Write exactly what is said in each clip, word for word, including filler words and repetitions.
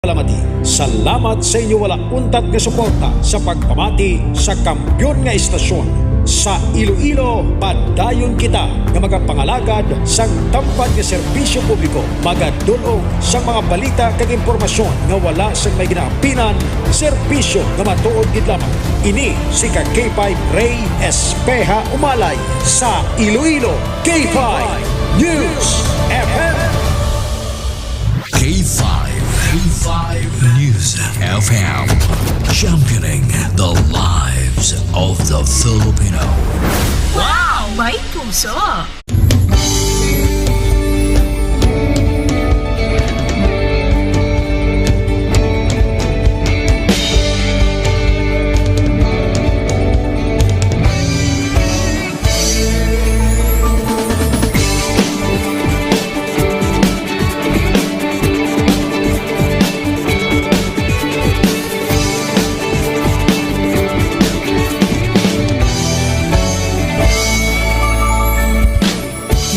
Lamati. Salamat sa inyo wala untat nga suporta sa pagpamati sa kampiyon nga estasyon. Sa Iloilo, padayon kita nga magapangalagad sang tampad nga serbisyo publiko, magadul-ong sang mga balita kag impormasyon nga wala sang may ginaampinan, serbisyo nga matuod gid lamang. Ini si ka K five Rey Espeha Umalay sa Iloilo, K five News F M. K five, K five News F M, championing the lives of the Filipino. Wow! May puso!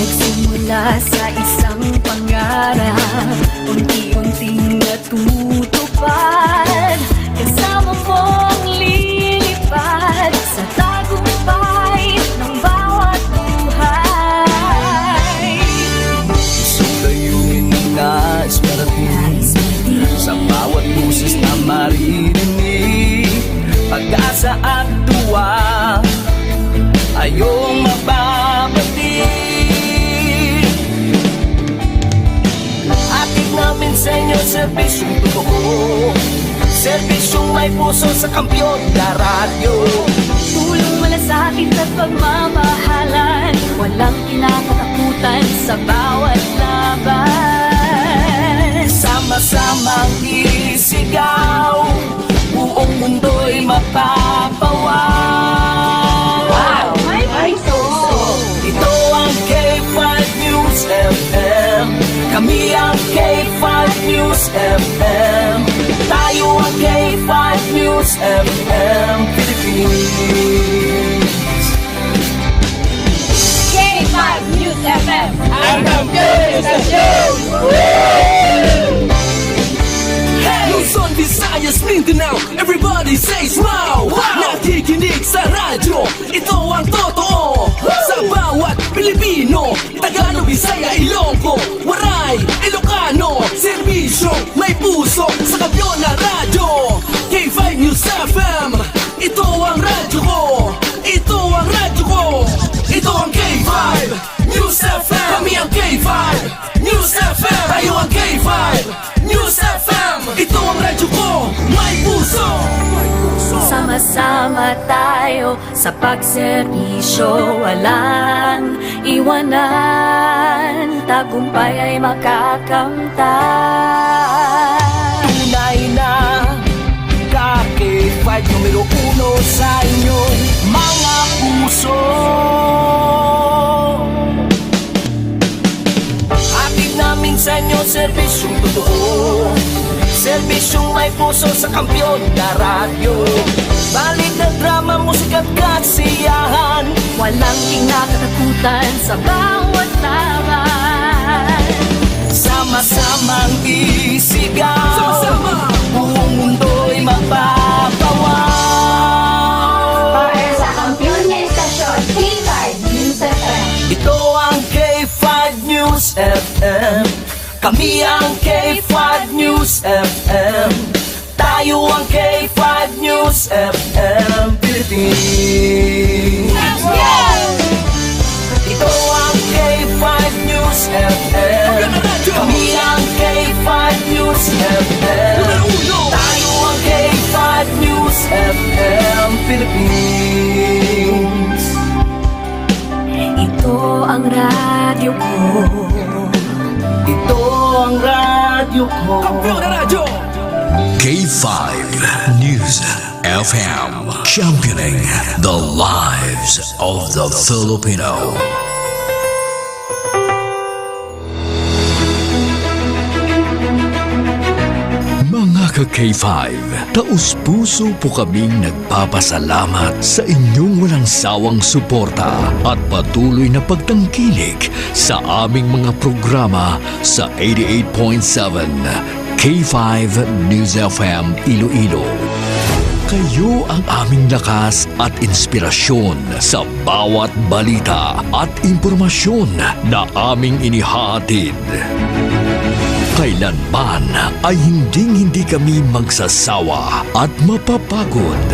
Nagsimula sa isang pangarap, unti-unting natutupad. Kasama mong lilipad sa tagumpay ng bawat buhay. Isang layunin na nais marating sa bawat boses na maririnig. Pag-asa at tuwa ay iyong mababati. Hatid namin sa inyo serbisyong totoo, serbisyong may puso sa Kampiyon na Radyo. Tulong, malasakit at pagmamahalan, walang kinakatakutan sa bawat laban. Sama-samang isigaw, buong mundo'y mapapawaw. Wow! May puso! Ito ang K five News F M. Kami ang K five News F M. Tayo ang K five News F M Philippines. K five News F M. Ang kampiyon sa show! Hey! Luzon, Visayas, Mindanao, everybody says wow! Wow! Nakikinig sa radyo, ito ang totoo. Sa bawat Pilipino, Tagalog, Bisaya, Ilonggo, Waray, Ilocano, serbisyo, may puso sa kampiyon na radyo. K five News F M, ito ang radyo ko. Ito ang radyo ko. Ito ang K five News F M. Kami ang K five News F M. Tayo ang K five News F M. Ito ang radyo ko. May puso. Sama-sama tayo sa pagserbisyo, walang iwanan. Tagumpay ay makakamtan. Tunay na ka K five numero uno sa inyong mga puso. Hatid namin sa inyo serbisyong totoo, serbisyong may puso sa kampiyon na radyo. Balita, drama, musika at kasiyahan, walang kinakatakutan sa bawat laban. Sama-samang isigaw, sama-sama, buong mundo'y mapapawaw. Para sa kampiyon nga estasyon, K five News F M. Ito ang K five News F M. Kami ang K five News F M. Tayo ang K five News F M Philippines. Ito ang K five News F M. Kami ang K five News F M. Tayo ang K five News F M Philippines. Ito ang radyo ko. Ito ang radyo ko. Kampiyon na radyo. K five News F M, championing the lives of the Filipino. Mga ka K five, taos-puso po kaming nagpapasalamat sa inyong walang sawang suporta at patuloy na pagtangkilik sa aming mga programa sa eighty-eight point seven K five News F M Iloilo. Kayo ang aming lakas at inspirasyon sa bawat balita at impormasyon na aming inihahatid. Kailanman ay hinding-hindi kami magsasawa at mapapagod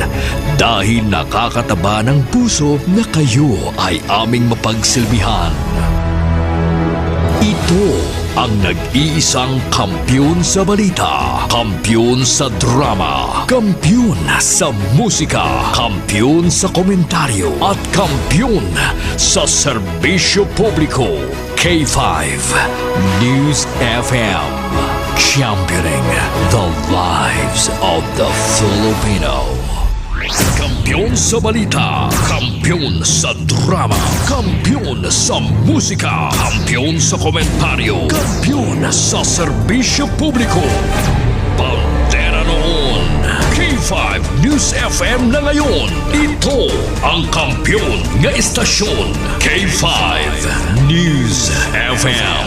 dahil nakakataba ng puso na kayo ay aming mapagsilbihan. Ito ang nag-iisang kampiyon sa balita, kampiyon sa drama, kampiyon sa musika, kampiyon sa komentaryo, at kampiyon sa serbisyo publiko. K five News F M, championing the lives of the Filipino. Kampiyon sa balita, kampiyon sa drama, kampiyon sa musika, kampiyon sa komentaryo, kampiyon sa serbisyo publiko. Bandera noon, K five News F M na ngayon. Ito ang kampiyon nga istasyon, K five News F M.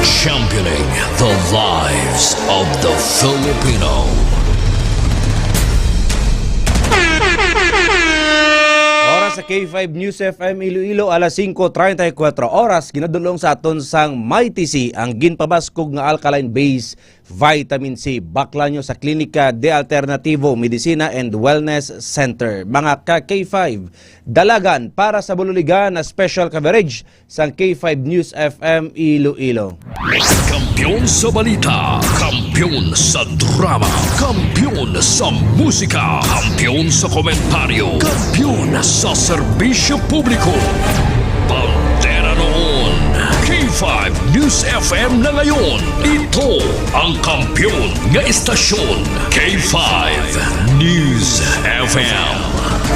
Championing the lives of the Filipino. Oras sa K five News F M Iloilo, alas singko treinta y cuatro oras, ginadulong sa aton sang Mighty C ang ginpabaskog nga alkaline base vitamin C. Baklan nyo sa Klinika de Alternativo Medicina and Wellness Center. Mga ka K five, dalagan para sa bululigan na special coverage sang K five News F M Iloilo. Kampiyon sa balita, kampiyon sa drama, kampiyon sa musika, kampiyon sa komentaryo, kampiyon sa serbisyo publiko. Bandera noon, K five News F M na ngayon. Ito ang kampiyon nga istasyon, K five News F M.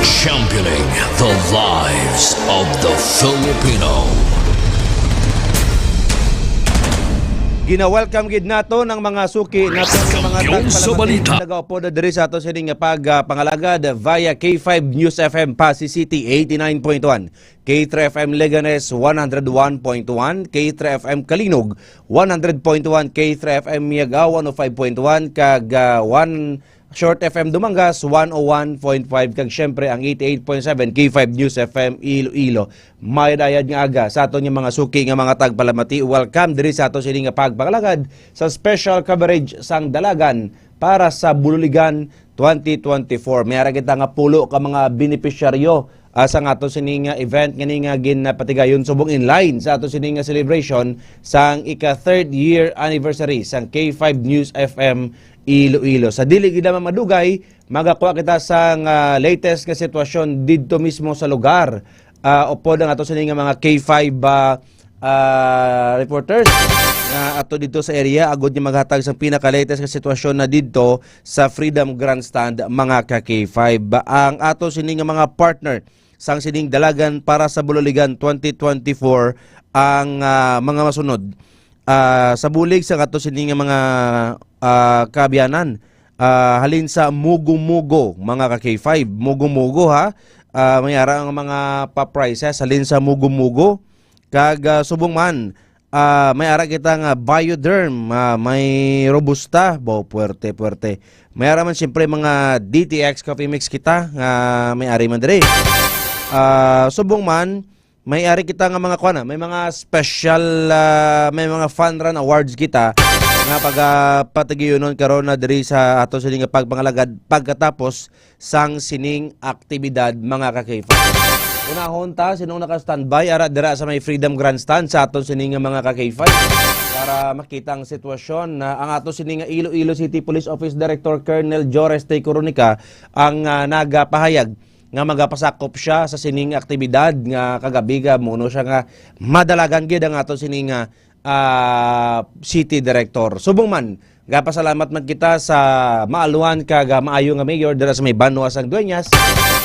Championing the lives of the Filipino. Gina-welcome gid nato ang mga suki nato nga mga Kampiyon sa tagpalamati balita. Nagaupod diri sa ato sini nga pag, ah, pangalagad via K five News F M Passi City eighty-nine point one, K three F M Leganes one hundred one point one, K three F M Calinog one hundred point one, K three F M Miagao one oh five point one, kag, ah, one Short F M Dumangas one oh one point five, kag syempre ang eighty-eight point seven K five News F M Iloilo. May dayad nga aga sa aton nga mga suki nga mga tagpalamati. Welcome diri sa ato sini nga pagpangalagad sa special coverage sang Dalagan para sa Bululigan twenty twenty-four. May ara kita nga pulo ka mga benepisyaryo, ah, sang ato sini nga event nga ni nga ginpatigayon subong in line sa ato sini nga celebration sang ika third year anniversary sang K five News F M Iloilo. Sa dili gid lamang madugay, magakuha kita sang, ah, latest nga sitwasyon didto mismo sa lugar. Ah, upod ang ato sini nga mga K five, ah, ah, reporters nga ato didto sa area, agud nga maghatag sang pinaka-latest nga sitwasyon na didto sa Freedom Grandstand, mga ka K five. Ang ato sini nga mga partner sang sining Dalagan para sa Bululigan twenty twenty-four ang, ah, mga masunod. Ah, sa bulig sa ato sini nga mga, ah, kaabyanan, ah, halin sa Mugo Mugo, mga ka K five. Mugo Mugo, ha? Ah, may ara ang mga pa-prices halin sa Mugo Mugo. Kag, ah, subong man, ah, may ara kita nga Bioderm, ah, may Robusta, bo, puwerte, puwerte. May ara man siyempre mga D T X Coffee Mix kita nga may ari man diri. Ah, subong man, may ari kita nga mga kuan, ah, may mga special, ah, may mga Fun Run Awards kita nga pagapatigayonon karon na diri sa ato sini nga pagpangalagad pagkatapos sang sining aktibidad, mga ka-K five. Unahon ta, sinong naka-standby, ara dira sa may Freedom Grandstand sa aton sini nga mga ka-K five para makita ang sitwasyon. Na ang ato sini nga Iloilo City Police Office Director Colonel Jores T. Coronica ang, ah, nagapahayag nga magapasakop siya sa sining aktibidad nga kagabi ga muno siya nga madalagan gid ang ato sini nga ah, City Director. Subong man, gapasalamat man kita sa maalwan kag, ah, maayo nga mayor dira sa may banwa sang Dueñas,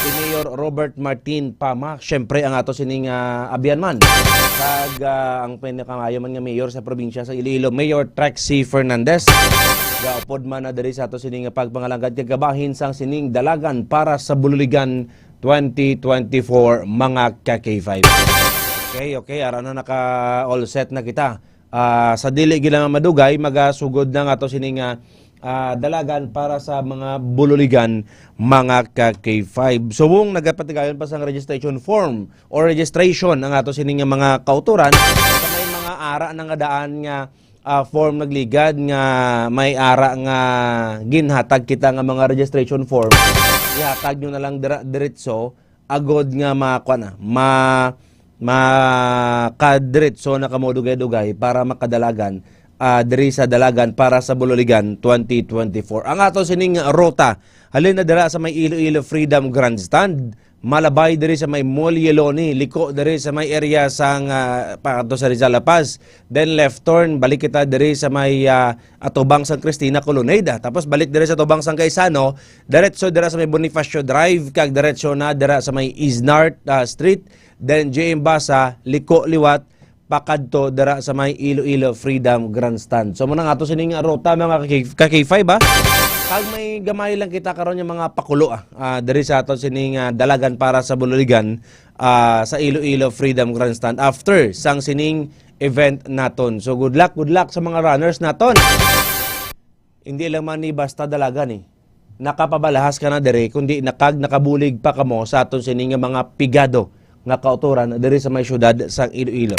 si Mayor Robert Martin Pama. Siyempre, ang ato sining, ah, abyan man. Kag, ah, ang pinakamaayo man nga mayor sa probinsya sa Iloilo, Mayor Trixie Fernandez. Gaupod man na diri sa ato sining pagpangalagad kag kabahin sang sining dalagan para sa Bululigan twenty twenty-four, mga ka-K five. Okay, okay, ara na, naka all set na kita. Ah, sa dili gid lang madugay, magasugod na nga to sini nga, ah, dalagan para sa mga bululigan, mga ka K five. Subong nagapatigayon pa sang registration form or registration ang ato sini nga mga kauturan, sa may mga ara na nga daan nga, ah, form nagligad nga may ara nga ginhatag kita nga mga registration form, ihatag nyo na lang dira, diretso agod nga ma-, kuwan na, ma-, makadiretso na kamo dugay-dugay para makadalagan, ah, diri sa dalagan para sa Bululigan twenty twenty-four. Ang ato sining ruta, halin na dira sa may Iloilo Freedom Grandstand, malabay diri sa may Mall Yeloni, liko diri sa may area sang, ah, pa-, ato sa Rizal La Paz, then left turn, balik kita diri sa may, ah, atubang sang Cristina Colonnade, ah. Tapos balik diri sa atubang sang Gaisano, diretso dira sa may Bonifacio Drive, kag diretso na dira sa may Isnart, ah, Street, then J M Basa, liko liwat, pakadto dira sa may Iloilo Freedom Grandstand. So, muna nga ato sining ruta, mga ka-, ka K five, ha? Kag may gamay lang kita karon yung mga pakulo, ah, ah, diri sa ato sining, ah, dalagan para sa Bululigan, ah, sa Iloilo Freedom Grandstand after sang sining event naton. So, good luck, good luck sa mga runners naton. Hindi lang man ni basta dalagan, eh. Nakapabalahas ka na diri, kundi nakag-, nakabulig pa kamo sa aton sini nga mga pigado nga kautoran diri sa may syudad sang Iloilo.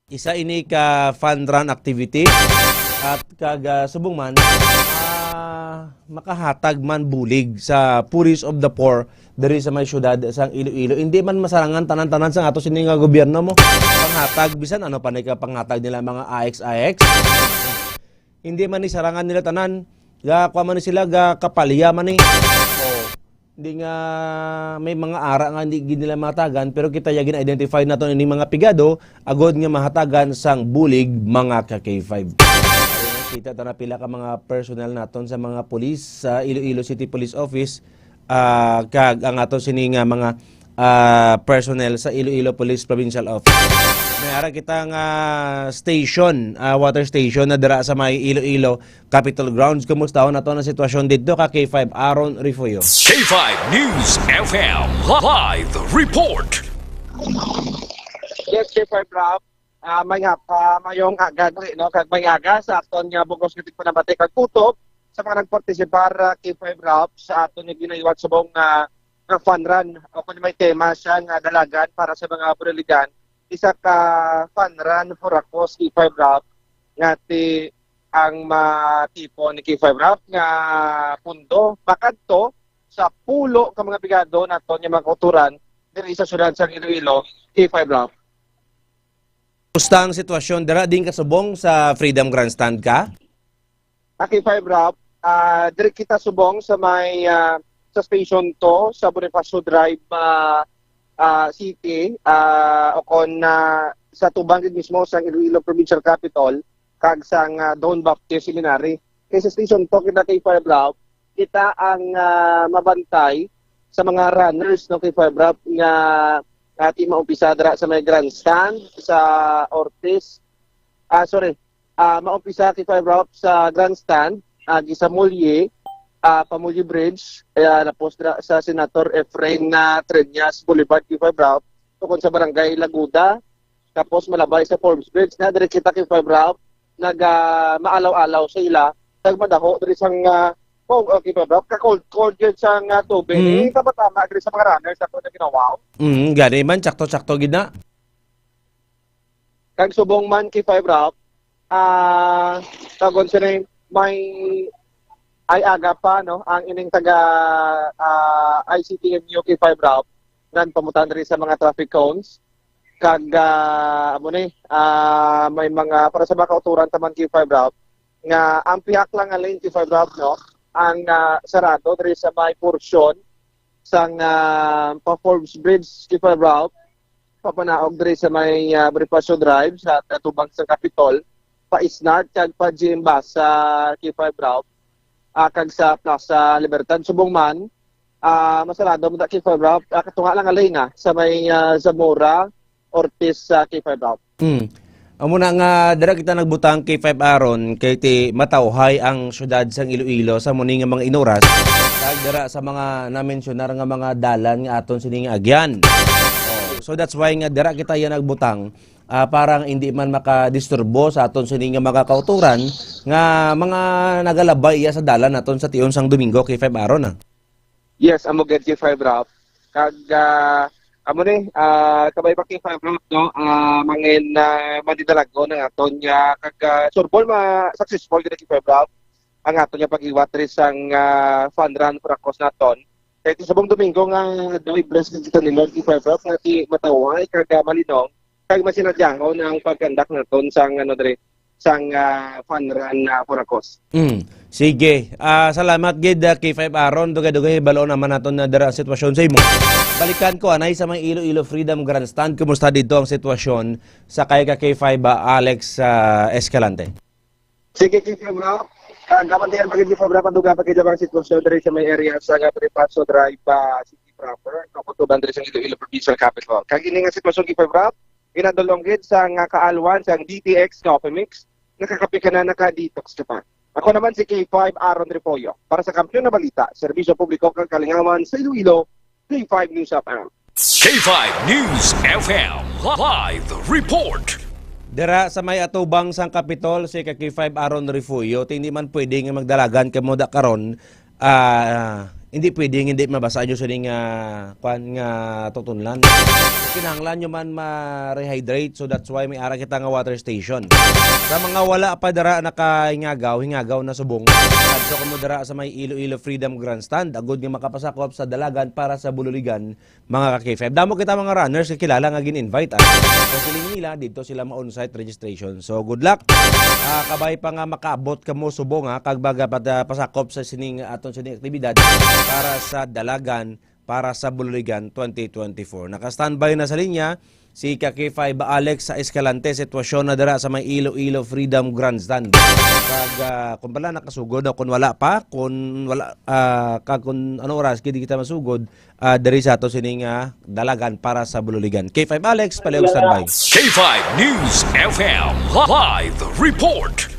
Isa ini ka fun run activity at kag, ah, subong man, ah, makahatag man bulig sa poorest of the poor diri sa may syudad sang Iloilo. Hindi man masarangan tanan-tanan sang ato sini nga gobyerno mo. Panghatag, bisan ano pa ni ka panghatag nila, mga I X I X. Hindi man ni sarangan nila tanan. Ga, kuha man ni sila, ga kapalya man ni. Oh. Hindi nga may mga ara nga hindi gid nila mahatagan, pero kita ya gina-identify naton ini mga pigado, agod nga mahatagan sang bulig, mga ka K five. Kita ta na pila ka mga personnel naton sa mga pulis sa Iloilo City Police Office, ah, kag ang ato sini nga mga, ah, personnel sa Iloilo Police Provincial Office. May ara kita nga station, ah, water station na dira sa may Iloilo Capitol Grounds. Kumusta ho na to ang sitwasyon dito ka K five Aaron Rifuyo? K five News F M live report. Yes, K five Ralph. Ah, may hap-, ah, mayong aga diri, no? Kag may aga sa aton nga bugos nga tigpanamati kag kutob sa mga nagpartisipar, ah, K five Ralph, sa aton nga ginahiwat subong nga, nga fun run o kung may tema siya nga dalagan para sa mga Bululigan. Isa ka fun run for a cause, K five Ralph, nga ti ang matipon ni K five Ralph nga pundo makadto sa pulo ka mga pigado naton nga mga kauturan diri sa syudad sang Iloilo, K five Ralph. Kumusta ang sitwasyon dira? Din ka subong sa Freedom Grandstand ka? Ah, K five Ralph, ah, diri kita subong sa may, ah, sa Station two sa Bonifacio Drive, ah, ah, City, ah, o kon, ah, sa tubang gid mismo sang Iloilo Provincial Capitol kag sang, ah, Don Baptist Seminary. Kay sa Station two kita, K five Ralph, kita ang, ah, mabantay sa mga runners, no, K five Ralph, nga ati maumpisa dira sa may grandstand sa Ortiz. Ah, sorry. Ah, maumpisa, K five Ralph, sa grandstand, agi sa Mulye, ah, pa Mulye Bridge, ah, tapos dira sa Senator Efrain na Treñas Boulevard, K five Ralph, tukon sa Barangay Laguda, tapos malabay sa Forbes Bridge. Na diri kita, K five Ralph, nag, ah, maalaw-alaw sa ila, nagmadaho diri sang, ah, oh, okay, K five Ralph, ka-cold, cold yun sa nga tubig. Mm. Eh, tama-tama diri sa mga runners, ako na ginawa. Mm, gani man, sakto-sakto gid na. Kag subong man, K five Ralph, ah, tawgon siya na may ay aga pa, no, ang ining taga, ah, I C T M U, K five Ralph, nagpamutan diri sa mga traffic cones. Kag, ah, amo ni, ah, may mga, para sa mga kauturan taman, K five Ralph, nga ang pihak lang nga lane, K five Ralph, no, ang, ah, sarado diri sa may porsyon sang, ah, pa Forbes Bridge, K five Ralph, papanaog diri sa may, ah, Bonifacio Drive sa atubang sa Capitol, pa Isnart kag pa G M Basa, K five Ralph, ah, kag sa Plaza Libertad. Subong man, ah, masarado man ta, K five Ralph, ah, katunga lang nga lane, ah, sa may, ah, Zamora, Ortiz, ah, K five Ralph. Hmm. Amo na nga, dira kita nagbutang, K five Aaron, kay ti matawhay ang syudad sang Iloilo sa muni nga mga inuras, kag dira sa mga namensyonar nga mga dalan nga aton sini nga agyan. Oh, so that's why nga dira kita yan nagbutang, ah, parang hindi man makadisturbo sa aton sini nga mga kautoran nga mga nagalabay iya sa dalan naton sa tion sang Domingo, K five Aaron, ah. Yes, amo gid, K five Ralph. Kag, ah, amo ni, ah, kabay pa, K five Ralph, no? Ah, mangin, ah, madidalagon ang aton nga kag, ah, surbol ma-, successful gid, K five Ralph, ang aton nga paghiwat diri sang, ah, fun run for a cause naton. Kay ti subong Domingo nga daw i-bless gid kita ni Lord, K five Ralph, nga ti matawhay kag, ah, malinong, kag masinadyangon ang pagkandak naton sang, ano, diri, sang, ah, fun run, ah, for a cause. Mm. Sige. Ah, salamat gid, ah, K five Aaron. Dugay-dugay, balo naman naton na dira ang sitwasyon sa imo. Balikan ko, anay, sa may Iloilo Freedom Grandstand. Kumusta dito ang sitwasyon sa kay ka K five, ah, Alex, ah, Escalante? Sige, K five Ralph. Ah, gaman diyan, pag hindi pa, Ralph, ang dugang pa kay ang sitwasyon diri sa may area sa nga Bonifacio Drive, ah, City proper, no, kutuban diri sa Iloilo Provincial Capitol. Kag ini nga sitwasyon, K five Ralph, ginadulong gid sa nga kaalwan sang D T X Coffee Mix, nakakape ka na, naka-detox ka pa. Ako naman si K five Aaron Repoyo para sa Kampiyon na Balita, Serbisyo Publiko kag Kalingawan sa Iloilo, K five News F M. K five News F M live report. Dira sa may atubang sang Kapitol, si ka K five Aaron Refugio, ti hindi man pwede nga magdalagan kamo da karon, ah, hindi pwede nga hindi mabasa nyo sining, ah, kwan nga tutunlan. Kinahanglan nyo man ma-rehydrate, so that's why may ara kita nga water station. Sa mga wala pa dira nakahingagaw, hingagaw na subong. Adto kamo dira sa may Iloilo Freedom Grandstand, agud nga makapasakop sa dalagan para sa Bululigan, mga ka K five. Damo kita mga runners nga kilala nga gin-invite, ah. Kung siling nila, dito sila ma-on-site registration. So, good luck. Ah, kabay pa nga makaabot kamo subong, ha, kag baga pa, pasakop sa sining aton sining aktibidad para sa Dalagan, para sa Bululigan twenty twenty-four. Naka-standby na sa linya si ka K five Alex sa Escalante, sitwasyon na dira sa may Iloilo Freedom Grandstand. Kag, ah, kung pala nakasugod o kung wala pa, kung wala, ah, kag kung ano oras gid kita masugod, ah, diri sa ato sining, ah, dalagan para sa Bululigan. K five Alex, palihog standby. K five News F M live report.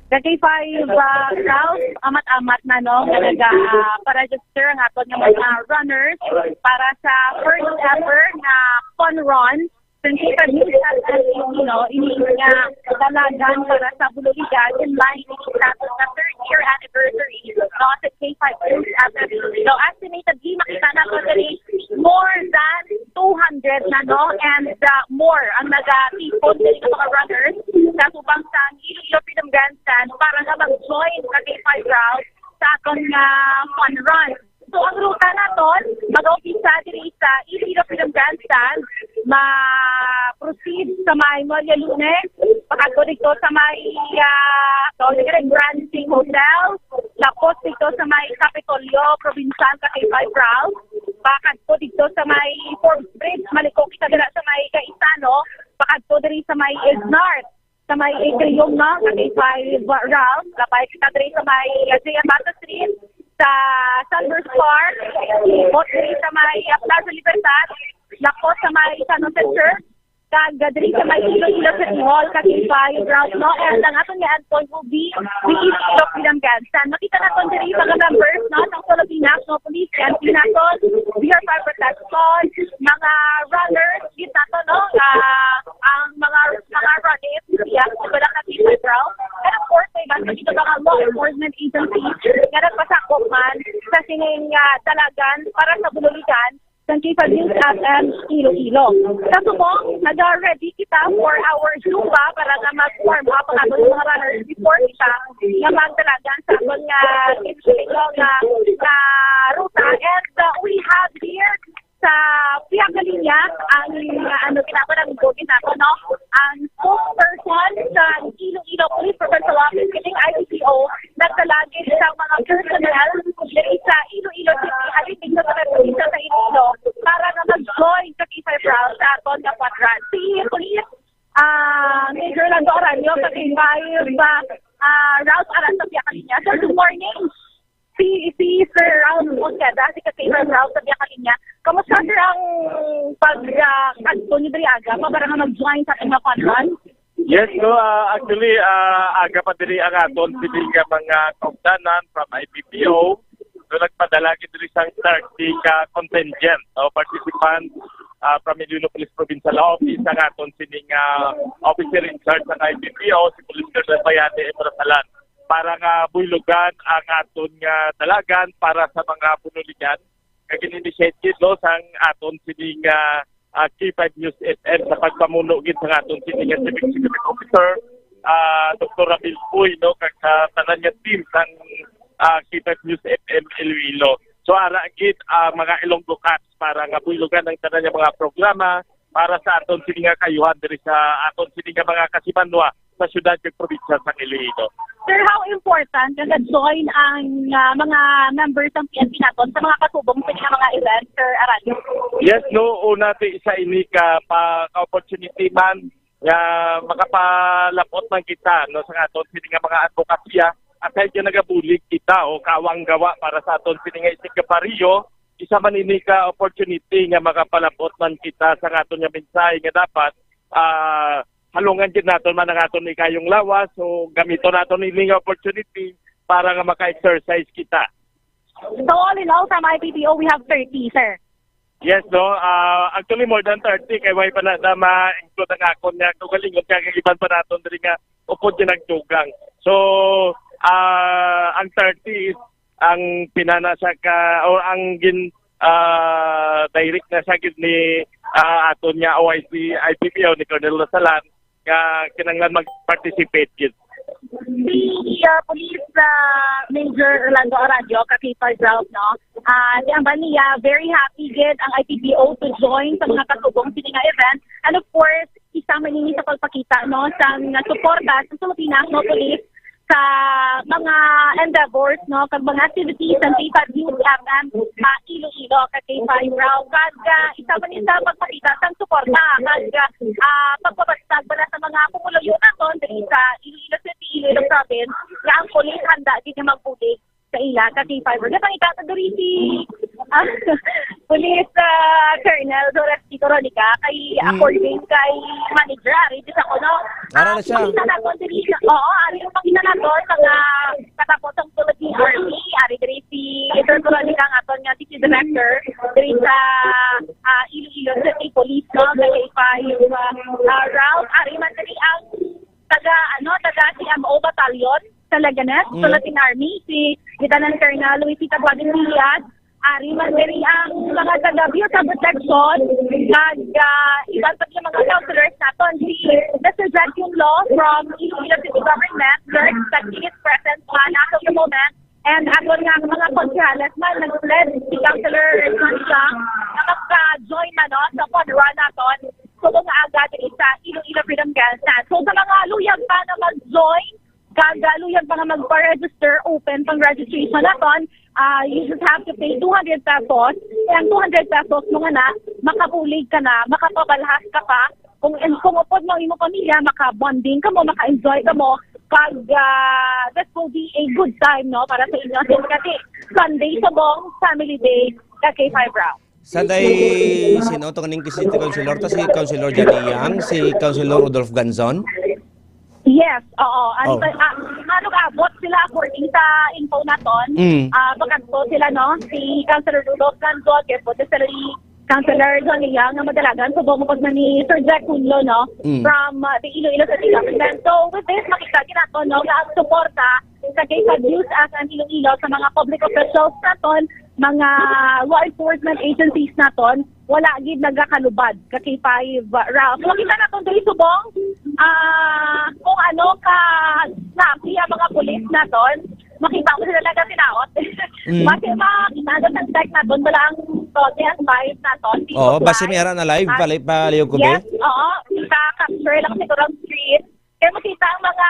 Sa K five, ah, Ralph, amat-amat na, no, nga naga, ah, pa-register ang aton nga mga runners para sa first ever nga fun run. Sa K five News F M, no, ini nga dalagan para sa Bululigan in line sa aton nga third year anniversary, no, sa K five News F M. So, estimatedly, makita nato diri more than two hundred na, no, and, ah, more ang nagatipon diri nga mga runners sa tubang sang Iloilo Freedom Grandstand para nga mag-join sa K five Ralph sa aton nga fun run. So, ang ruta naton, mag-umpisa diri sa Iloilo Freedom Grandstand, ma-proceed sa may Maria Lunes, pakadto dito sa may, ah, tawag dito, Grand Sing Hotel, tapos dito sa may Kapitolyo Provincial sa K five Ralph, pakadto dito sa may Forbes Bridge, maliko kita dira sa may Gaisano, pakadto diri sa may Isnart, sa may Atrium, no, sa K five Ralph, labay kita diri sa may, uh, J M Bata Street, sa Sunburst Park, ikot diri sa may, uh, Plaza Libertad, lapos sa may San Jose Church, kag diri sa may Iloilo City Hall, ka K five Ralph, no, and ang aton nga endpoint will be the Iloilo Freedom Grandstand. Makita naton diri mga members, no, sang Philippine National Police, M P naton, B R five Protection, mga runners, gid naton, no, ah, ang mga, mga runners, siya, wala ka K five Ralph. And of course, may iban pa dito mga law enforcement agencies nga nagpasakop man sa sining, ah, dalagan para sa Bululigan sang K five News F M Iloilo. Sa subong, nag-ready kita for our Zumba para nga mag-warm up ang aton mga runners before kita nga magdalagan sa aton nga, nga, nga ruta. And, uh, we have here sa pihak nga linya ang, uh, ano, ginagawa ng Bukid nato, no? Ang spokesperson sa Iloilo Police Provincial Office, kining I P P O, nagdala gid sa mga personnel diri sa Iloilo City, halin dito sa may probinsya sa Iloilo, para nga mag-join sa K five Ralph sa aton nga fun run. Si Police, ah, Major Lando Aranio, sa K five, ah, ah, Ralph Aranza, pihak nga linya. Sir, good morning. Si, si Sir Ralph Ojeda, si ka K five Ralph, sa pihak nga linya. Kamusta, sir, ang pag, ah, kadto niyo diri aga pa para nga mag-join sa aton nga fun run? Yes, no, ah, actually, ah, aga pa diri ang aton sini nga mga kaugdanan from I P P O. So, nagpadala gid diri sang thirty ka contingent, no, participants ah, from Iloilo Police Provincial Office, ang aton sining, ah, officer in charge sa I P P O, si Police Colonel Bayani Emrasalan, para nga buylogan ang aton nga dalagan para sa mga bunuligan nga gin-initiate gid, no, sang aton sining, ah, ah, K five News F M sa pagpamuno gid sang aton sining nga Chief Executive Officer, ah, Doktor Ramil Puy, no, kag sa tanan nga team sang, ah, K five News F M Iloilo. So, ara gid, ah, mga Ilonggo Cats para nga buylogan ang tanan nga mga programa para sa aton sini nga kaayuhan diri sa aton sini nga mga kasimanwa sa siyudad kag probinsya sa Iloilo. Sir, how important nga ga-join ang, ah, mga members ng P N P naton sa mga katubong sa mga events, Sir Aranio? Yes, no, una ti isa ini ka pa, ka opportunity man nga makapalapot man kita, no, sa aton sini nga mga advokasya, aside nga nagabulig kita o kawang gawa para sa aton sini nga isigkapariyo, isa man ini ka opportunity nga makapalapot man kita sa aton nga mensahe nga dapat, ah, halungan gid naton man ang aton ikayong lawas, so gamiton naton ini nga opportunity para nga maka-exercise kita. So, all in all, from I P P O, we have thirty, sir. Yes, no? Ah, actually, more than thirty. Kay way pa na, na ma-include ang akon nga kaugalingon, kay iban pa naton diri nga upod nga nagdugang. So, ah, ang thirty is ang pinana sa ka, o ang gin, ah, direct na sa gid ni, ah, aton nga O I C I P P O ni Colonel Lasalan nga kinahanglan mag-participate gid. Si, ah, Police, ah, Major Orlando Aradio, ka K five Ralph, no? Ah, di ang ba niya, very happy gid ang I P P O to join sa mga katubong sini nga event. And of course, isa man ini sa pagpakita, no, sa nga suporta sa Filipino National Police sa mga endeavors, no, kag mga activities sa K five News F M, ah, Iloilo, ka K five Ralph. Kag, ah, isa man ini sa pagpakita sang suporta kag, ah, pagpabagtag bala sa mga pumuluyo naton diri sa Iloilo City, Iloilo Province, nga ang pulis handa gid nga magbulig sa ila, ka K five. Gapangita ko diri si, ah, Police, ah, Colonel Dorothy Coronica, kay Mm. according kay manager, ari, di sa kuno. Ara na Ah, siya. Makita naton diri sa, oo, ari, makita naton sa nga katapos ang Philippine Army, ari diri si Sir Coronica, ang aton nga City Director, diri sa, ah, Iloilo City Police, no, sa K five, ah, ah, Ralph, ari man diri ang taga, ano, taga C M O Battalion sa Leganes, Mm. Philippine Army, si Lieutenant Colonel Luisita Guadin Diaz, ari man diri ang mga taga Bureau of Protection, kag, ah, iban pa yung mga counselors naton, si Mister Jack Yunlo from Iloilo City Government, we're expecting his presence man as of the moment, and aton nga mga konsehales man, nag-pledge si Councilor Erson siya na magka-join man, no, sa fun run naton subong nga aga diri sa Iloilo Freedom Grandstand. So, sa mga luyag pa nga mag-join, kag, ah, luyag pa nga magpa-register, open pang registration naton, ah, you just have to pay two hundred pesos. Kaya ang two hundred pesos mo nga na, makabulig ka na, makapabalhas ka pa. Kung, kung upod mo ang imong pamilya, maka-bonding ka mo, maka-enjoy ka mo. Kag, ah, that will be a good time, no, para sa inyo. Kasi Sunday subong, family day, ka K five Ralph. Sanday, sino to kaning city councilor? Ta si Councilor Johnny Yang, si Councilor Rudolph Ganzon? Yes, oo. Ano Oh. ba, ah, ano ka, abot sila according sa info naton? Mm. Ah, pagkadto sila, no? Si Councilor Rudolph Ganzon, kay po sila ni Councilor Johnny Yang, nga madalagan sa buong pag ni Sir Jack Cunlo, no? Mm. From, ah, the Iloilo City Government. So, with this, makita gid naton, no, nga ang suporta sa K five News F M Iloilo sa mga public officials naton, mga law enforcement agencies naton, wala gid nagakalubad ka K five Ralph. So, makita naton diri subong, ah, kung ano ka snappy ang mga pulis naton, makita mo sila nagatinaot. Mm. Basi makita naton sa tech naton, wala ang tote ang vibes naton. Oo, basi may ara na live, Ah, pali-, palihog ko, be. Yes, oo. Kita capture lang siguro ang screen. Kaya makita ang mga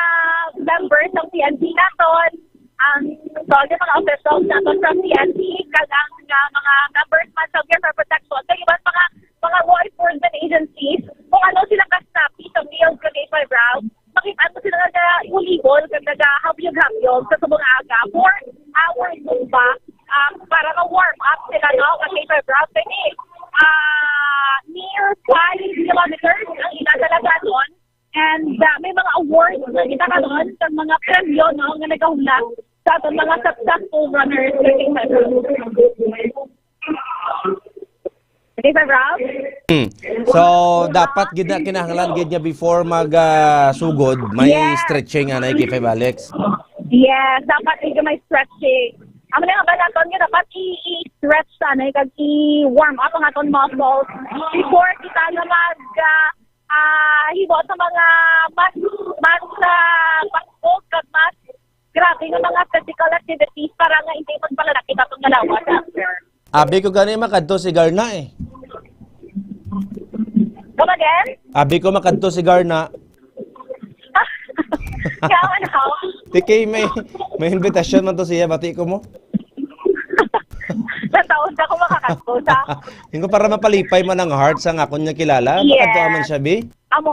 members ng P N P naton, ang, so, yung mga officials naton from P N P, kag ang, ah, mga members man sa Bureau of Protection, kag iban mga, mga law enforcement agencies, kung ano sila ka-snappy sa field, kag iba, makita mo sila nga nag-ulibol, kag nagahabyog-habyog sa subong nga aga, four hours pa, ah, para ma-warm up sila, no? Kasi sa ground, kay, ah, near five kilometers ang ila talaga doon. And, ah, may mga awards na kita karon sa mga premyo, no, nga nagahulak sa aton mga successful runners sa K five. K five Ralph? Hmm. So, dapat gid na kinahanglan gid niya before mag, ah, sugod, may Yes. stretching, anay, K five Alex. Yes, dapat gid may stretching. Amo na nga ba naton nga dapat i-, i-stretch sa anay kag i-warm up ang aton muscles before kita nga mag, ah, ah, himo sa mga mas, mas, ah, bakbog kag mas grabe nga mga physical activities para nga hindi magpalalaki ang aton nga lawas after. Abi ko gani makadto si Garna eh. Come again? Abi ko makadto si Garna. Kaya ano? Tikay may, may invitation man to siya, bati ko mo. Sa taon ka ko makakadto sa Yung para mapalipay man ang heart sa akon nga kilala, Yes. makadto man siya, bi. Amo.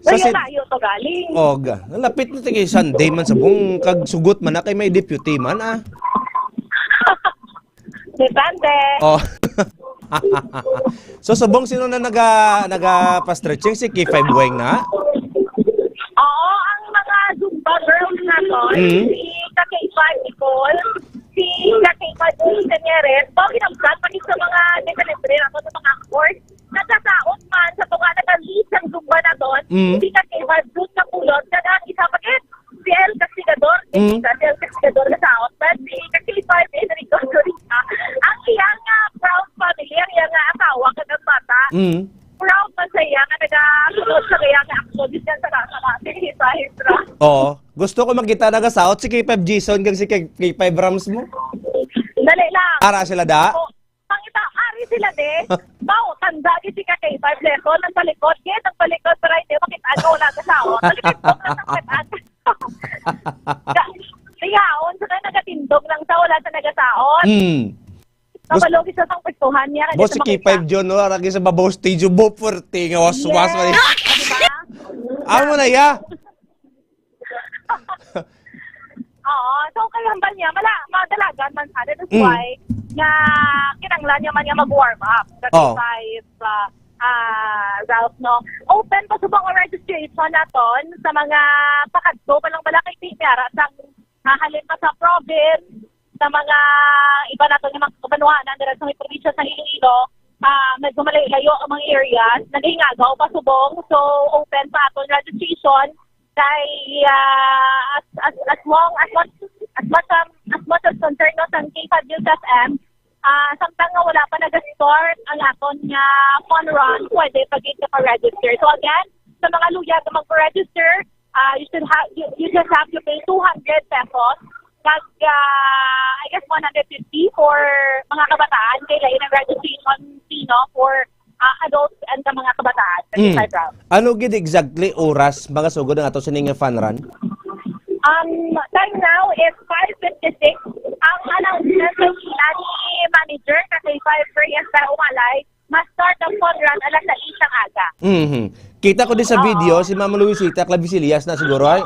Sa Sin- Layo-layo to galing. Og, lapit na tigay Sunday man sa bung kag sugot man na kay may deputy man, ah. Depende. Oh. So, subong sino na naga, naga pa-stretching? Si K five Weng na? Oo, ang mga Zumba girls naton, Mm. si ka K five Nicole, si ka K five Señores, mao ginamkan pati sa mga delivery naton sa mga course. Nagkasaot man sa tunga nag-lead sang Zumba naton, Mm. si ka K five Jun Kapulot, kag ang isa pa gid, si El Castigador, Mm. si El Castigador kasaot, but si ka K five Enrico Dorica. Ang iyang, ah, proud family, ang iyang, ah, asawa kag ang bata. Mm. Proud man sa iya nga nagasunod sa iya nga aksyon, bisan sa, sa, sa, sa, sa, sa, Oo. Gusto ko makita nagasaot si K five Jason kag si K-, K five Rams mo. Dali lang. Ara sila da? O, pangita, ari sila, de. Baw, tanda di si ka K five Jason, nagpalikod, gid, nagpalikod, para hindi makita nga wala gasaot. Nagpalikod lang sa katan. Ka-, siya, unsa ka nagatindog lang sa wala sa nagasaot. Hmm. Kabalo kita sang pwestuhan niya, Boss, si K five John, no? Arang sa babaw stage, bo, puwerte nga waswas, Yes. man. Ah, di ba? Amo na, ya. Oo, so kay hambal niya, mala-, madalagan man sa, that is Mm. why nga kinanglan niya man nga mag-warm up sa Oh. K five, ah, ah, Ralph, no? Open pa subong ang registration naton sa mga pakadto pa lang bala kay Piñara sa, ah, halin pa sa province, sa mga iba naton nga mga kabanuhanan dira sa may probinsya sa Iloilo, ah, medyo malayo-layo ang mga areas, nagahingagaw pa subong. So, open pa aton registration kay, ah, as, as, as long, as much, as much, um, as much as concern, no, sang K five Hills F M, ah, samtang nga wala pa nag-start ang aton nga fun run, pwede pa gid ka pa-register. So again, sa mga luyag nga magpa-register, ah, you should have, you, you just have to pay two hundred pesos. Kag, ah, I guess one hundred fifty for mga kabataan, kay lain ang registration fee, no, for, ah, adults and sa mga kabataan. Mm. Twenty-five rounds. Ano gid exactly oras magasugod ang ato sini nga fun run? Um, time now is five fifty-six. Ang announcement sa ni manager, ka K five Reyes, para umalay, ma-start ang fun run alas sais ang aga. Mhm. Kita ko di sa Oo. video, si Ma'am Luisita Clavisillas na siguro, ay?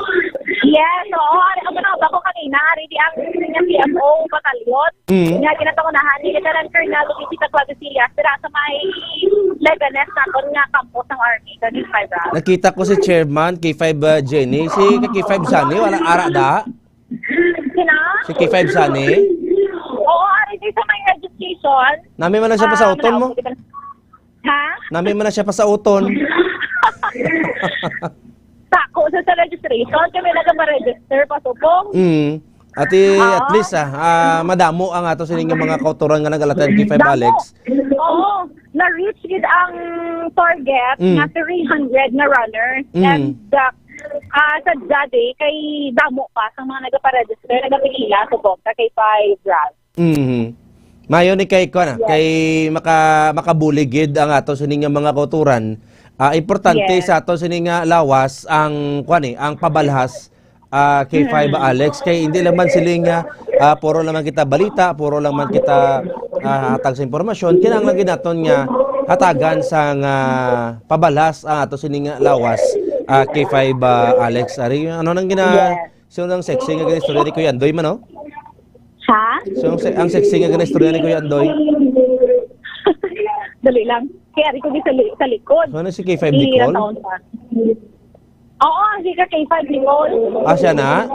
Yes, oo. Ari, ang mga bako kanina, ari di ang C M O batalyon. Mm. Nga ginapangunahan ni Lieutenant Colonel Luisita Clavisillas, dira sa may Leganes naton nga kampo sang Army, twenty-five rounds. Nakita ko si Chairman K five, uh, Jenny, si K five Sunny, wala ara da? Sino? Si K five Sunny? Oo, ari di sa may registration. Nami man na siya Ah, pasauton mo? manawag kita. Ha? Nami man na siya pasauton. Tako sa, sa registration, kami nagpa-register, pasubong. Mm. Ati, at Ah. least, ah, ah, madamo ang ato sining nga mga kauturan nga nag-alattend kay Five Damo. Alex. Oo, na-reach gid ang target Mm. nga three hundred nga runners. Mm. And, ah, ah, sa Jade, kay damo pa sa mga nagpa-register, nagapilila, subong, sa kay Five Ralph. Mhm. Mayo ni kay, kuwan, ah, Yes. kay maka-, makabulig gid ang ato sini nga mga kauturan. Ah, importante Yes. sa ato sini nga lawas ang, kuwan, eh, ang pabalhas, ah, kay Five Mm. Alex. Kay hindi lang man sila nga, ah, puro lang man kita balita, puro lang man kita, ah, hatag sa impormasyon. Kinahanglan gid naton nga hatagan sa nga pabalhas ang ato sini nga lawas, ah, kay Five, ah, Alex. Ari, ano nang gina-, Yes. So, ang sexy nga ginaistorya ni Kuya Andoy man, no? Ha? So, ang se-, ang sexy nga ginaistorya ni Kuya Andoy. Dali lang. Kaya di ko di sa li-, sa likod. So, ano si K five Nicole? Taon pa. Oo, si ka K five Nicole. Ah, siya na?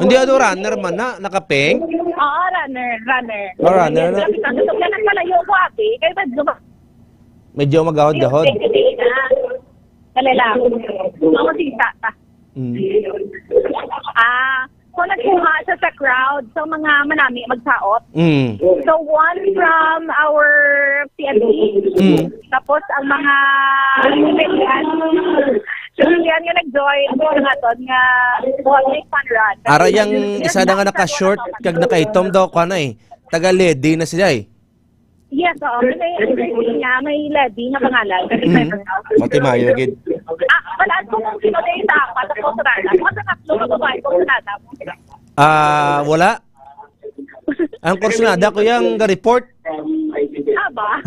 Hindi, ano, runner man na, naka-pink? Oo, runner, runner. Oh, runner na. Sabi ko, "Gusto ko na palayo ko, abi." Kaya medyo ma- Medyo magahod-gahod. Hindi, hindi na. Dali lang. Ako si Tata. Mm. Ah, so nagkuha siya sa crowd. So, mga manami magsaot. Mm. So, one from our P N P. Mm. Tapos, ang mga civilian, civilian nga nag-join sa naton nga Bohemian Fun Run. Ara yang isa na nga naka-short kag nakaitom daw, kuha na eh. Taga Leyte na siya eh. Yes, oo. May, may, may, may Leyte nga pangalan. Kasi Mm. may Matimayo gid. Ah, wala ko kung sino na yung dapat. Ako, sarada. Mga sa tatlo, mababa ko, sarada. Ah, wala. Ang kursunada ko yung ga-report. Ah, ba?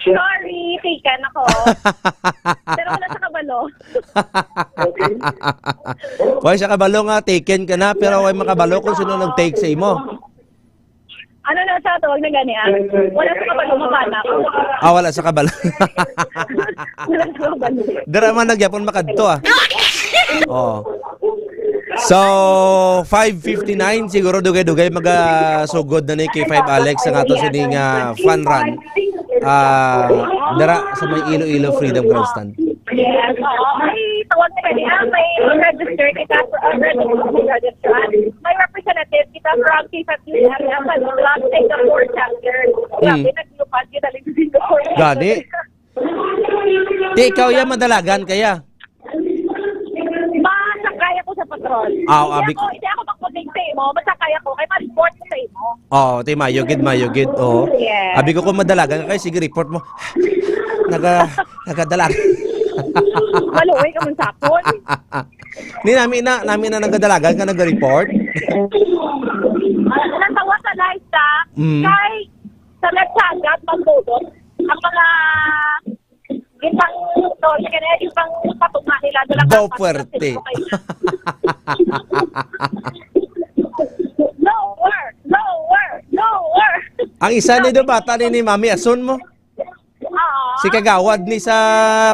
Sorry, taken ako. Pero wala sa kabalo. Wala sa kabalo nga taken ka na, pero wala makabalo kung sino nag-take sa imo. Ano na sa tawag na gani, ah? Wala sa kabalo, mabana ako. Ah, wala sa kabalo. Wala sa kabalo. Dara man nagyapon makadto, ah. Oh. So, five fifty-nine, siguro dugay-dugay magasugod na ni K five Alex ang ato sini nga fun run. Ah, dara sa may Iloilo Freedom Grandstand. Yes, oo. May tawag na kami, ah, may register kita, uh, register, register. May representative kita from K five News F M, Singapore chapter. Mm. Grabe, naglupas kita, Singapore. Gani. Di ikaw yan, madalagan kaya. Masakay ako sa patrol. Ah, Hindi abi ako, ko. Hindi ako magpabigti mo. Masakay ako. Kay ma-report ko sa imo. Oh, ti mayo gid, mayo gid. Oh. Yes. Abi ko kung madalagan ka kay sige report mo. Naga nagadalag. Maluoy ka man sapon. Ni nami na, nami na nagadalagan ka nag-report. Natawa sa live ta. Mm. Kay sa nagsagat magdudot ang mga Yung pang, sorry, kaya yung pang patunga nila, doon lang Daw ang puwerte. Lower, lower, lower. Ang isa ni do bata ni, ni Mami Asun mo? Oo. Si Kagawad ni sa,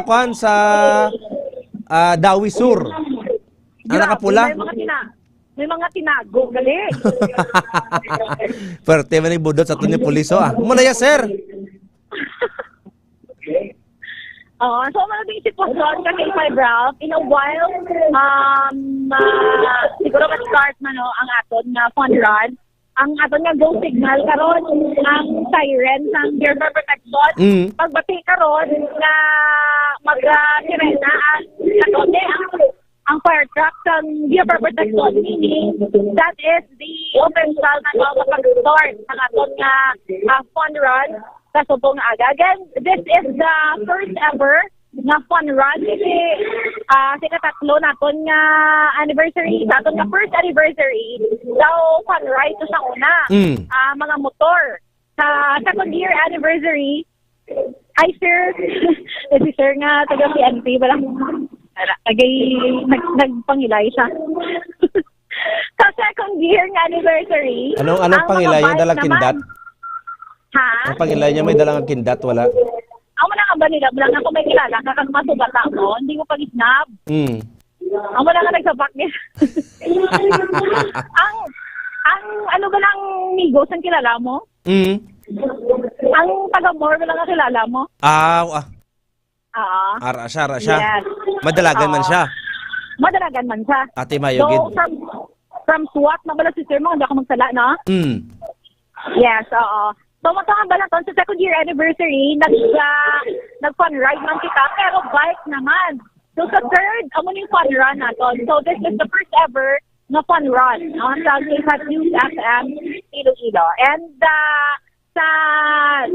kwan, sa, ah, Dawi Sur. Ang Grabe, nakapula. May mga tina-, may mga tinago, gali. Perte man yung budot sa aton ni pulis, oh, ah. Muna ya, sir. Oo, so, ano din sitwasyon ka kay Five Ralph? In a while, um, ah, siguro ma-start man, no, ang aton nga fun run. Ang aton nga go signal karon, ang siren sang Bureau of Fire Protection. Mm. Pagbati karon nga mag, ah, sirena ang, ano, ang ang fire truck sang Bureau of Fire Protection, meaning that is the official na nga makag-start ang aton nga, ah, fun run sa subong nga aga. Again, this is the first ever nga fun run. Kasi, ah, sa ikatatlo naton nga anniversary, sa aton nga first anniversary, daw fun ride to sa una. Mm. Ah, mga motor. Sa second year anniversary, ay, sir. Eh, si sir nga, taga P N P, wala. Wala. Nagay, nag-, nagpangilay siya. Sa second year nga anniversary, Anong, anong ang mga pangilay niya? bike Dalang naman. kindat? Ha? Ang pangilay niya may dalang kindat, wala? Ang wala nga ba nila? Wala nga kung may kilala ka, kag masubata mo, hindi mo pag-isnab. Mm. Ang wala nga nagsabak niya. Ang, ang, ano ba lang, Migos ang kilala mo? Mm. Ang taga Moore, wala nga kilala mo? Ah, ah. Oo. Ara siya, ara siya. Yes. Madalagan man Oo. siya. Madalagan man siya. Ate Mayo, So, gid. from, from swat na bala si Sir mo, hindi ako magsala, no? Mm. Yes, oo. So, matang ang balaton sa second year anniversary, nag, ah, nag-fun ride man kita, pero bike naman. So, sa third, amo ni fun run naton. So, this is the first ever nga fun run, no, sa K five News F M Iloilo. And, ah, sa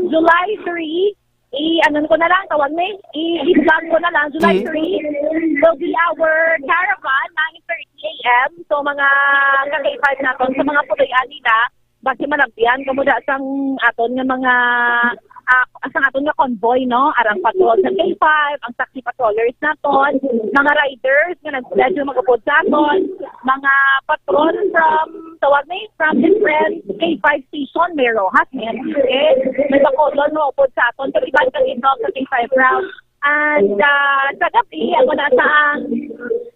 July three, i-, ano ko na lang, tawag ni, i-, i-vlog ko na lang, July Mm. three will be our caravan, nine thirty A M. So, mga ka-K five naton, sa mga puloy-an nila, basi malabyan kamo da sang aton nga mga, ah, sang aton nga convoy, no? Arang patrol sa K five, ang taxi patrollers naton, mga riders nga nag-schedule mag-upod sa aton, mga patrol from, tawag ni, from different K five station, may Roxas, may Antique, may Bacolod, maupod sa aton, kag iban kag itlog sa K five route. And, ah, sa gabi, ako na sa ang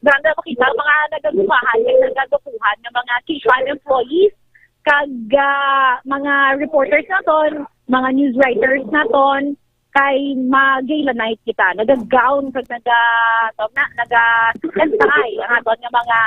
Dara na makita ang mga nagagumahan kag nagagupuhan nga mga K five employees kag, ah, mga reporters naton, mga news writers naton, kay mag-gala night kita. Naga-gown kag naga, tawag na, naga-, naga-tie ang aton nga mga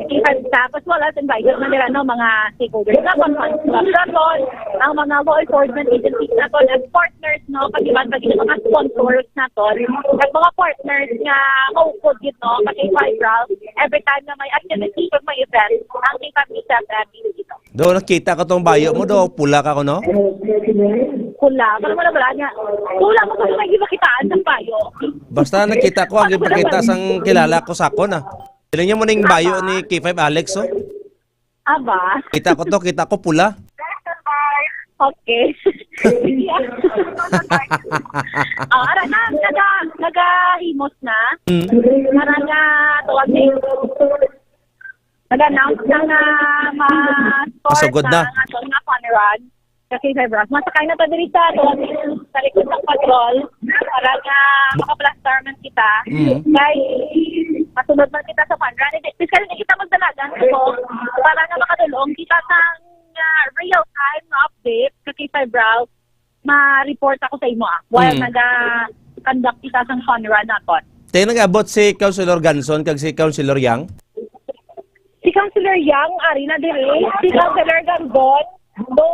K five staff, as well as invited man nila, no, mga stakeholders naton, fans club naton, ang mga law enforcement agencies naton, as partners, no, kag iban pa gid mga sponsors naton, kag mga partners nga maupod gid, no, sa K five Ralph, every time na may activity kag may event, ang K five News F M is dito. Do, nakita ko tong bayo mo, do. Pula ka ko, no? Pula. Parang wala, wala niya. Pula mo kung may gibakitaan sa bayo. Basta nakita ko, ang ipakita sang kilala ko sa akon, ah. Tinan niyo mo ning bayo ni K five Alex, oh. Aba. Kita ko to, kita ko pula. Okay. Yeah. Oh, ara na, naga, nagahimos na. Mm. Ara nga, tawag ni, nag-announce na nga ma-start Masugod na. na ang aton nga fun run. Kasi sa Bras, masakay na ta diri sa aton, sa likod ng patrol, para nga makaplastar man kita. Mm. Kay masunod man kita sa fun run. Hindi, piskal, hindi kita magdalagan ko para nga makadulong kita sa nga real-time nga update sa K five Ralph. Ma-report ako sa imo, ah, while Mm. naga-conduct kita sang fun run naton. Te, nag-abot si Councilor Ganson kag si Councilor Yang? Si Councilor Yang, ari na diri. Si Councilor Ganson, do,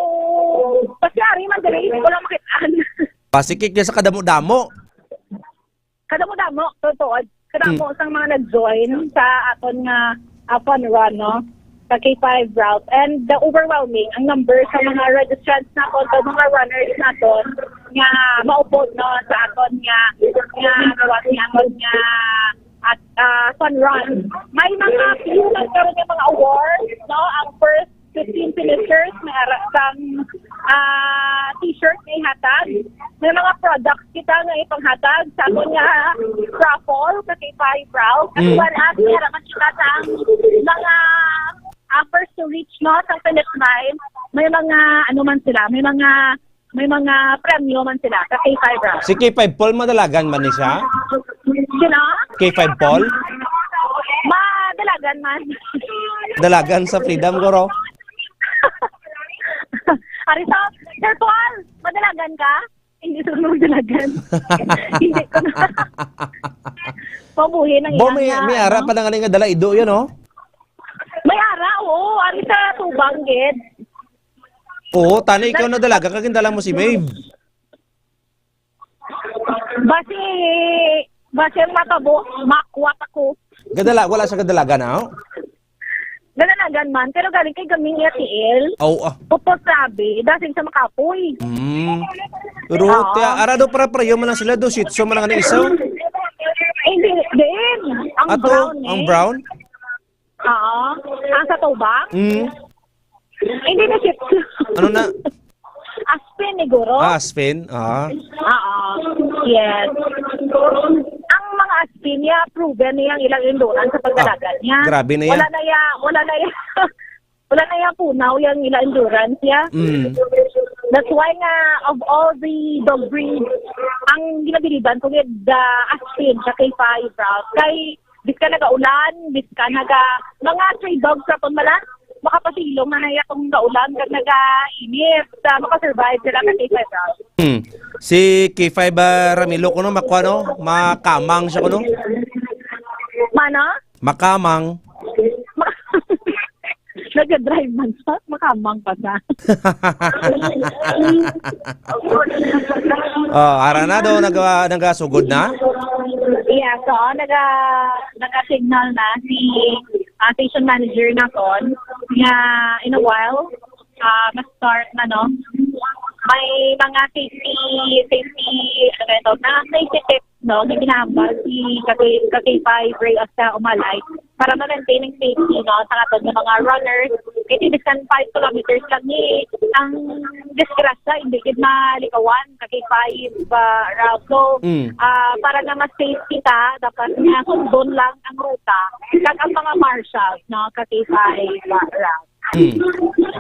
basi ari man diri, wala makitaan. Pasikik niya sa kadamo-damo. Kadamo-damo, totoo. Kadamo Mm. sang mga nag-join sa aton nga, ah, fun run, no? Sa K five Ralph. And the overwhelming, ang number sa mga registrants naton, sa mga runners naton, nga maupod, no, sa aton nga, nga, nga, nga, at, ah, fun run. May mga few nagkaroon ng mga awards, no? Ang first fifteen finishers, may ara sang, ah, t-shirt may hatag. May mga products kita nga ipanghatag sa aton nga raffle sa K five Ralph. As Mm. well as may ara man kita sa mga, ah, first to reach, no, sa finish line. May mga, ano man sila, may mga, may mga premyo man sila sa K five Ralph. Si K five Paul, madalagan man ni siya? Sino? K five Paul? Madalagan man. Dalagan sa freedom, guro. Ari sa, Sir Paul, madalagan ka? Hindi, sir, madalagan. Hindi ko na. Mabuhi nang Bo, may, iyang may nga, ara ano? pa na nga nga dala ido yun, oh. May ara, oo. Ari sa tubang, gid. Oo, tani ikaw na dalaga, kag dala mo si Maeve. Basi, basi ang matabo, makwat ako. Gadala, wala siya gadalagan, aw? Gadalagan man, pero galing kay gaming niya, T L. Aw, ah. Upos grabe, dasig sa makapoy. Mm. Pero, Oo. tiya, ara daw para pareho man lang sila, do, Shih Tzu man lang ang isa. Hindi, din. Ang Ato, brown, ang eh. brown? Oo. Ang sa tubang? Mm. Hindi na Shih Tzu. Ano na? Aspen, siguro. Ah, Aspen. Ah. Oo. Yes. Ang mga Aspen niya, proven niya ang ilang endurance sa pagdalagan Ah, niya. grabe na yan. Wala na ya, wala na ya, wala na ya punaw yung ilang endurance niya. Mm. That's why nga, of all the dog breeds, ang ginabiliban ko nga the Aspen sa K five, bro. Kay, biskan nagaulan, biskan naga, mga stray dogs sa aton, mala, makapasilong na naya kung gaulan kag nagainit. Sa, makasurvive sila sa K five, bro. Hmm. Si K five, ah, Ramilo, kuno, makwa, no? Makamang siya, kuno? Mano? Makamang. Ma-, nagdadrive man siya, makamang pa siya. Oh, ara na do, naga-, nagasugod na? Yeah, so, naga-, naga-signal na si, ah, station manager naton nga in a while, ah, ma-start na, no? May mga safety, safety, ano ba ito? Na safety tips, no? Nga ginahambal si Kaki-, Kakipay Ray Asta Umalay para ma-maintain ang safety, no, sa aton nga mga runners. Kasi bisan five kilometers lang ni ang disgrasya, hindi gid malikawan, Kakipay, ba, Ralph. So, Mm. ah, para nga mas safe kita, dapat nga sundon lang ang ruta kag ang mga marshals, no, Kakipay, ba, Ralph. Hmm.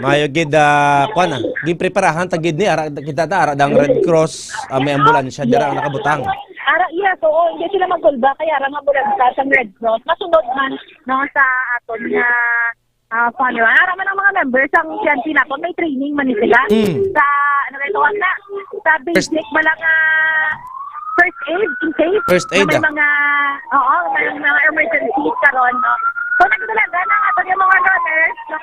Maayo gid, ah, kuwan, ah. Ginpreparahan ta gid ni, ara, kita ta, ara dang Red Cross, ah, may ambulansya dira ang nakabutang. Ara, Yes, oo, hindi sila magkulba, kaya ra nga bulagta sang Red Cross. Masunod man, no, sa aton nga, ah, funeral. Ara man ang mga members, ang P N P naton, may training man ni sila. Mm. Sa, ano ba ito, na, sa First basic ba lang, ah, first aid, in case First na aid, may ah. mga, oo, may mga emergencies karon, no? So, nagdalagan ang aton yung mga runners, no?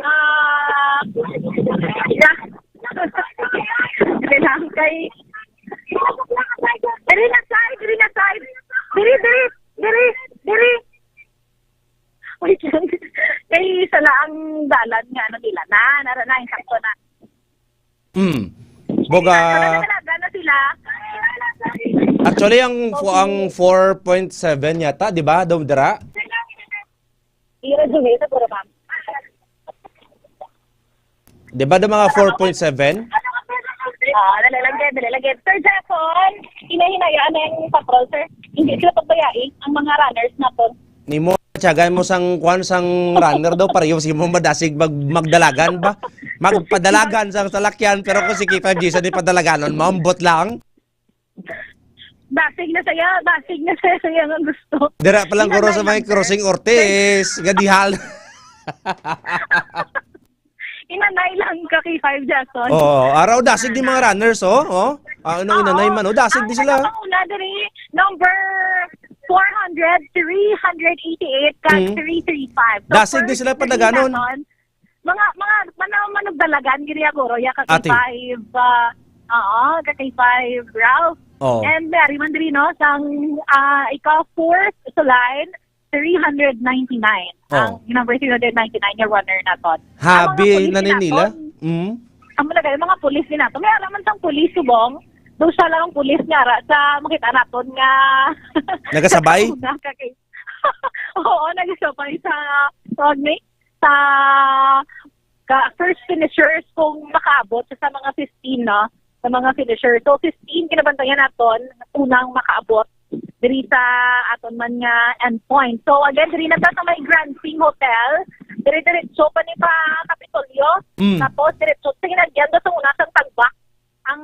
Ah, yeah. Kailangan kay, diri na side, diri na side. Diri, diri, diri, diri. Wait lang. Kay isa lang ang dalan nga ano nila. Na, nara na, insakto na. Hmm. Boga. Nagdalagan na sila. Actually, ang, ang four point seven yata, di ba? Daw dira? Ira dun eh, sa puro, ma'am. Di ba, daw mga four point seven? Ah, dali lang, dali lang. Sir Jefferson, hinahinayaan na yung patrol, sir. Hindi sila pagbayai, ang mga runners naton. Nimo, tiyagan mo sang, kwan, sang runner daw, pareho si mo madasig mag-, magdalagan ba? Magpadalagan sang salakyan, pero kung si K five G sa di padalaganon, maambot lang. Dasig na saya, dasig na saya, saya nga gusto. Dira pa lang, guro, sa may Crossing Ortiz, Gadihal. Inanay lang ka kay Five Jackson. Oo, araw dasig di mga runners, oh. Oh. Ah, ano, inanay man, oh, dasig di sila. Ang una diri, number four hundred, three hundred eighty-eight, kag Mm. three three five. So, Dasig di first sila three padaganon. naton, Mga, mga, mga manugdalagan, giri, guro, ya, ka K five, ah, oo, ka K five, Ralph. Oh. And may ari man diri, no, sang, ah, ika-fourth sa line, three hundred ninety-nine. Oh. Ang number three hundred ninety-nine, yung runner naton. Habi na ni nila. Mm. Ang mga, mga pulis din nato. May ara man sang pulis, subong. Doon siya lang ang pulis nga ara sa makita naton nga Nagasabay? Una ka kay Oo, nagasabay sa, tawag ni, sa ka, first finishers kung makaabot sa mga fifteen, no? Sa mga finishers. So, fifteen, kinabantayan naton, unang makaabot diri sa aton man nga endpoint. So, again, diri na ta sa may Grand Sing Hotel. Dire-diretso pa ni pa Kapitolyo. Mm. Tapos, diretso, sige na, dyan, sa una sang tagbak. Ang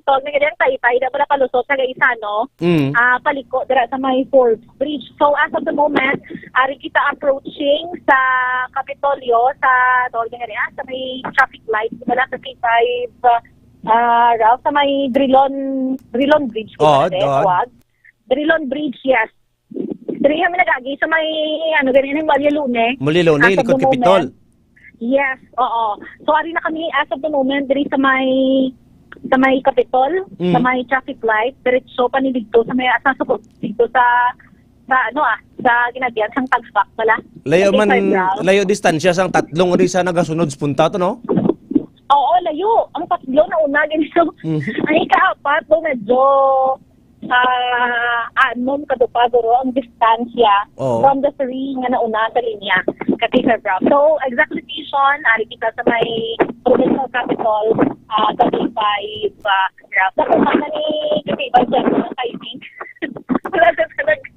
tawag na ganyan, taytay, na wala palusot sa Gaisano, Mm. ah, paliko dira sa may Forbes Bridge. So, as of the moment, ari kita approaching sa Kapitolyo, sa tawag na ganyan, sa may traffic light, di ba lang sa K five, ah, Ralph, sa may Drilon, Drilon Bridge, di ba Oo, na, doon. Tawag? Drilon Bridge, yes. Diri kami nagagi sa may, ano, ganyan, yung Maria Lune. Maria Lune, As of likod the Capitol. moment. Yes, oo. So, ari na kami as of the moment, diri sa may, sa may Capitol, Mm. sa may traffic light, diretso pa ni dito, sa may, sa, sa, dito sa, sa, ano, ah, sa ginagyan, sang tagbak pala. Layo Sa man, Central. layo distansya sang tatlong uri sa nagasunod sa punta to, no? Oo, layo. Ang tatlo na una, ganito. Mhm. Ang ikaapat, do medyo, ah, anom ka dupa, guro, ang distansya Oo. from the three nga nauna sa linya, ka Teacher Brown. So, exact location, ari kita sa may provincial capital, ah, sa K five, ah, Brown. Sa kumana ni Katiba dyan, I think. Wala na talaga,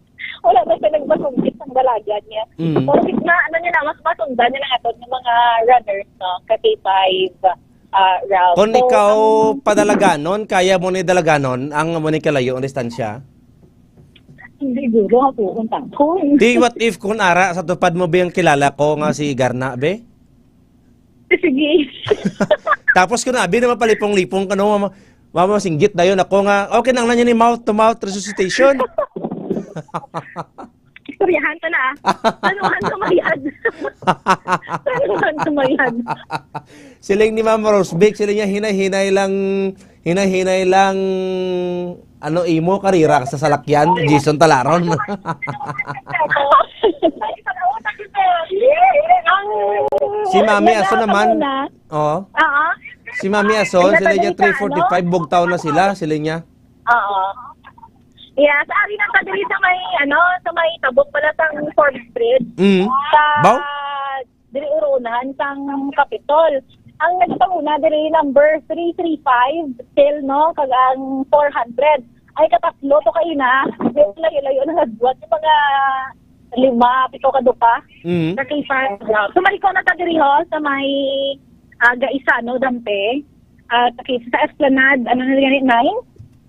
wala na siya nagpasungkit ang dalagan niya. Mm. So, na, ano niya na, mas masundan niya na aton ng mga runners, no? Ka K five, ah, Ralph. Kung So, ikaw ang padalaganon, kaya mo ni dalaganon ang amo ni kalayo ang distansya? Hindi, guro, ako kung tako. Di, what if kung ara sa tupad mo ba yung kilala ko nga si Garna, be? Sige. Tapos kung abi naman palipong-lipong ka, no, mama, mama, singgit dayon ako nga, okay, nang na niya ni mouth to mouth resuscitation. Istoryahan ka na, ah. Tanuhan ka mayad. Tanuhan ka mayad. Siling ni Ma'am Rosbeck, siling niya, hinay-hinay lang, hinay-hinay lang, ano, imo, karira ka sa salakyan, Jason Talaron. Si Mami Aso naman. Oo. Oo. Si Mami Aso, Ay, sila niya natalita, three forty-five, no? Bugtaw na sila, sila niya. Oo. Yes, ari na ta diri sa may, ano, sa may tabok pala sang Forbes Bridge. Mm. Sa Baw? Diri urunan sang Kapitol. Ang nagpanguna diri number three three five, still, no, kag ang four hundred. Ay, katatlo to kaina. Layo-layo na nagbuhat yung mga lima, pito ka dupa. Mm. Sa K five. So, maliko na ta diri, ho, sa may, ah, Gaisano, Dampe. Ah, sa, sa Esplanade, ano na gani, nine?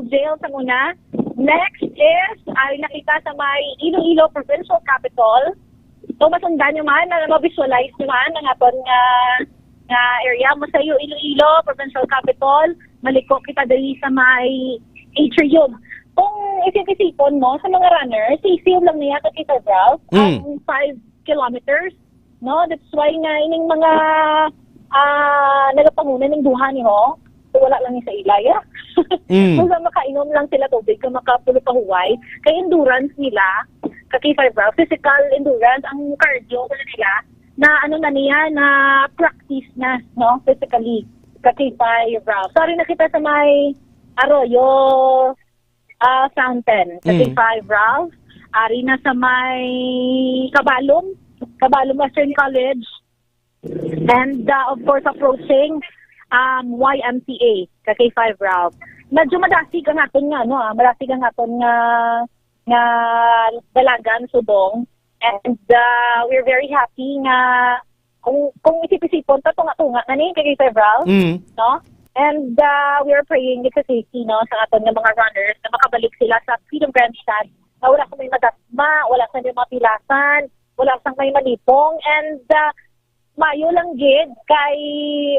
Old Jail sa una. Next is, ari na kita sa may Iloilo Provincial Capitol. So, masundan nyo man, na ma-visualize nyo man ang aton nga, nga area. Masayo, Iloilo Provincial Capitol. Maliko kita diri sa may atrium. Kung isip-isipon mo, sa mga runners, safe lang niya, Kakita Ralph, Mm. ang five kilometers, no? That's why nga ining mga, ah, nagapanguna ning duha ni ho, so wala lang ni sa ila, ya. Mm. So, sa makainom lang sila tubig, kung makapulo pa huway, kay endurance nila, Kakita Ralph, physical endurance, ang cardio, wala nila, na ano na niya, na practice na, no? Physically, Kakita Ralph. Sorry, nakita sa may Arroyo, ah, Fountain, sa Mm. K five Ralph. Ari na sa may Cabalom, Cabalom Western College. And, ah, of course, approaching, um, Y M C A, sa K five Ralph. Medyo madasig ang aton nga, ano, ah, madasig ang aton nga, nga dalagan, subong. And, ah, we're very happy nga kung, kung isip-isipon, tatunga-tunga na ni kay several, Mm. no? And, ah, we are praying sa safety, no, sa aton nga mga runners na makabalik sila sa Freedom Grandstand, na wala sa may madasma, wala sa may mapilasan, wala sa may malipong, and, ah, mayo lang gid kay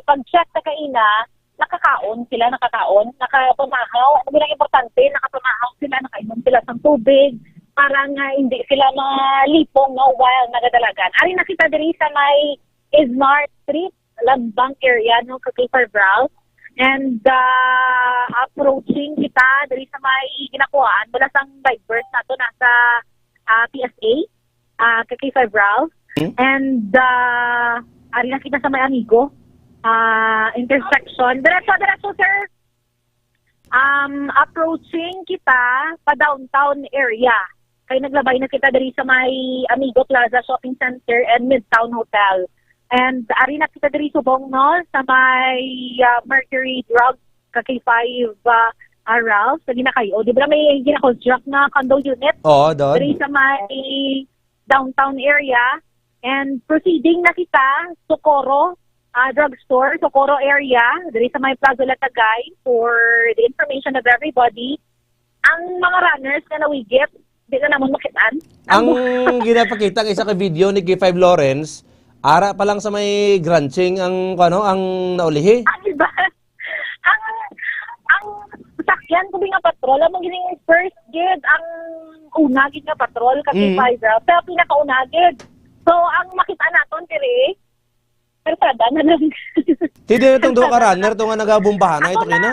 pag-check ta kaina, nakakaon sila, nakakaon, nakapamahaw. Ang pinaka importante, nakapamahaw sila, nakainom sila sang tubig para nga hindi sila malipong, no, while nagadalagan. Ari na kita diri sa may Ismar Street, Lambang area, no, sa K five Ralph. And, ah, approaching kita diri sa may ginakuhaan, wala sang divers nato, nasa, ah, P S A, ah, K five Ralph. Hmm? And, ah, ari na kita sa may Amigo, ah, intersection. Diretso, diretso, sir. Um, approaching kita pa downtown area. Kay naglabay na kita diri sa may Amigo Plaza Shopping Center and Midtown Hotel. And ari na kita diri subong, no, sa may, ah, Mercury Drug, ka K five, ah, ah, Ralph, sa ginakayo. Di ba may ginakonstruct na condo unit? Oo, doon. Diri sa may downtown area. And proceeding na kita, Socorro, ah, drugstore, Socorro area, diri sa may Plaza Latagay, for the information of everybody. Ang mga runners nga nawigit, di na namon makitaan. Ang ginapakita ang isa ka video ni K five Lawrence, ara pa lang sa may Granching ang, ano, ang naulihi. Ah, di ba? Ang, ang sakyan ko nga patrol, amo gining first gid, ang una gid nga patrol, kasi Mm. five rounds. Pero pinakauna gid. So, ang makita naton diri, persada na lang. Hindi na itong duha ka runner, itong nga nagabombahan na Ako ito na. kina?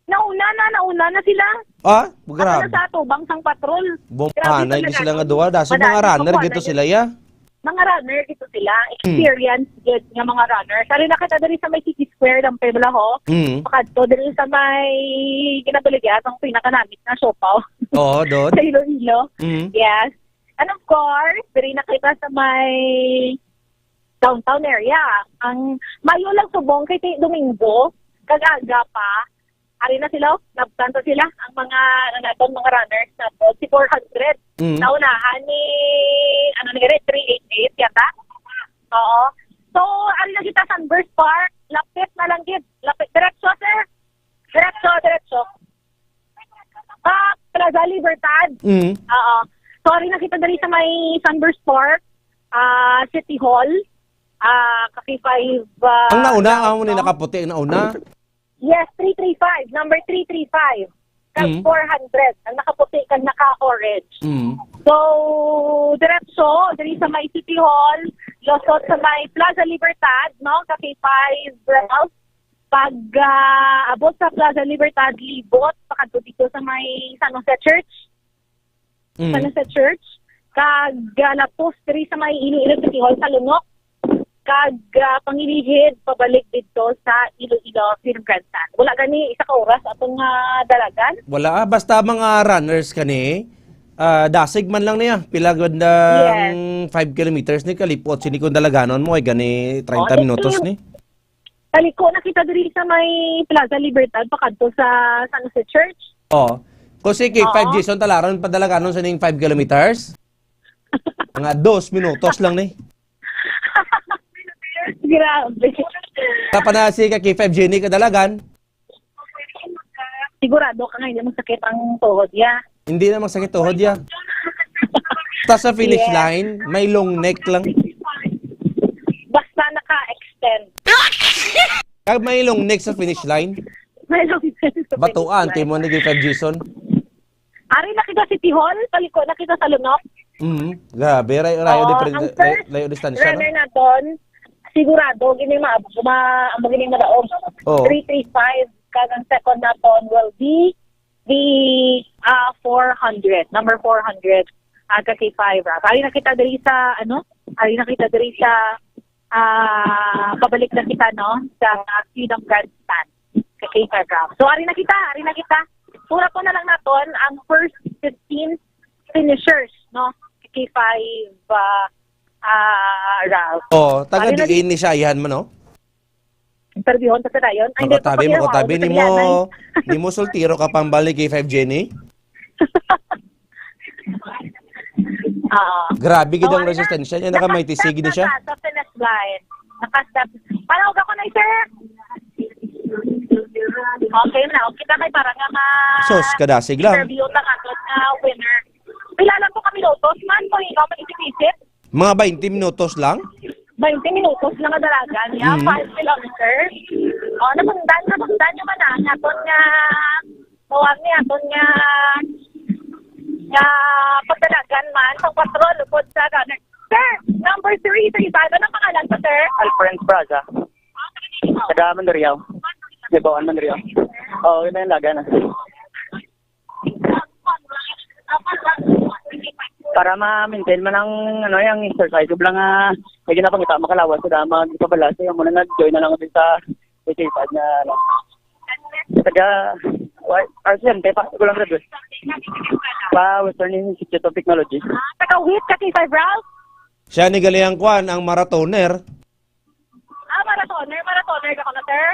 Nauna na, nauna na sila. Ah, Ako grabe. na sa atubang sang patrol. Bombahan Grabe na ito talaga. sila nga duha. Daso Madali, mga runner, makuha gito na sila, ya. Mga runner, gito sila. Hmm. Experience, gid nga mga runner. Sari na kita diri sa may City Square, ng Pebla, ho. Hmm. Pakadto diri sa may ginabaligyan, ang pinakanamit na siopaw. Oo, doon. Sa Iloilo. Hmm. Yes. And of course, diri na kita sa may downtown area. Ang mayo lang subong kay ti-, Domingo, kag aga pa, Ari na sila, oh. Nabtan pa sila, ang mga, ano naton, mga runners naton. Si four hundred. Mm. Naunahan ni, ano ni, three eight eight yata. Oo. So, ari na kita, Sunburst Park. Lapit na lang gid. Lapit. Diretso, sir. Diretso, diretso. Ah, Plaza Libertad. Mm. Oo. So, ari na kita diri sa may Sunburst Park, ah, City Hall, ah, Cafe five, ah, Ang nauna, ground, amo ni no? nakaputi ang nauna. Yes, three three five, number three three five. Kag Mm. four hundred, ang nakaputi kag naka-orange. Mm. So, diretso, diri sa may City Hall, lusot sa may Plaza Libertad, no? Cafe five, Ralph. Pag, ah, abot sa Plaza Libertad, libot, pakadto dito sa may San Jose Church. Mm. San Jose Church. Kag, ah, lapos diri sa may Iloilo City Hall sa Lunok. Kag, ah, pangilihid, pabalik dito sa Iloilo Film Grandstand. Wala gani, isa ka oras atong, ah, dalagan. Wala, ah. Basta mga runners kani, ah, dasig man lang niya. Pila gud ang Yes. five kilometers ni kalipot. Sini kung dalaganon mo, ay gani treinta Oh, minutos eh, ni. Taliko na kita diri sa may Plaza Libertad, pakadto sa San Jose Church. Oh. Kung si K five Oo. Jason, talaran padalaganon sa ning five kilometers? Mga dos minutos lang ni. Grabe. Tapa na si ka K five Jenny kadalagan. Sigurado ka nga hindi magsakit ang tuhod niya. Hindi na magsakit tuhod ya. Ta sa finish Yes. line, may long neck lang. Basta naka-extend. Kag may long neck sa finish line. May long neck sa Batuan, finish line. Kay mo ni K five Jason. Ari na kita City Hall, paliko na kita sa Lunok. Mhm. Grabe, rayo, rayo Oo, di pre-, ang rayo, first rayo distansya, no? runner naton, sigurado, gini ma-, ma-, amo gini madaog. Oo. Three three five, kag ang second naton will be the, ah, four hundred, number four hundred, ah, ka K five, ah. Ari na kita diri sa, ano? Ari na kita diri sa, ah, pabalik na kita, no? Sa Freedom Grandstand, ka K five, ah. So, ari na kita, ari na kita. Pura po na lang naton ang first fifteen finishers, no? Ka K five, ah, ah, Ralph. Oh, taga Ari na diin ni siya, ihan mo, no? Interviewon ta sa dayon. Ay, hindi, Makatabi, papakilala ko, makatabi, nimo, Italianay. Nimo soltero ka pang balik kay five Jenny? Oo. Grabe gid So, ang ari na. resistensya niya, naka may Naka-step tisig ni na siya. siya sa finish line. Naka-step. Panaog ako na, sir. Okay na, okay na kay para nga ma- Sus, kadasig lang. interview ta kato nga winner. Pila lang po kami minutos man kung ikaw mag-isip-isip? Mga baynte minutos lang? Baynte minutos lang ang dalagan niya, Mm. five kilometers. Oh, nasundan, nasundan niyo man ang aton nga, tawag ni aton nga, nga pagdalagan man, sa patrol, upod sa gunner. Sir, number three three five, anong pangalan po, sir? Alfred Braza. Taga Mandurriao. Libawan, Mandurriao. Oo, yun na yung laga na. Para ma-maintain man ang, ano, yung exercise, bala nga, may ginapangita, makalawas sila, magpabala sila, muna nag-join na lang ako din sa exercise na, ano, taga, wa-, R C M T pa, ko lang graduate. Pa Western Institute of Technology. Ah, taga W I T ka, K five Ralph? Siya ni gali ang kwan, ang marathoner. Ah, marathoner, marathoner ka ko na, sir?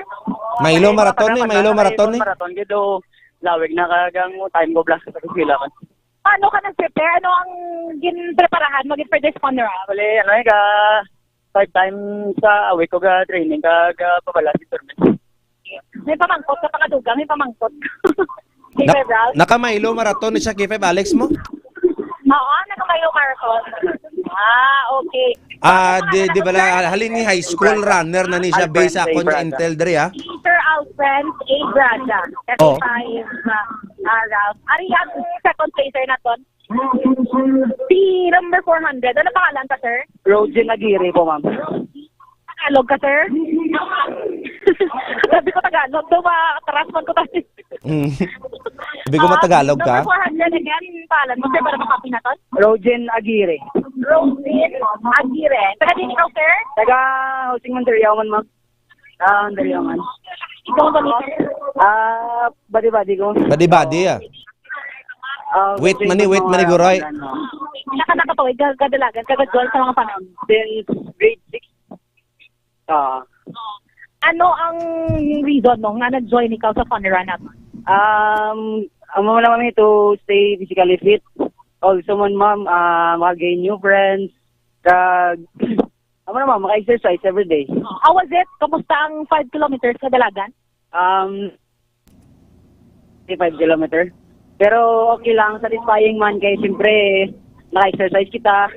Mailo Ay, marathon ni, matagal mailo na, marathon ni. Marathon gid, o, lawig na kag ang time ko, blas, sa eskwela man. Paano ka nag-prepare? Ano ang ginpreparahan mo gid for this funeral? Bali, ano, eh, ka five times sa a week ko ga training kag, ah, pabala si tournament. May pamangkot ka pa kadugang, may pamangkot. Hey, Nak-, Sir Ralph? Naka-Milo marathon ni siya, K five Alex mo? Oo, naka-Milo marathon. Ah, okay. Ah, So, di, mga di bala, nagtutry, halin ni high school Braza. Runner na ni siya, Alfred based sa A. akon nga Braza. Intel diri, ah. Sir Alfred A. Braza. Oh. Kasi five, ah, ah, Ralph. Ari ang second placer naton. Si number four hundred. Ano pangalan ka, sir? Rogen Aguirre po, ma'am. Tagalog ka, sir? Sabi ko Tagalog daw, ma-, atras man ko tayo. Mm. Sabi ko, Ah, matagalog ka? Number four hundred again, pangalan mo, sir, para makapinaton? Rogen Aguirre. Rogen Aguirre. Taga din ikaw, sir? Taga Housing Mandurriao man, ma'am. Ah, Mandurriao man. Ikaw ba, sir? Ah, badi-badi ko. Badi-badi, ah. Ah, Wait, graduate mani, ko wait, mani, mga guray. ano. Naka-, nakatawid ka, kadalagan, kagadual sa mga panahon. Since grade six. Ah. Ano ang reason mo nga nag-join ikaw sa fun run naton? Um, amo na, ma'am, to stay physically fit. Also, man, ma'am, ah, makagain new friends. Kag, amo na, ma'am, maka-exercise every day. Oh, how was it? Kamusta ang five kilometers nga dalagan? Um, five kilometer. Pero okay lang, satisfying man kay siyempre naka-exercise kita.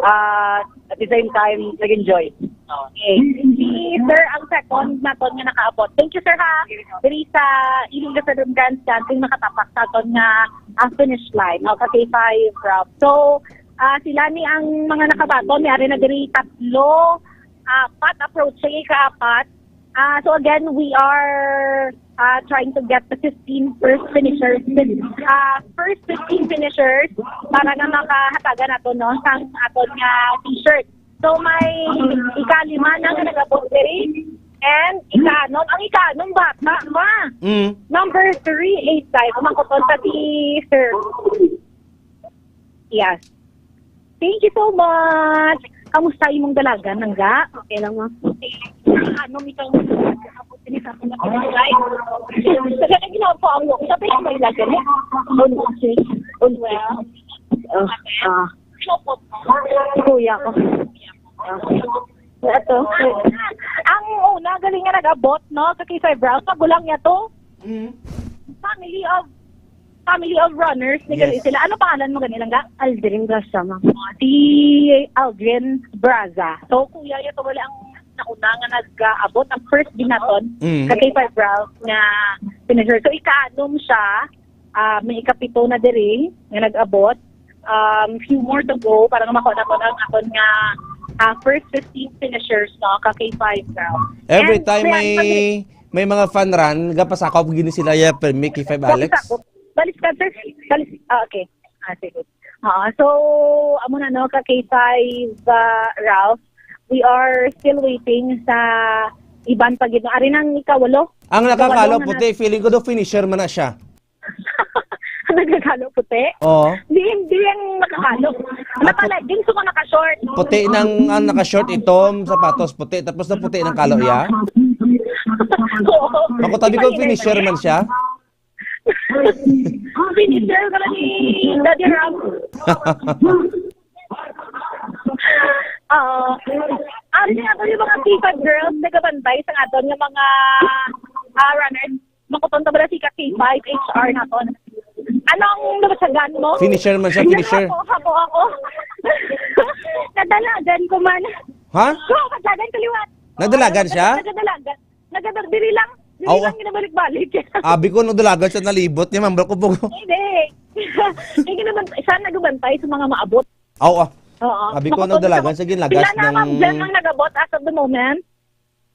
At at the same time, nag-enjoy. Okay. Si Sir ang second naton nga nakaabot. Thank you, sir, ha. Diri sa Iloilo Stadium Grandstand, kung nakatapak sa aton nga, ah, finish line. O, sa K five, Rob. So, ah, sila ni ang mga nakabaton, may ari na diri tatlo, apat, approaching ika-apat. Ah, so again, we are, ah, trying to get the fifteen first finishers, ah, first fifteen finishers para nga makahatagan nato, no, sang aton nga t-shirt. So may ikalima na nga nag-abot diri and ikaanom. Ang ikaanom bata pa. Mm. Number three, eight five. Umangkot pa si Sir. Yes. Thank you so much. Kamusta imong dalagan, Langga? Okay lang, ma'am. Ano, ikaw, abot din sa mga barangay? Sa ganang ginawa po ang work, sabi ko may lagan eh. Un-, un-, well, ah, ah. Sino po? Kuya ko. Ah. Ato. Ang una, galing nga nag-abot, no? Sa K five Rounds, magulang niya to. Mm. Family of, family of runners, ni gali Yes. sila. Ano pangalan mo gani, Langga? Aldrin Blasama. Si Aldrin Braza. So, kuya, ito wala ang nauna nga nag-aabot ang first binaton Mm. sa K five Rounds nga finisher. So, ikaanom siya, ah, may ikapito na diri nga nag-abot. Um, few more to go para nga makuha naton ang aton nga, ah, first fifteen finishers, no, ka K five Rounds. Every And time kaya may, pag- may mga fun run, gapasakop gini sila, ya, permi K five Alex. Gapasakop. Balis ka, sir. Balis, ah, okay. Ah, sige. Ah, so, amo na, no, ka K five, ah, Ralph, we are still waiting sa iban pa gid. Ari nang ikawalo. Ang nakakalo Ikawalo na puti, feeling ko do finisher man na siya. Nagkakalo puti? Oo. Di, hindi ang nakakalo. At Napala, din sa mga naka-short. Puti nang, ang naka-short, itom, sapatos, puti. Tapos na puti ng kalo, ya? Oo. Makutabi ko, Hindi finisher na man siya. Finisher ka na ni Daddy Ram. Oo. Ano nga po yung mga K five girls nagabantay sa aton nga mga, ah, runners? Makuton ta bala si ka K five H R naton. Anong nabasagan mo? Finisher man siya, Yan finisher. Ako, ako, ako. Nadalagan ko man. Ha? Ko, kadalagan ko liwat. Nadalagan siya? Nadalagan. Nagadal-, diri lang. Diri Aw, lang ah. ginabalik-balik. Abi ko, nagdalagan siya, nalibot niya, ma'am. Bro, ko po. Hindi. Hindi naman, siya nagabantay sa mga maabot. Aw, ah. Oo. Abi ko, Makuton nagdalagan sa- siya, ginlagas Pila na, ng Ma'am Jen, ang nagabot as of the moment?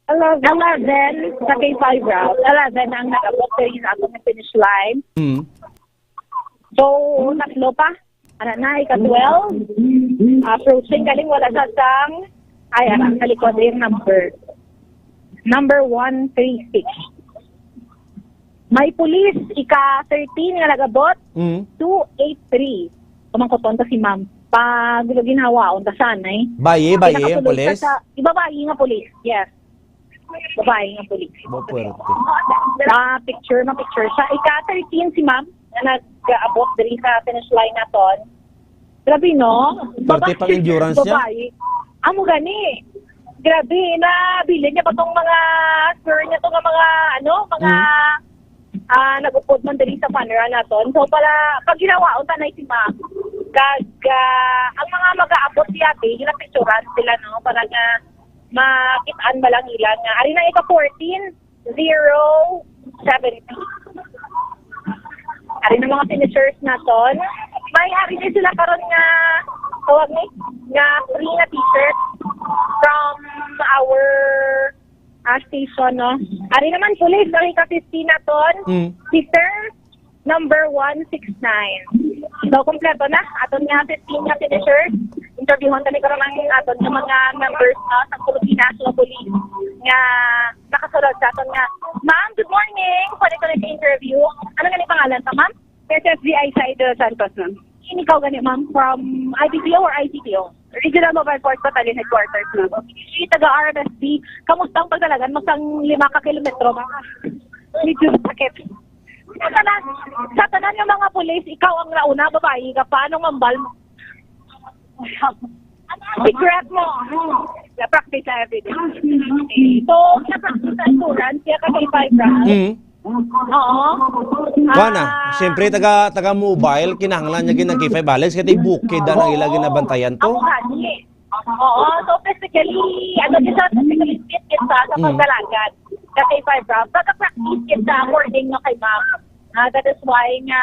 Eleven. Eleven sa K five round. Eleven ang nagabot diri sa atong finish line. Hmm. So, tatlo pa. Ano na, ika-twelve. Approaching, galing wala sa sang, ay, ah, sa likod yung number. Number one three six. May pulis, ika-thirteen nga nagabot, Mm. two eight three. Kumangkuton ta si ma'am. Pag ginhawaon ta siya, anay. Bayi, bayi ang Nakasulod pulis? Sa, ibabayi nga pulis, yes. Babae nga pulis. Ba, puwerte. Ah, picture, ma-picture siya. Ika-thirteen si ma'am na nag-abot diri sa finish line naton. Grabe, no? Perte Babae, pang endurance niya. Babae. Amo gani. Grabe, nabilin niya pa tong mga sir niya to nga mga, ano, mga, Mm. ah, nag-upod man diri sa fun run naton. So, para, pag ginawa, unta na si ma'am. Kag, ah, ang mga mag-aabot siya, di, ginapicturan sila, no? Para nga, makit-an ba lang nila nga ari na ika fourteen, zero seventy. Ari na mga finishers naton. May ari ni sila karon nga tawag ni nga free nga t-shirt from our, ah, station, no? Ari naman, pulis, ang ika fifteen naton. Mm. Si Sir Number one six nine. So, kompleto na. Aton nga fifteen nga finishers. Interviewon kami karon ang aton nga mga members, no, sa Pilipinas nga police nga nakasulod sa aton nga. Ma'am, good morning. Pwede ko na interview. Ano nga ni pangalan pa, ma'am? S F V I Saido Santos, ma'am. Sino ikaw gani, ma'am? From I P P O or I C P O? Regional Mobile Force Battalion Headquarters, ma'am. Okay. Taga R M S B. Kamusta ang pagdalagan mo sang lima ka kilometro, ma'am? Medyo sakit. Sa tanan, sa tanan nga mga pulis, ikaw ang nauna, babayi ka pa. Anong ambal mo? Ano ang secret mo? Na-practice sa everyday. So, na-practice sa insurance, siya ka K five, Brad? Mm. Oo. Kuha na. Ah. Siyempre, taga, taga mobile, kinahanglan niya gid ng K five Alex, kaya bukid na ang ila ginabantayan to. Ako gani. Oo, so physically, ano, di sa physically fit kita sa Mm. pagdalagan. Sa K five Ralph, pagka-practice kita according no kay ma'am. Ah, that is why nga,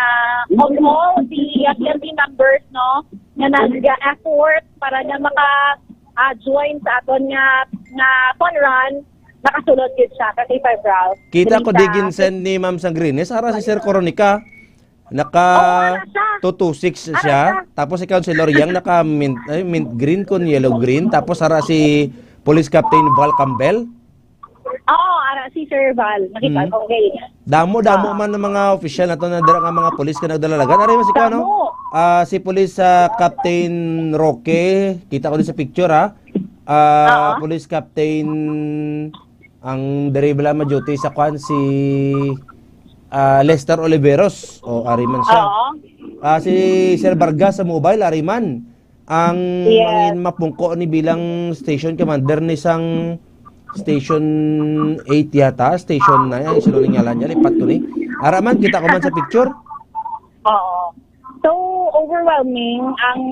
of all the F L T members, no, nga nag-effort para nga maka, ah, join sa aton nga, nga fun run, nakasulod gid siya sa K five Ralph. Kita ko Diri di sa gin-send ni Ma'am Sangrines, ara si Sir Coronica. Naka Oo, ara siya. two two six Ara siya. siya. Tapos si Councilor Yang naka mint, ay, mint green kun yellow green. Tapos ara si Police Captain Val Campbell. Oo, ara si Sir Val. Nakita Mm. ko, okay. Damo-damo Ah. man ang mga opisyal nato na dira nga mga pulis ka nagdalalagan. Ari man si kuan, no? Damo. Ah, si Police, ah, Captain Roque, kita ko din sa picture, ha. Ah, Oo. Police Captain, ang diri bala ma-duty sa kuan si, ah, Lester Oliveros. O, ari man siya. Oo. Ah, si Sir Vargas sa mobile, ari man. Ang Yes. mangin mapungko ni bilang station commander ni sang station eight yata, station nine, ang sunod nga ngalan niya, lipat ko ni. Ara man, kita ko man sa picture. Oo. So, overwhelming ang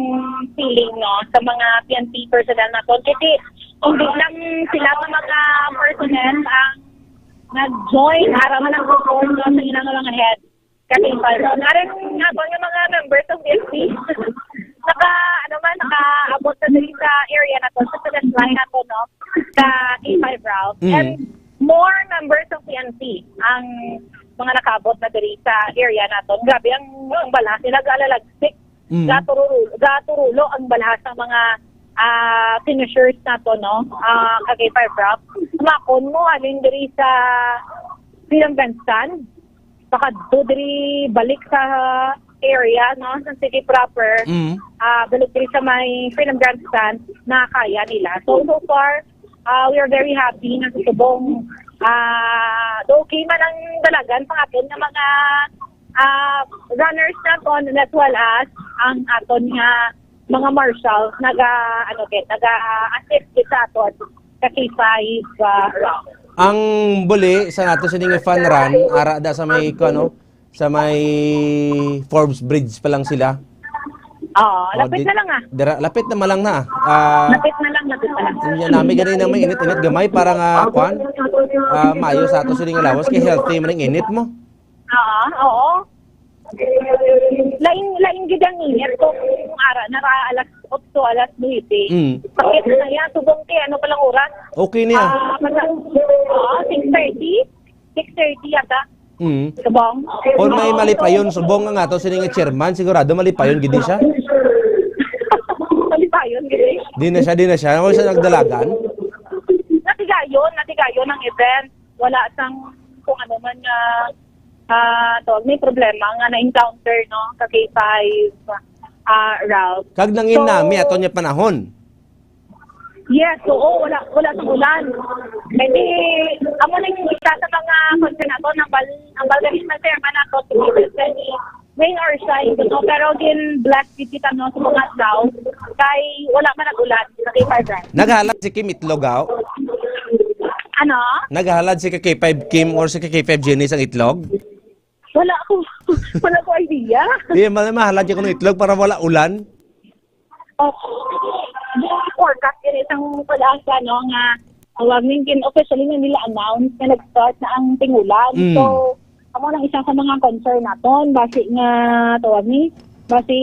feeling, no, sa mga P N P personnel naton. Kasi, hindi lang sila nga mga personnel ang nag-join, ara man ang support, no, sa ilang mga head. Kasi, parang, aron nga ba nga mga members of P N P, naka, ano man, nakaabot na diri sa area naton, sa finish line naton, no, sa K five Ralph. Mm. And more members of P N P ang mga nakaabot na diri sa area naton. Grabe ang, ang balhas nila, galalagsik. Mm. Gaturulo, gaturulo ang balhas ng mga, ah, finishers naton, no? Ah, ka K five Ralph. Makon mo, halin diri sa Freedom Grandstand, pakadto diri balik sa area, no, sa city proper, Mm. ah, balik diri sa may Freedom Grandstand, nakaya nila. So, so far, ah, we are very happy na sa subong, ah, okay man ang dalagan sa aton nga mga, ah, runners naton, as well as ang aton nga mga marshals naga, ano, gid, naga-assist gid sa aton sa K five, ah, Ralph. Ang buli sa nato sining fun run, ara da sa may, ano, sa may Forbes Bridge pa lang sila. Oo, Oh, lapit di-, na lang, ah. dira-, lapit na malang na, ah. Ah, Lapit na lang, lapit na lang. Unya nami gani na may init-init gamay para nga, kwan, ah, mayo sa ato sining lawas kay healthy man ang init mo. Oo, oo. Lain, lain gid ang init kung ara na ra alas otso, alas nuwebe. Mm. Sakit na yan. Subong ti, ano pa lang oras? Okay niya. Ah, masa-, oo, six thirty. Six thirty yata. Mm. Subong. Kung may Oo. malipayon, subong nga ato sini nga chairman, sigurado malipayon gid siya. Malipayon gid. Di na siya, di na siya. Wala siya nagdalagan. Natigayon, natigayon ang event. Wala sang kung ano man nga, ah, tawag, may problema nga na-encounter, no, sa K five, ah, Ralph. Kag nangin So, nami ato niya panahon. Yes, oo, wala, wala sa ulan. Kaya, amo na yung isa sa mga concern nato, ang bal-, ang balganis ng chairman nato, si Mister Benny, rain or shine, no? Pero gin-bless gid kita, no, sa mga adlaw. Kay wala man nag-ulan sa K five Ralph. Naghalad si Kim itlog, aw? Ano? Naghalad si K five Kim or si K five Jenny sang itlog? Wala ko, wala ko idea. Di, ma-, mahalad siya kuno itlog para wala ulan. Oh, forecast ini sang pag-asa, no, nga tawag ni, kin-, officially na nila announce nga nag-start na ang tingulan. Mm. So, amo nang isa sa mga concern naton, basi nga, tawag ni, basi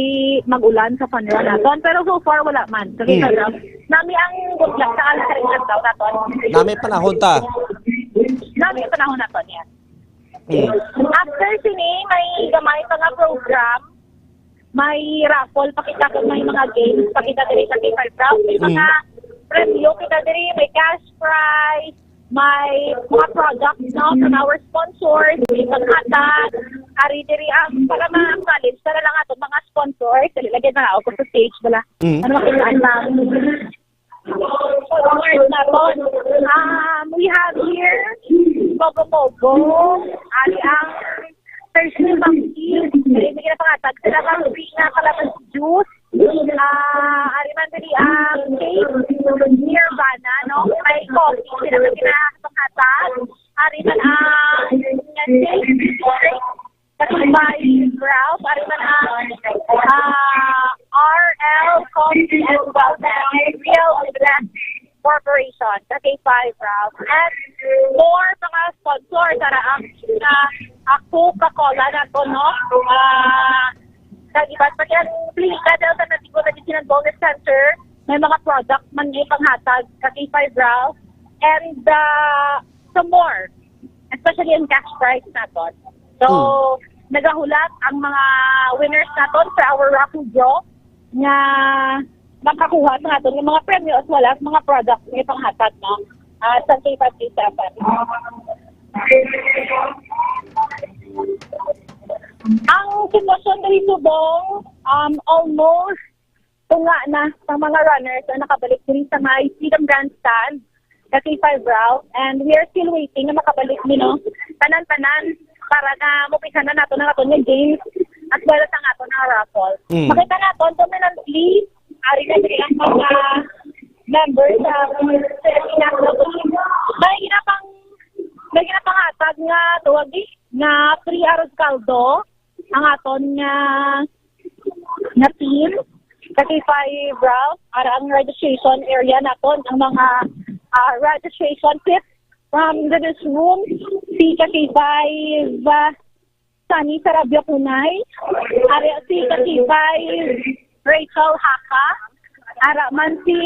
mag-ulan sa fun run naton. Pero so far, wala man. Kasi Mm. talaga, nami ang good luck sa alas sa rin daw naton. Nami panahon ta. Nami ang panahon naton, yan. Mm. After sini, may gamay pa nga program. May raffle pa kita, kag may mga games pa kita diri sa K five Ralph. May Mm. mga premyo kita diri, may cash prize, may mga products, no, from our sponsors, may panghatag. Ari diri ang, para ma-acknowledge na lang ato mga sponsors. Dali, lagyan na ako sa stage, wala. Mm. Ano makita ang Awards naton. Um, we have here Mogo Mogo, ari ang Hershey Monkey, may ginapangatag sila ka free nga calamansi juice. Ah, ari man diri ang cake, Nirvana, no? May coffee sila nga ginapangatag. Ari man ang cake, Katibay Ralph, ari man ang, ah, R L Coffee and Wellness Real Blend Corporation, sa K five Ralph. And more mga sponsor, tara ang, ah, ah, Coca-Cola na to, no? Ah, sa iba't pati ang Plika, dahil sa natigo na din silang Wellness Center, may mga product man nga ipanghatag sa K five Ralph. And, ah, some more, especially ang cash prize naton. So, nagahulat ang mga winners naton for our raffle draw nga makakuha sa aton nga mga premyo as well as mga products nga ipanghatag, no? Ah, sa K five K seven. Ang sitwasyon diri subong, um, almost tunga na sa mga runners na nakabalik diri sa may Freedom Grandstand, sa K five Ralph, and we are still waiting na makabalik, you know, tanan-tanan para na mupisa na nato ang aton nga games as well as ang aton nga raffle. Mm. Makita naton dominantly, ari na diri ang mga members sa Philippine National Team. May ginapang, may ginapangatag nga tuwag, eh, nga free arroz caldo ang aton nga, nga team sa K five Ralph. Ara ang registration area naton, ang mga, ah, registration kits from the newsroom, si ka K five, ah, Sunny Sarabia Punay, ari si ka K five Rachel Haka, ara man si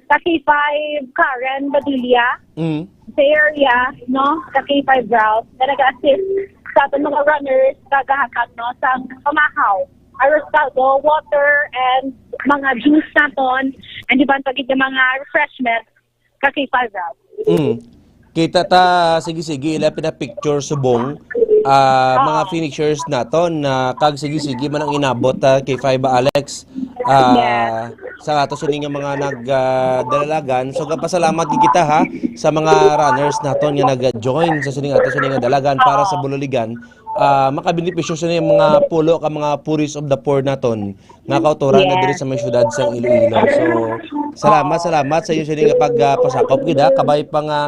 ka K five Karen Badilla, Mm. sa area, no, sa K five Ralph, na nag-assist sa aton mga runners, kagahatag, no, sa pamahaw, arroz caldo, water, and mga juice naton, and iban pa gid nga mga refreshment ka K five Ralph. Mm. Kita ta, sige-sige, ila pina-picture subong, ah, mga Oo. finishers naton, na kag sige-sige man ang inabot, ah, K five Alex. Ah, Yes. sa ato sini nga mga nag, ah, dalalagan. So, gapasalamat gid kita, ha, sa mga runners naton nga nag-join sa sini nga ato sini nga dalagan para sa Oo. Buloligan. Ah, makabenepisyo sini ang mga pulo ka mga Puris of the Poor naton nga kautoran na diri Yes. sa may siyudad sa Iloilo. So, salamat, Oo. salamat sa iyo sini nga pag, ah, pasakop gid, ha, kabay pa nga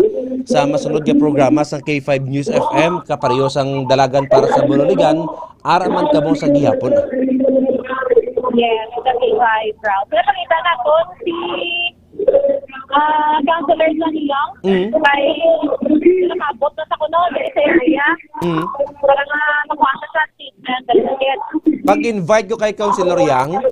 sa masunod nga programa sa K five News F M, kapareho sang dalagan para sa Buloligan, ara man kamo sa gihapon. Yes, sa K five Ralph. Pero pangita naton si, ah, Councilor Johnny Young, Mm. kay nakaabot na sa kuno, diri sa area. Mm. Para nga makuha sa statement, dali na yan. Pag-invite ko kay Councilor Yang,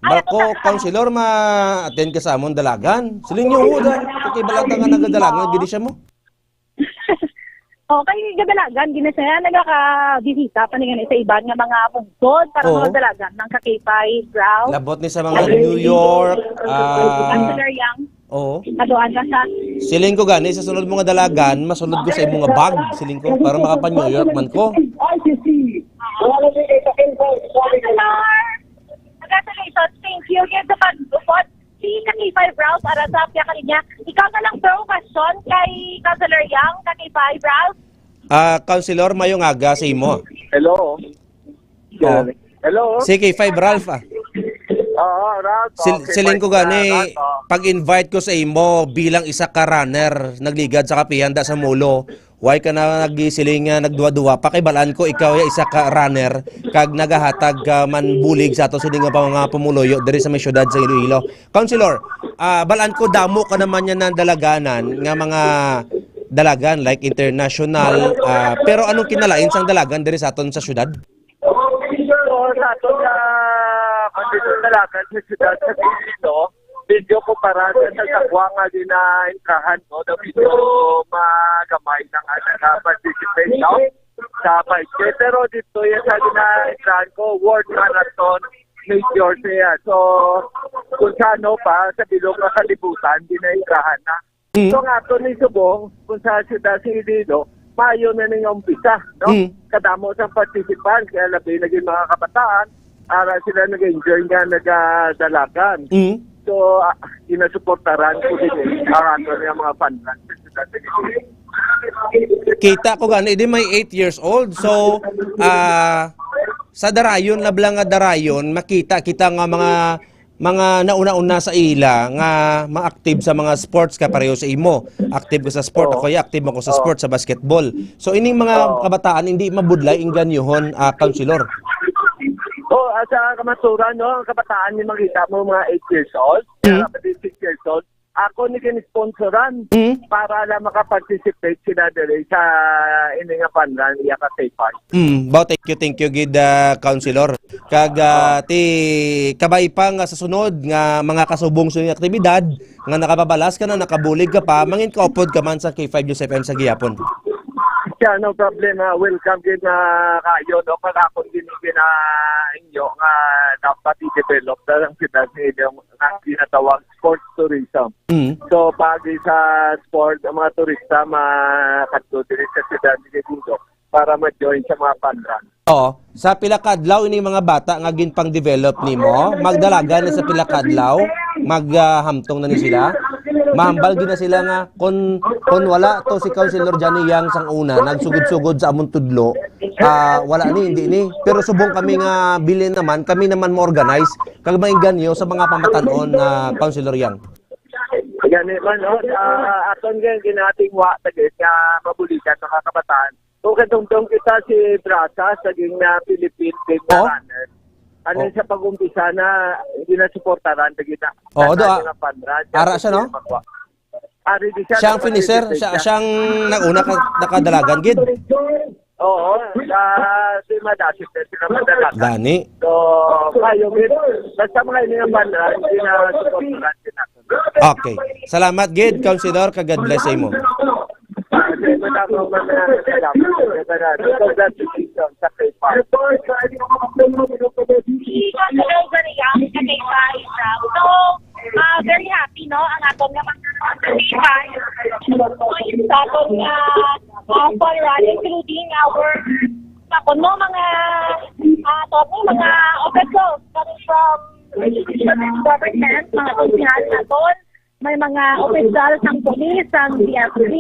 Ay, bako, ako na. Councilor, ma-attend ka sa amon dalagan. Siling niyo, "Oo, da. Kay balata nga nagadalagan, gini siya mo." Okay, gadalagan, gina siya, nagakabisita pa niya sa iban nga mga pungsod para Oo. mga dalagan ng ka K five Ralph. Labot ni sa mga New York, ah, Councilor Yang. Oo. Aduan na sa Siling ko gani, sa sunod mo nga dalagan, masulod ko sa imo nga bag, siling ko, para makapa-New York man ko. Congratulations. Thank you. Kaya sa pag-upod, si ka K five Ralph, para sa Pia Kalinya. Ikaw na lang, bro, question kay Councilor Yang, ka K five Ralph. Ah, Councilor, mayong aga sa imo. Hello. Oh. Hello? Sige, five Ralph, ah. Oo, Ralph. Sil-, Okay, siling ko fine, gani, Ralph, oh. Pag-invite ko sa imo bilang isa ka runner, nagligad sa kapihan da sa Molo, why ka na nagsiling nga nagduwa-duwa pa? Kay balaan ko, ikaw ya isa ka runner, kag nagahatag ka man bulig sa ato sini nga pa-, mga pumuluyo diri sa may siyudad sa Iloilo. Councilor, ah, balaan ko, damo ka naman yan ng dalaganan nga mga dalagan, like international, ah, pero anong kinalain sang dalagan diri sa aton sa siyudad? So, sa aton nga kondisyon talaga sa siyudad sa Iloilo, medyo kumpara sa, sa Tagua nga ginaentrahan, no, na medyo magamay na nga naka-participate, no, sa five K. Pero dito yan sa ginaentrahan ko, World Marathon Major siya. So, kung sa ano pa, sa bilog nga kalibutan, ginaentrahan na. Mm. So, nga to ni subong, kung sa siyudad sa Iloilo, maayo na ning umpisa, no? Mm. Kadamo sa participants, kaya labi na gyud mga kabataan, ara sila nag-enjoy nga nagadalagan. Mm. So, ah, ginasuportaran ko din, eh, ang ato nga mga fun run sa siyudad sa Iloilo. Kita ko gani, di may eight years old. So, ah, sa darayon, labla nga darayon, makita kita nga mga, mga nauna-una sa ila nga ma-active sa mga sports ka pareho sa imo. Active ko sa sport, Oo. ako ya, active ako sa Oo. sport, sa basketball. So, ining mga Oo. kabataan, hindi mabudlay, inganyohon, ah, Councilor. Oh, ah, sa kamaturan, no, ang kabataan ni makita mo mga eight years old, Mm. ah, six years old, ako ni gin-sponsoran Mm. para lang makaparticipate sila diri sa ini nga panran iya ka K five. Mm, ba, thank you, thank you gid, ah, Councilor. Kag, ah, ti kabay pa nga sa sunod nga mga kasubong sa inyong aktibidad nga nakababalas ka na, nakabulig ka pa, mangin kaupod ka man sa K five News F M sa gihapon. Yeah, no problem, ah. Welcome gid na kayo, no? Kag akon din gina inyo nga dapat i-develop na lang sila sa inyong nga ginatawag sports tourism. Mm. So, pag sa sport, ang mga turista makadto diri sa siyudad ni Bundok para ma-join sa mga panran. Oo. Sa pila ka adlaw ini mga bata nga ginpang-develop nimo, magdalagan na sa pila ka adlaw, maghamtong na ni sila. Mahambal gid na sila nga kun, kun wala to si Councilor Johnny Yang sang una, nagsugod-sugod sa amon tudlo, ah, wala ni, hindi ni. Pero subong kami nga bilin naman, kami naman mo-organize, kag mainganyo sa mga pamatan-on na Councilor Yang. Gani man, no? Ah, aton nga ginatingwa, tagis nga mabuligan mga kabataan. Kung kadungdong kita si Brasa, saging na Philippine Big Oh. Runner. Ano Oh. sa pag-umpisa na, hindi na suportaran, tagis na. Oh, do, ah, nga panran, ara siya, no? Ari di siya, Siya ang finisher, siya, siya ang nag-una ka, nakadalagan, gid. Oo, sa, si Madasip na sila madalagan. Gani. So, kayo, gid. Basta mga ini nga panran, hindi na suportaran, gid nato. Okay. Salamat gid, Councilor, kag God bless sa imo. Congratulations sa K five. Hello, Maria. Sa K five, ah. So, ah, very happy, no? Ang aton nga mga K five. Sa aton nga, ah, fun run, including our, sa aton, no, mga, ah, aton, mga officials coming from government, mga konsehal naton, may mga opisyal sang pulis, sang D F C,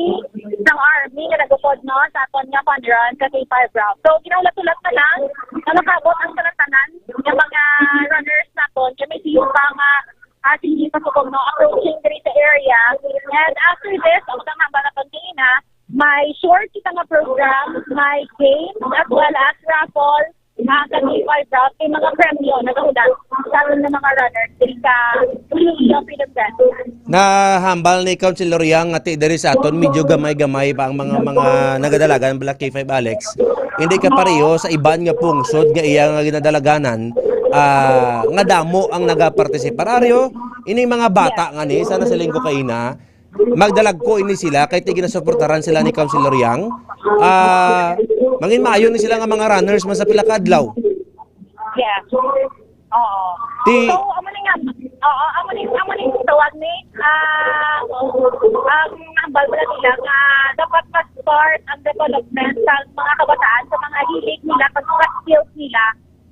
sang army nga nagupod, no, sa aton nga fun run sa K five round. So, ginahulat-hulat na lang nga makaabot ang tanan-tanan nga mga runners naton. Kami, sige pa nga, ah, sige pa subong, no, approaching diri sa area. And after this, ang unang hambal naton kanina, may short kita nga program, may games, as well as raffle, ah, sa K five round, may mga premyo nagahulat sa aton nga mga runners diri sa Iloilo Freedom Fest. Nahambal ni Councilor Yang nga ti diri sa aton, medyo gamay-gamay pa ang mga, mga nagadalagan bala K five Alex. Hindi ka pareho sa iban nga pungsod nga iya nga ginadalaganan, ah, nga damo ang nagapartisipar. Aryo, ini mga bata nga ni, sana sa linggo kaina, magdalagko ini sila kay ti ginasuportaran sila ni Councilor Yang. Ah, mangin maayo ni sila nga mga runners man sa pila ka adlaw. Yeah. Oo. Ti- So, amo ni nga, oo, amo ni, amo ni tawag ni, ah, ang hambal mo na nila nga dapat ma-start ang development sa mga kabataan sa mga hilig nila, pag mga skills nila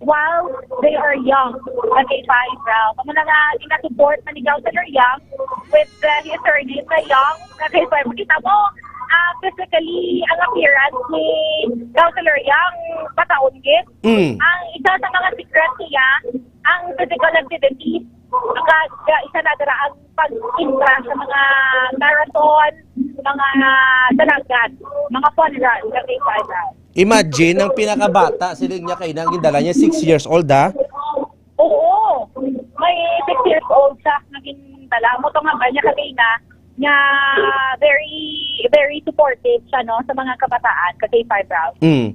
while they are young, sa K five round. Amo na nga, ginasupport man ni Councilor Yang with, uh, his surname na Yang, sa K five. Kita mo, ah, physically, ang appearance ni Councilor Yang, pataon gid. Mm. Ang isa sa mga secret niya, ang physical activity. Kag, ah, isa na dira ang pag-intra sa mga marathon, mga dalagan, mga fun run, sa K five round. Imagine, ang pinakabata, siling niya kay nang gindala niya, six years old, ha? Oo. May six years old siya, naging dala mo to nga ba niya kanina, nga very, very supportive siya, no, sa mga kabataan, sa K five round. Mm.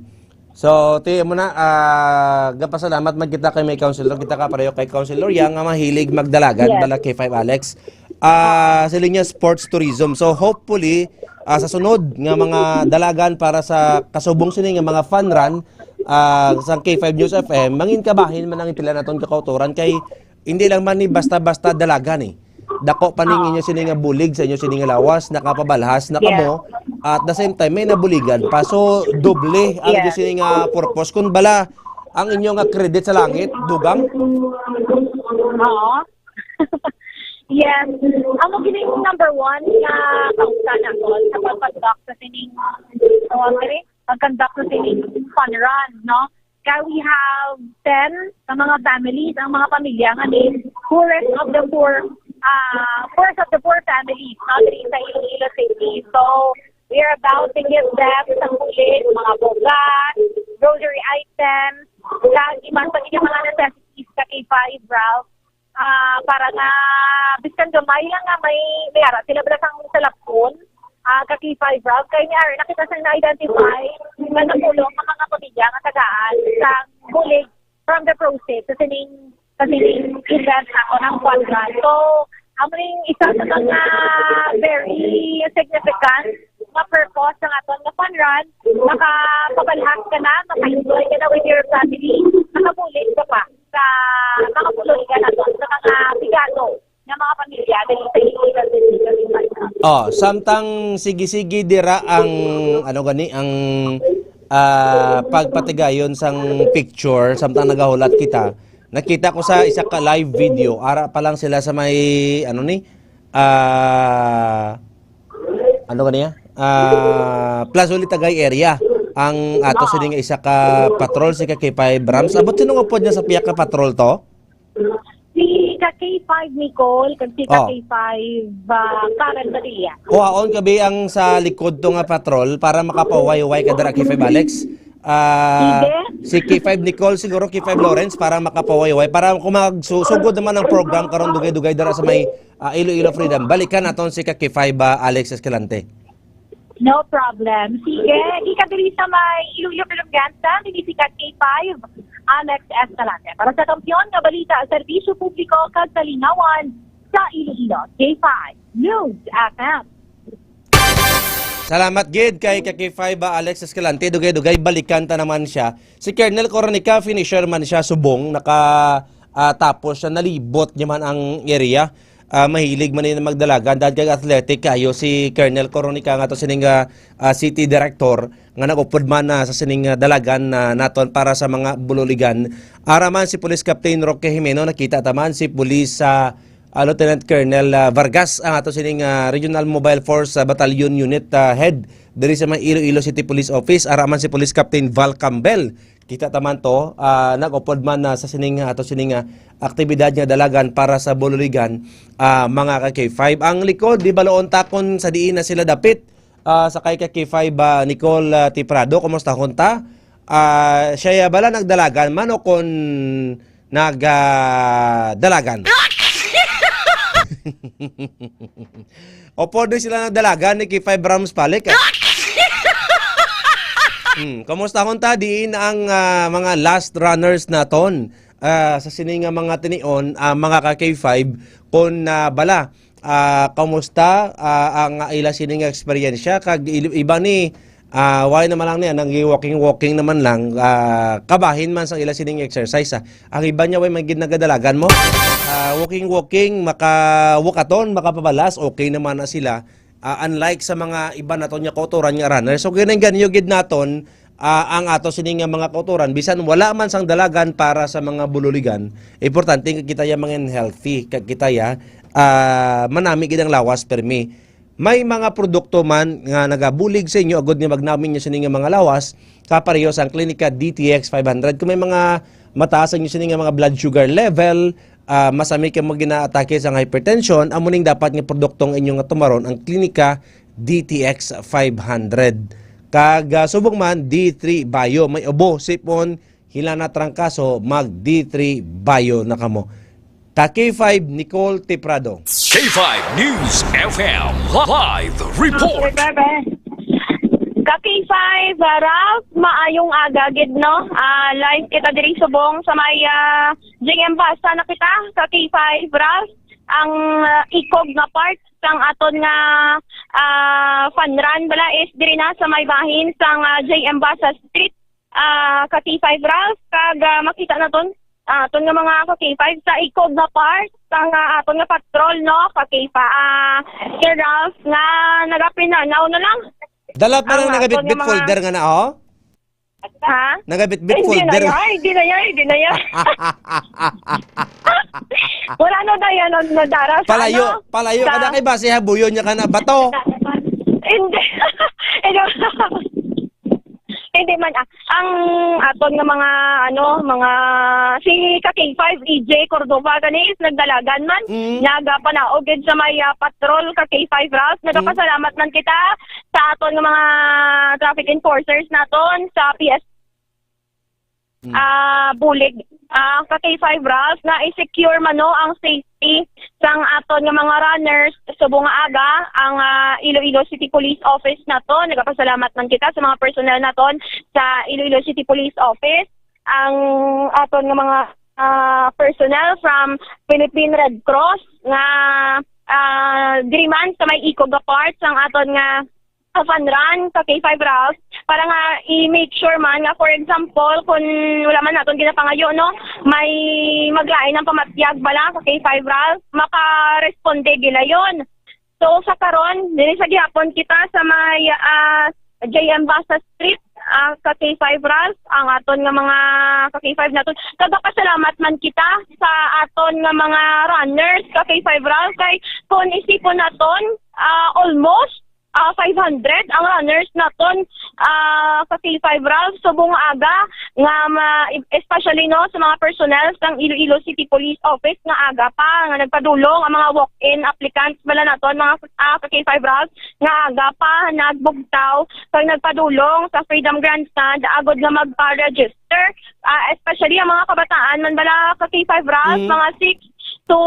So, ti mo na, ah, gapasalamat man kita kay may counselor, kita ka pareho kay Counselor Yang nga mahilig magdalagan, Yes. bala K five Alex. Ah, siling niya sports tourism. So, hopefully, ah, sa sunod nga mga dalagan para sa kasubong sini nga mga fun run, ah, sa K five News F M, mangin kabahin man ang pila naton kakautoran kay hindi lang man ni basta-basta dalagan eh. Dako pa ning Oo. inyo sini nga bulig sa inyo sini nga lawas, nakapabalhas na Yeah. kamo, at the same time may nabuligan pa. So, doble ang Yeah. inyo sini nga purpose. Kun bala ang inyo nga credit sa langit, dugang. Oo. Yes. Amo gini ang number one nga kausa naton sa pag-conduct sa sining, tawag diri, pag-conduct sa sining fun run, no? Kay we have ten ka mga families, ang mga pamilya nga ni poorest of the poor, ah, poorest of the poor families, no, diri sa Iloilo City. So, we are about to give them sa bulig, mga bugas, grocery items, kag iban pa gid nga mga necessities ka K five, Ralph. Ah, para nga bisan gamay lang nga may, may ara sila bala sang salapon, ah, ka K five, Ralph, kay may ara na kita sang na-identify nga napulo ang mga pamilya nga tagaan sang bulig from the proceeds sa sining, sa sining event ako ng Kwanran. So, amo ning isa sa mga very significant nga purpose ng aton nga fun run, makapabalhas ka na, maka-enjoy ka na with your family, makabulig ka pa sa mga buloy ka naton, sa mga bigado nga mga pamilya dali sa iligan. Oh, samtang sige-sige dira ang, ano gani, ang, ah, pagpatigayon sang picture, samtang nagahulat kita, nakita ko sa isa ka live video, ara pa lang sila sa may, ano ni, ah, ano gani, ah, Plaza Litagay area. Ang ato sini nga isa ka patrol, si ka K five Rams. Abot sino nga pod niya sa piyak ka patrol to? Si ka K five Nicole, kag si ka Oh. K five, ah, Karen Padilla. Kuhaon ka bi ang sa likod to nga patrol para makapahuway-huway ka dira, K five Alex. Ah, Sige. Si K five Nicole, siguro K five Lawrence para makapahuway-huway. Para kung magsusugod naman ang program karon dugay-dugay dira sa may, ah, Iloilo Freedom. Balikan naton si ka K five, ah, Alex Escalante. No problem. Sige, di ka diri sa may Iloilo Prolongganza, minisikat K five, Alex Escalante. Para sa kampiyon nga balita, serbisyo publiko kag kalingawan sa Iloilo, K five News F M. Salamat gid kay ka K five, ah, Alex Escalante. Dugay-dugay, balikan ta naman siya. Si Colonel Coronica, finisher man siya, subong, naka, ah, tapos siya, nalibot niya man ang area. Ah, mahilig man ni magdalagan dahil kag athletic kayo si Colonel Coronica nga to sining, ah, ah, city director nga nag-upod man, ah, sa sining, ah, dalagan, ah, naton para sa mga bululigan. Ara man si Police Captain Roque Jimeno, nakita ta man si Police, ah, ah, Lieutenant Colonel, ah, Vargas, ang ato sining, ah, Regional Mobile Force, ah, Battalion Unit, ah, Head diri sa may Iloilo City Police Office. Ara man si Police Captain Val Campbell. Kita ta man to, ah, nag-upod man na sa sining, ah, ato sining, ah, aktibidad nga dalagan para sa bululigan, ah, mga ka K five. Ang likod, di baloon takon sa diin na sila dapit, ah, sa kay ka K five, ah, Nicole, ah, Tiprado. Kumusta, Honta? Ah, siya ya bala nagdalagan man o kon nag, ah, dalagan? O pwede sila nagdalagan ni K five Rams Palik, ah? Hmm, kumusta kung ta diin ang, ah, mga last runners naton, ah, sa sini nga mga tinion, ah, mga ka K five, kung, ah, bala, ah, kumusta, ah, ang ila sini nga eksperyensya kag il- iba ni, ah, why naman lang niya nang walking walking naman lang, ah, kabahin man sang ila sining exercise, ah. Ang iba niya way man gid nagadalagan mo. Ah, walking walking, maka-walkathon, makapabalas, okay naman na sila. Ah, unlike sa mga iba naton nga kautoran nga runner. So, ginangganyo gid naton, ah, ang ato sini nga mga kautoran, bisan wala man sang dalagan para sa mga bululigan, importante nga kita ya mga healthy, kag kita ya, ah, manami gid ang lawas permi. May mga produkto man nga nagabulig sa inyo agud nga magnami nyo sini nga mga lawas, kapareho sang Klinika D T X five hundred. Kung may mga mataas ang inyo sini nga mga blood sugar level, ah, masami kamo ginaatake sang hypertension, amo ning dapat nga produkto nga inyo nga tumaron ang Klinika D T X five hundred. Kag, ah, subong man, D three Bio, may ubo, sipon, hilana, trangkaso, mag D three Bio na kamo. Ka K five, Nicole Tiprado. K five News F M live report. Ka K five, ah, Ralph, maayong aga gid, no? Ah, live kita diri subong sa may, ah, J M Basa na kita, ka K five, Ralph. Ang, ah, ikog nga part sang aton nga, ah, fun run bala is diri na sa may bahin sang, ah, J M Basa Street, ah, ka K five, Ralph, kag, ah, makita naton, ah, aton nga mga ka K five sa ikog nga part sang, ah, aton nga patrol, no, ka K five, ah, Sir Ralph, nga nagapinanaw na lang. Dala pa lang nagaditbit folder nga na, oh? Ha? Nagabitbit Hindi na folder. Yan, hindi na yan, hindi na yan. Wala na na yan, ano, nadara sa Palayo, ano, palayo ka sa na kay base habuyon niya ka na bato. Hindi. Hindi. Hindi man, ah. Ang aton nga mga, ano, mga, si ka K five, E J Cordova, kani is nagdalagan man. Mm. Nagapanaog gid sa may, ah, patrol ka K five Ralph. Mm. Nagapasalamat man kita sa aton nga mga traffic enforcers naton sa P S Mm. ah, bulig, ah, ka K five Ralph, na i-secure man, no, ang safety sang aton nga mga runners. Subong nga aga, ang, ah, Iloilo City Police Office naton, nagapasalamat man kita sa mga personnel naton sa Iloilo City Police Office, ang aton nga mga, ah, personnel from Philippine Red Cross nga, ah, diri man sa may ikog nga part sang aton nga, ah, fun run ka K five Ralph, para nga i-make sure man nga, for example, kung wala man naton ginapangayo, no, may maglain ang pamatyag bala ka K five Ralph, makaresponde gilayon. So, sa karon, diri sa gihapon kita sa may, ah, J M Basa Street, ah, ka K five Ralph, ang aton nga mga ka K five naton. Nagapasalamat man kita sa aton nga mga runners ka K five Ralph, kay kung isipon naton, ah, almost, ah, five hundred ang runners naton, ah, ka K five Ralph. Subong nga aga nga ma-, especially, no, sa mga personnel sang Iloilo City Police Office nga aga pa nga nagpadulong ang mga walk-in applicants bala naton, mga, ah, ka K five Ralph, nga aga pa nagbugtaw kag nagpadulong sa Freedom Grandstand agod nga magpa-register. Ah, especially ang mga kabataan man bala ka K five Ralph, Mm. mga six to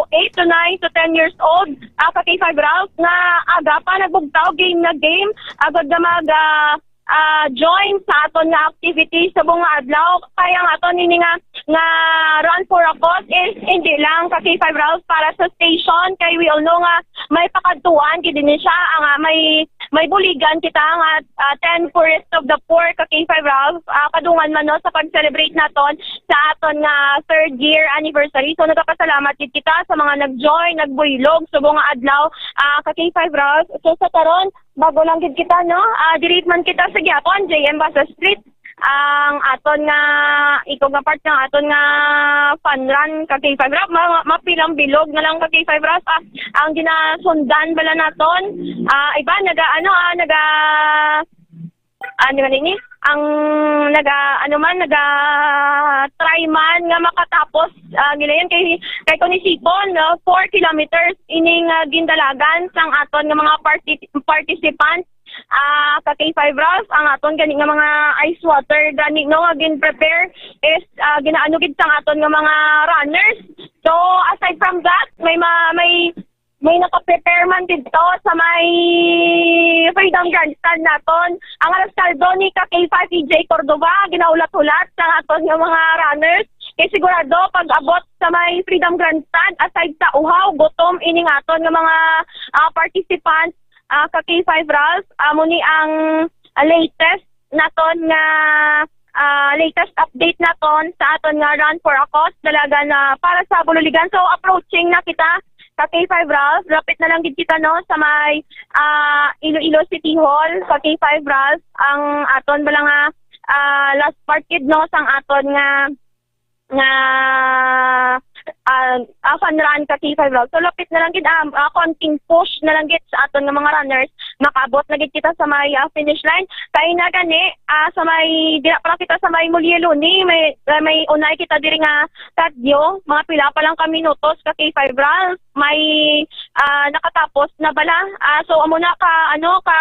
eight to nine to ten years old, ah, ka K five Ralph, nga aga pa nagbugtaw game na game agod nga mag, ah, ah, join sa aton nga activity subong nga adlaw. Kay ang aton ini nga, nga Run for a Cause is hindi lang ka K five Ralph para sa station, kay we all know nga may pakadtuan gid ini siya, ah, nga may, may buligan kita nga, ah, ten for Rest of the Poor ka K five Ralph, ah, kadungan man, no, sa pag-celebrate naton sa aton nga third year anniversary. So, nagapasalamat gid kita sa mga nag-join, nagbuylog subong nga adlaw, ah, ka K five Ralph. So, sa karon, bago lang gid kita, no? Ah, diri man kita sa gihapon, J M Basa Street. Ang aton nga, ikog nga part nga aton nga fun run ka K five Ralph, ma-, mapilang bilog na lang ka K five Ralph. Ah, ang ginasundan bala naton, ah, iba naga, ano, ah, naga, ano man ini? Ang naga, ano man, naga try man nga makatapos, ah, nila yun kay, kay kung isipon, no, four kilometers ining, ah, gindalagan sang aton nga mga parti-, participants, ah, ka K five Ralph, ang aton gani nga mga ice water gani, no, nga gin-prepare is, ah, ginaano gid sang aton nga mga runners. So, aside from that, may ma-, may, may naka-prepare man didto sa may Freedom Grandstand naton. Ang Rescaldo ni ka K five E J Cordova, ginahulat-hulat sa aton nga mga runners. Kay sigurado, pag abot sa may Freedom Grandstand, aside sa uhaw, gutom ining aton nga mga, ah, participants, ah, ka K five Ralph, amo ni ang, ah, latest naton nga, ah, latest update naton sa aton nga Run for a Cause, talaga na para sa Bululigan. So, approaching na kita sa K five Ralph. Lapit na lang gid kita, no, sa may, ah, Iloilo City Hall, sa K five Ralph. Ang aton bala nga, ah, last part gid, no, sang aton nga nga, ah, ah, fun run ka K five Ralph. So, lapit na lang gid, ah, ah, konting push na lang gid sa aton nga mga runners. Makaabot na gid kita sa may, ah, finish line. Kay na gani, ah, sa may, dira pa lang kita sa may Mulyeloni, may, ah, may unay kita diri nga kadyo. Mga pila pa lang ka minutos ka K five Ralph, may, ah, nakatapos na bala. Ah, so, amo na ka, ano, ka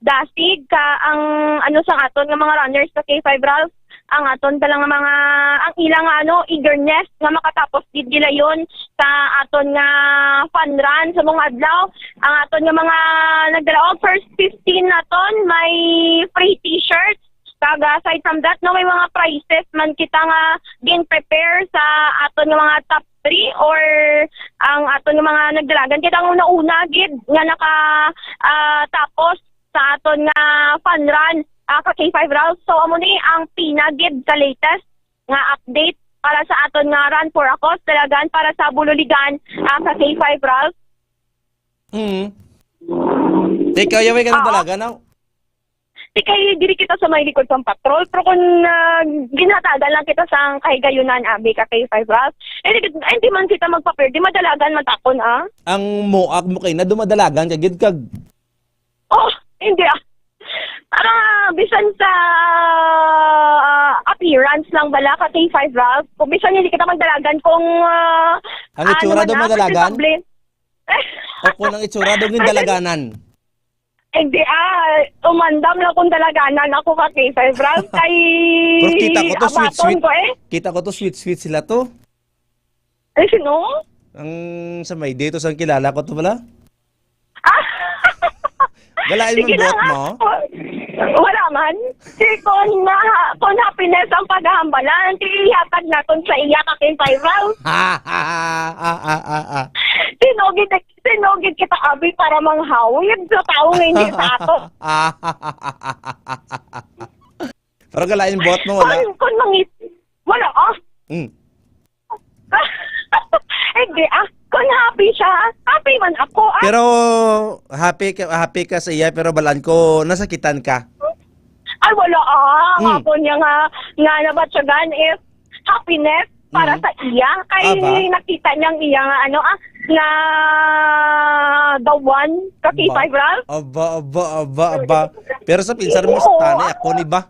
dasig ka ang, ano, sang aton nga mga runners sa K five Ralph, ang aton talang nga mga, ang ilang nga, ano, eagerness nga makatapos gid gilayon sa aton nga fun run sa mga adlaw. Ang aton nga mga nagdala og first fifteen naton may free t-shirts. Kag aside from that, no, may mga prizes man kita nga gin-prepare sa aton nga mga top three or ang aton nga mga nagdalagan. Kita ang una-una gid nga naka, ah, tapos sa aton nga fun run, ah, ka K five Ralph. So, amo ni ang pinagid ka latest nga update para sa aton nga Run for a Cause, dalagan para sa Bululigan, ah, ka K five Ralph. Mm. Teka, yaway ka ng Oo. dalagan, no? Di kay diri kita sa may likod sang patrol, pero kung, ah, ginhatagan lang kita sang kahigayunan, abi, ka K five Ralph, eh, di, eh, di man kita magpapirdi, madalagan man takon, ah. Ang muag mo kay na dumadalagan ka gid kag Oh, hindi, ah. Para bisan sa, ah, appearance lang bala ka K five Ralph, kung bisan hindi kita magdalagan kung, ah, Ang ano itsura man daw na, madalagan? presentable. O kung ang itsura daw Ay, gindalaganan? Hindi, ah, umandam lang kung dalaganan ako ka K five Ralph, kay Pero kita ko to, sweet, abaton sweet. ko, eh. Kita ko to, sweet, sweet sila to. Eh, sino? Ang sa may dito, sang kilala ko to pala. Ah! Galain Sige mo na buhat nga. mo? Wala man. Si, kung, na, kung happiness ang paghahambalan, di ihatag naton sa iya ka K five Ralph. Ah, ah, ah, ah, ah, ah. Sinugid, sinugid kita, abi, para manghawid sa tao nga hindi sa ato. Pero galain buhat mo, wala? Kung, kung mangit-, wala, ah. Mm. Hindi, ah. Kung happy siya, happy man ako, ah. Pero happy ka, happy ka sa iya, pero balaan ko, nasakitan ka. Ay, wala, ah. Ang Hmm. ako niya nga, nga nabatyagan is happiness para Hmm. sa iya. Kay Aba. nakita niya ang iya nga, ano, ah, nga the one, ka Aba. K five Ralph. Aba, aba, aba, aba. Pero sa pinsan mo, Oo. sa tanay, ako ni ba?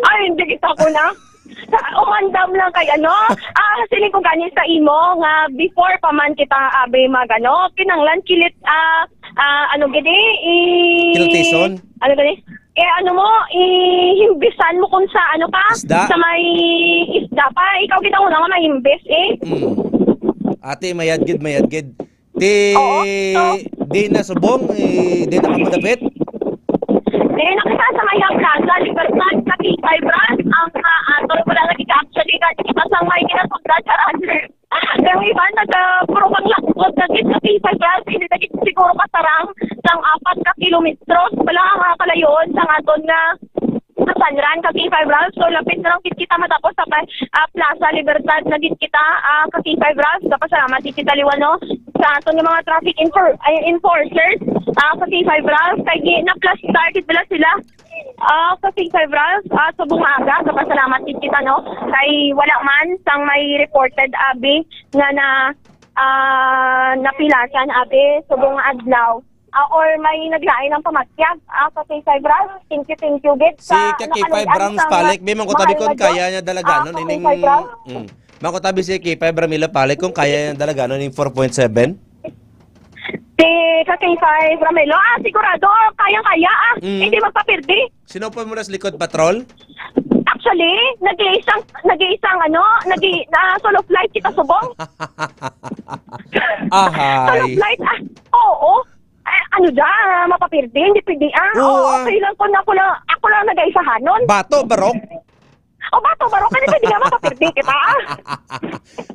Ay, hindi kita ko na. Sa, umandam lang kay ano, ah, siling ko gani sa imo nga before pa man kita, abi, mag, ano, kinanglan kilit, ah, ah, ano gini, i-, Kiltison? ano gini? Eh, ano mo, ihimbisan mo kung sa ano ka, Isda? sa may isda pa. Ikaw kita ko na nga mahimbis, eh. Mm. Ate, mayad gid, mayad gid. Ti, Oo, so di na subong, eh, di na ka madapit? Di na kita sa may Plaza Libertad, sa P five branch, ang, ah, ato wala lagi ka actually ka kita sa may kinasugdan sa runner. Ang iba naga, puro pang lakot na gid sa P five branch, hindi na gid siguro kasarang sang apat ka kilometros. Wala ang, ah, kalayoon sa aton nga sa Sanran, ka K five Ralph. So, lapit na lang gid kita matapos sa pa-, ah, Plaza Libertad na gid kita, ah, ka K five Ralph. Kapasalamat gid kita liwat, no, sa aton nga mga traffic enfor-, ay, enforcers, ah, ka K five Ralph. Kay gi-, na-plus star gid bala sila, ah, ka K five Ralph. Ah, subong nga aga, kapasalamat gid kita, no. Kay wala man sang may reported, abi, nga na, ah, napilasan, abi, subong nga adlaw. Ah, or may naglain ang pamatyag, ah, sa K five Ralph. Thank you, thank you, gid Si sa ka K five nakaluy-an Rams sang Palik, may mangkutabi mahal kon nga kaya Diyos. niya dalaganon Ah, sa ining, K five Ralph? mm. Mangkutabi si K five Ramilo Palik kung kaya niya dalaganon ning four point seven. Si ka K five Ramilo, ah, sigurado, kayang-kaya, ah. Mm. Hindi magpapirdi. Sinupol mo na sa likod, patrol? Actually, nag-iisang, nag-iisang, ano, nag-i-, na solo flight kita subong. Ahay. Solo flight, ah, oo. Eh, ano da, mapapirdi? Hindi pwede, ah. Oo, Oo, ah. okay lang kung ako lang, ako lang nag-aisahanon. Bato, barok? O, bato, barok. Kasi pwede nga mapapirdi kita, ah.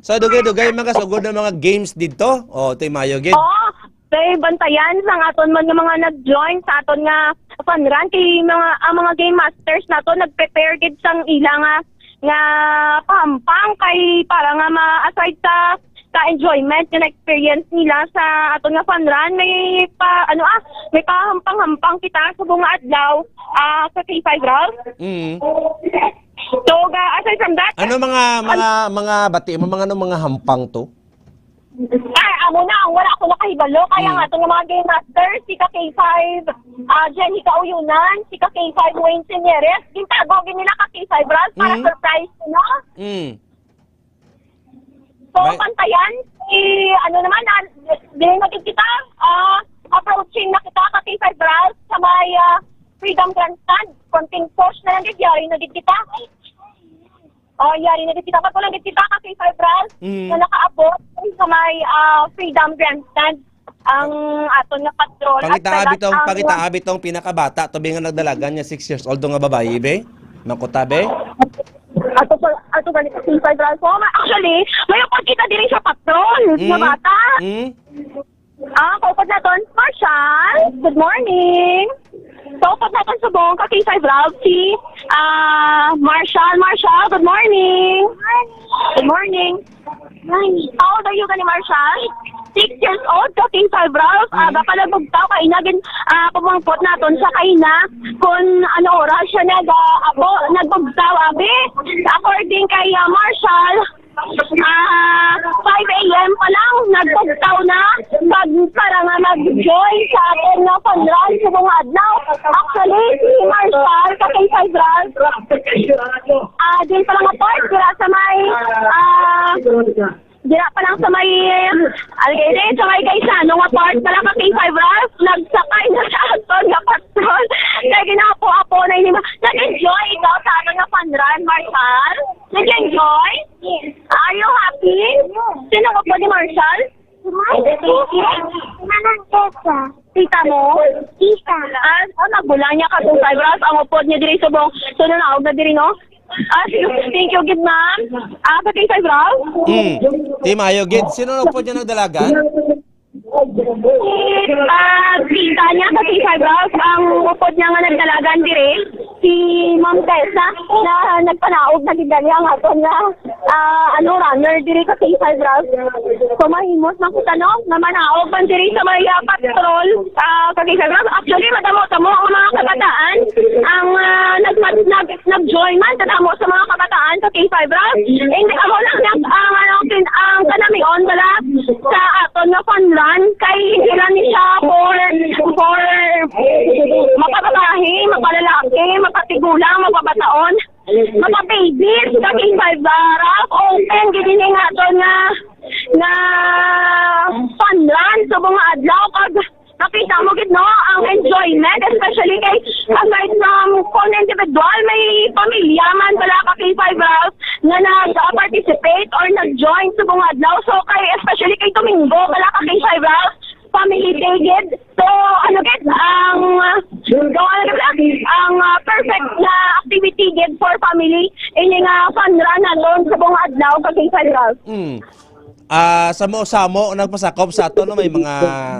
So, dugay-dugay, mga sugod na mga games dito. O, ito yung mayo, gid. Oo. Kay bantayan sa aton man nga mga nag-join sa aton nga fun run. Kay mga, ang mga game masters nato nag-prepare gid sang ila nga, nga pahampang kay para nga ma-, aside sa ka-enjoyment nga na-experience nila sa aton nga fun run, may pa, ano, ah, may pahampang-hampang kita sa mga adlaw, ah, sa K five Ralph. Mm. So, ga-, aside from that, Ano mga, mga, mga bati mo, mga, ano, mga hampang to? Ay, amo na, ang wala ko nakahibalo. Kaya Mm. nga, itong mga game master, si ka K five, ah, Jenny Kauyunan, si ka K five Wayne Señeres, gintago gid nila ka K five Ralph para Mm. surprise, no? Mm. So, May- pantayan, si, ano naman, ah, dili na gid kita, ah, approaching na kita, ka K five Ralph, sa may, ah, Freedom Grandstand. Konting push na lang gid, yari na gid kita. Oh, yari na gid kita. Bago lang gid kita, ka K five Ralph, Mm. na nakaabot sa may, ah, Freedom Grandstand. Ang aton nga patrol. At Pangita talag abi tong, ang pangita abi tong pinakabata, to, nga nagdalagan nga six years old nga babayi, be? Makutabe? Ato pa, ato gani ka K five Ralph. Oh, ma-, actually, may upod kita diri sa patrol, Mm. nga bata. Mm. Ah, kaupod naton, Marshall. Good morning. Kaupod naton subong ka K five Ralph, si, ah, Marshall. Marshall, good morning. Good morning. How old are you gani, Marshall? six years old, ka K five Ralph, Mm. aga pa nagbugtaw, kay nagin, ah, pumangkot naton siya kaina kung ano oras siya nag, ah, apo, nagbugtaw, abi. According kay, ah, Marshall, ah, five A M pa lang, nagbugtaw na, pag, para nga mag-join sa aton nga fun run subong nga adlaw. Actually, si Marshall, ka K five Ralph, ah, din pa lang apart, dira sa may, ah, dira pa lang sa may, algay din, sa may Gaisano nga part pala, ka K five Ralph, nagsakay na sa aton nga patrol. Kaya ginapo-apo na ini. Nag-enjoy ikaw sa aton nga fun run, Marshall? Nag-enjoy? Yes. Are you happy? Sino nga po ni Marshall? Manang Tessa. Tita mo? Tita. Ah, ah, magulang niya ka K five Ralph. Ang upod niya diri subong. So, nanaog na diri, no? Ah, sige. Thank you, gid, ma'am. Ah, ka K five Ralph? Hmm. Di maayo, gid. Sino na po dyan ang dalagan? Ah, tita niya ka K five Ralph. Ang upod niya nga nagdalagan diri, si Ma'am Tessa, na nagpanaog na gid niya ang aton nga ah, ano, runner diri ka K five Ralph. So, mahimos man kita, no, nga manaog man diri sa may, ah, patrol, ah, ka K five Ralph. Actually, madamo-damo ang mga kabataan ang, ah, nag-, nag-, nag-join man, kadamo sa mga kabataan sa K five Ralph. Hindi, amo lang ang, ang, ano, kin-, ang kanamion bala sa aton nga fun run, kay hindi lang ni siya for, for makababahi, makalalaki, makatigulang, makabataon. Mga babies, ka K five Ralph, open gid ini nga aton nga, nga fun run subong nga adlaw. Kag nakita mo gid, no, ang enjoyment, especially kay aside from kung individual, may pamilya man bala ka K five Ralph nga nag-participate or nag-join subong nga adlaw. So kay, especially kay Domingo bala ka K five Ralph, family day gid. So, ano gid, ang, ah, so, ano gid, ang, ah, perfect na activity gid for family, ini nga fun run naton subong adlaw ka K five Ralph. Mm. Ah, samo-samo nagpasakop sa ato, no? May mga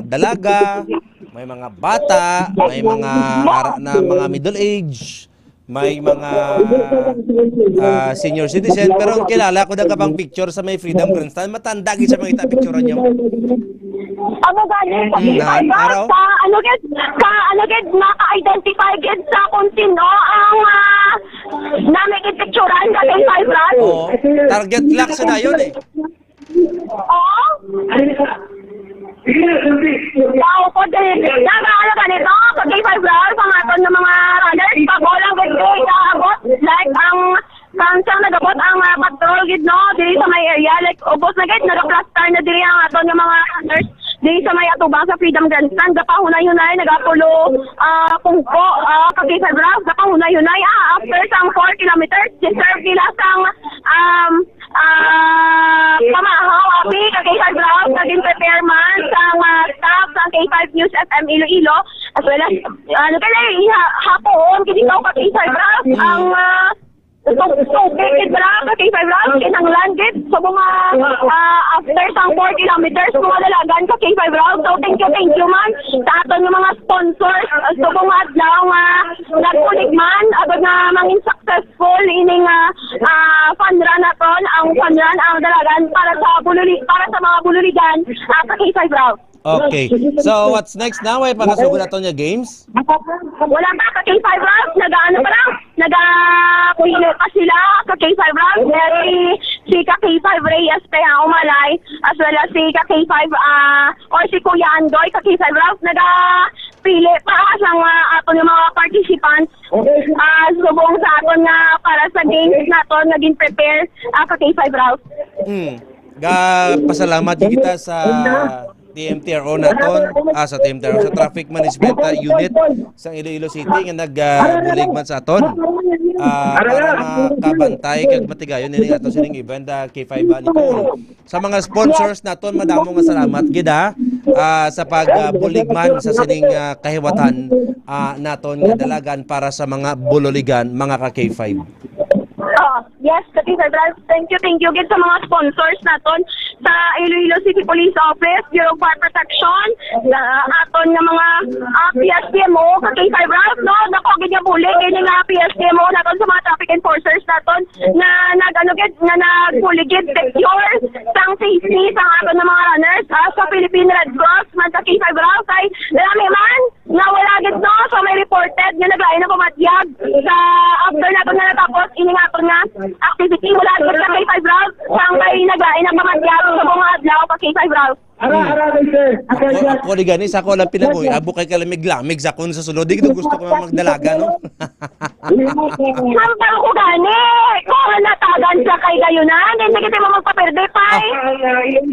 dalaga, may mga bata, may mga ara-, na mga middle age, may mga, ah, senior citizen, pero ang kilala ko, nagkapang picture sa may Freedom Grandstand. Matanda gid sa mga kita picture niyo. Amo gani, sa Mm, K five na, araw? Sa ano gid, sa ano gid, maka-identify gid sa kung sino ang, ah, nami gid picturan sa K five Ralph. Oo, target lock sa dayon eh. Oo. Wow, po din. Dapat ano ganito, pag K five Ralph, ang aton nga mga runners, pag-o lang gid kaabot, like, ang, ang siyang nagabot ang, ah, patrol gid, no, diri sa may area, like, ubos na gid, nagaplastar na diri ang aton nga mga runners diri sa may atubang sa Freedom Grandstand, gapahunay-hunay, nagapulo, ah, pungko, ah, ka K five Ralph, gapahunay-hunay, ah, after sang four kilometers, deserve nila sang, um, ah, pamahaw, abi, ka K five Ralph, naging prepare man sang, ah, staff sang K five News F M Iloilo, as well as, ano kaya, iha-, hapoon, kini ka K five Ralph, ang, ah, tub-, tubig, gid, bala, ka K five Ralph, kinahanglan, gid, sa mga, ah, after sang four kilometers, mga dalagan, ka K five Ralph. So, thank you, thank you, man, sa aton nga mga sponsors, ah, subong nga adlaw nga nagbulig man, agad nga mangin success Full ining, ah, ah, fun run naton, ang fun run, ang dalagan para sa bululi-, para sa mga bululigan, ah, sa K five Ralph. Okay. So, what's next now? Ay, pakasugod naton nga games? Wala pa, ka K five Ralph. Nag-aano pa lang? Nag-, ah, kuhilo pa sila, ka K five Ralph. May si, si ka K five Reyes pa ang umalay, as well as si ka K five, ah, or si Kuya Andoy, ka K five Ralph. Nag-, ah, pili pa sa mga aton nga mga participants, ah, subong sa aton nga para sa games naton nga gin-prepare, ah, ka K five Ralph. Mm. Ga, pasalamat gid kita sa T M T R O naton, ah, sa T M T R O, sa Traffic Management, ah, Unit sa Iloilo City nga nag, ah, bulig man sa aton, ah, para makabantay kag matigayon ini ato sining event, ah, K five, ah, Nicole. Sa mga sponsors naton, madamo nga salamat gid, ha, ah, sa pag, ah, bulig man sa sining, ah, kahiwatan, ah, naton nga dalagan para sa mga bululigan, mga ka K five. Yes, Kati Federal. Thank you, thank you gid sa mga sponsors naton sa Iloilo City Police Office, Bureau of Fire Protection, sa aton nga mga ah, P S P M O, Kati Federal, no? Dako gid nga bulig ini nga P S P M O naton sa mga traffic enforcers naton nga nag-ano gid, nga nagbulig gid secure sang safety sa aton nga mga runners ah, sa Philippine Red Cross man, Kati Federal, kay lami man nga wala gid, no? So may reported nga naglain na pamatyag sa after naton nga natapos ini nga aton nga activity, wala gid sa K five Route sang may naglain na pamatyag sa mga adlaw pa K five Route. Ara, Hmm. ara, sir. Ako, ako di gani sa ako lang pinaguy. Abo kay kalamig-lamig sa akon sa sulod. Di gid gusto ko magdalaga, no? Sampang ko gani. Kung natagan sa kay gayunan, hindi kita mo magpaperde, pay.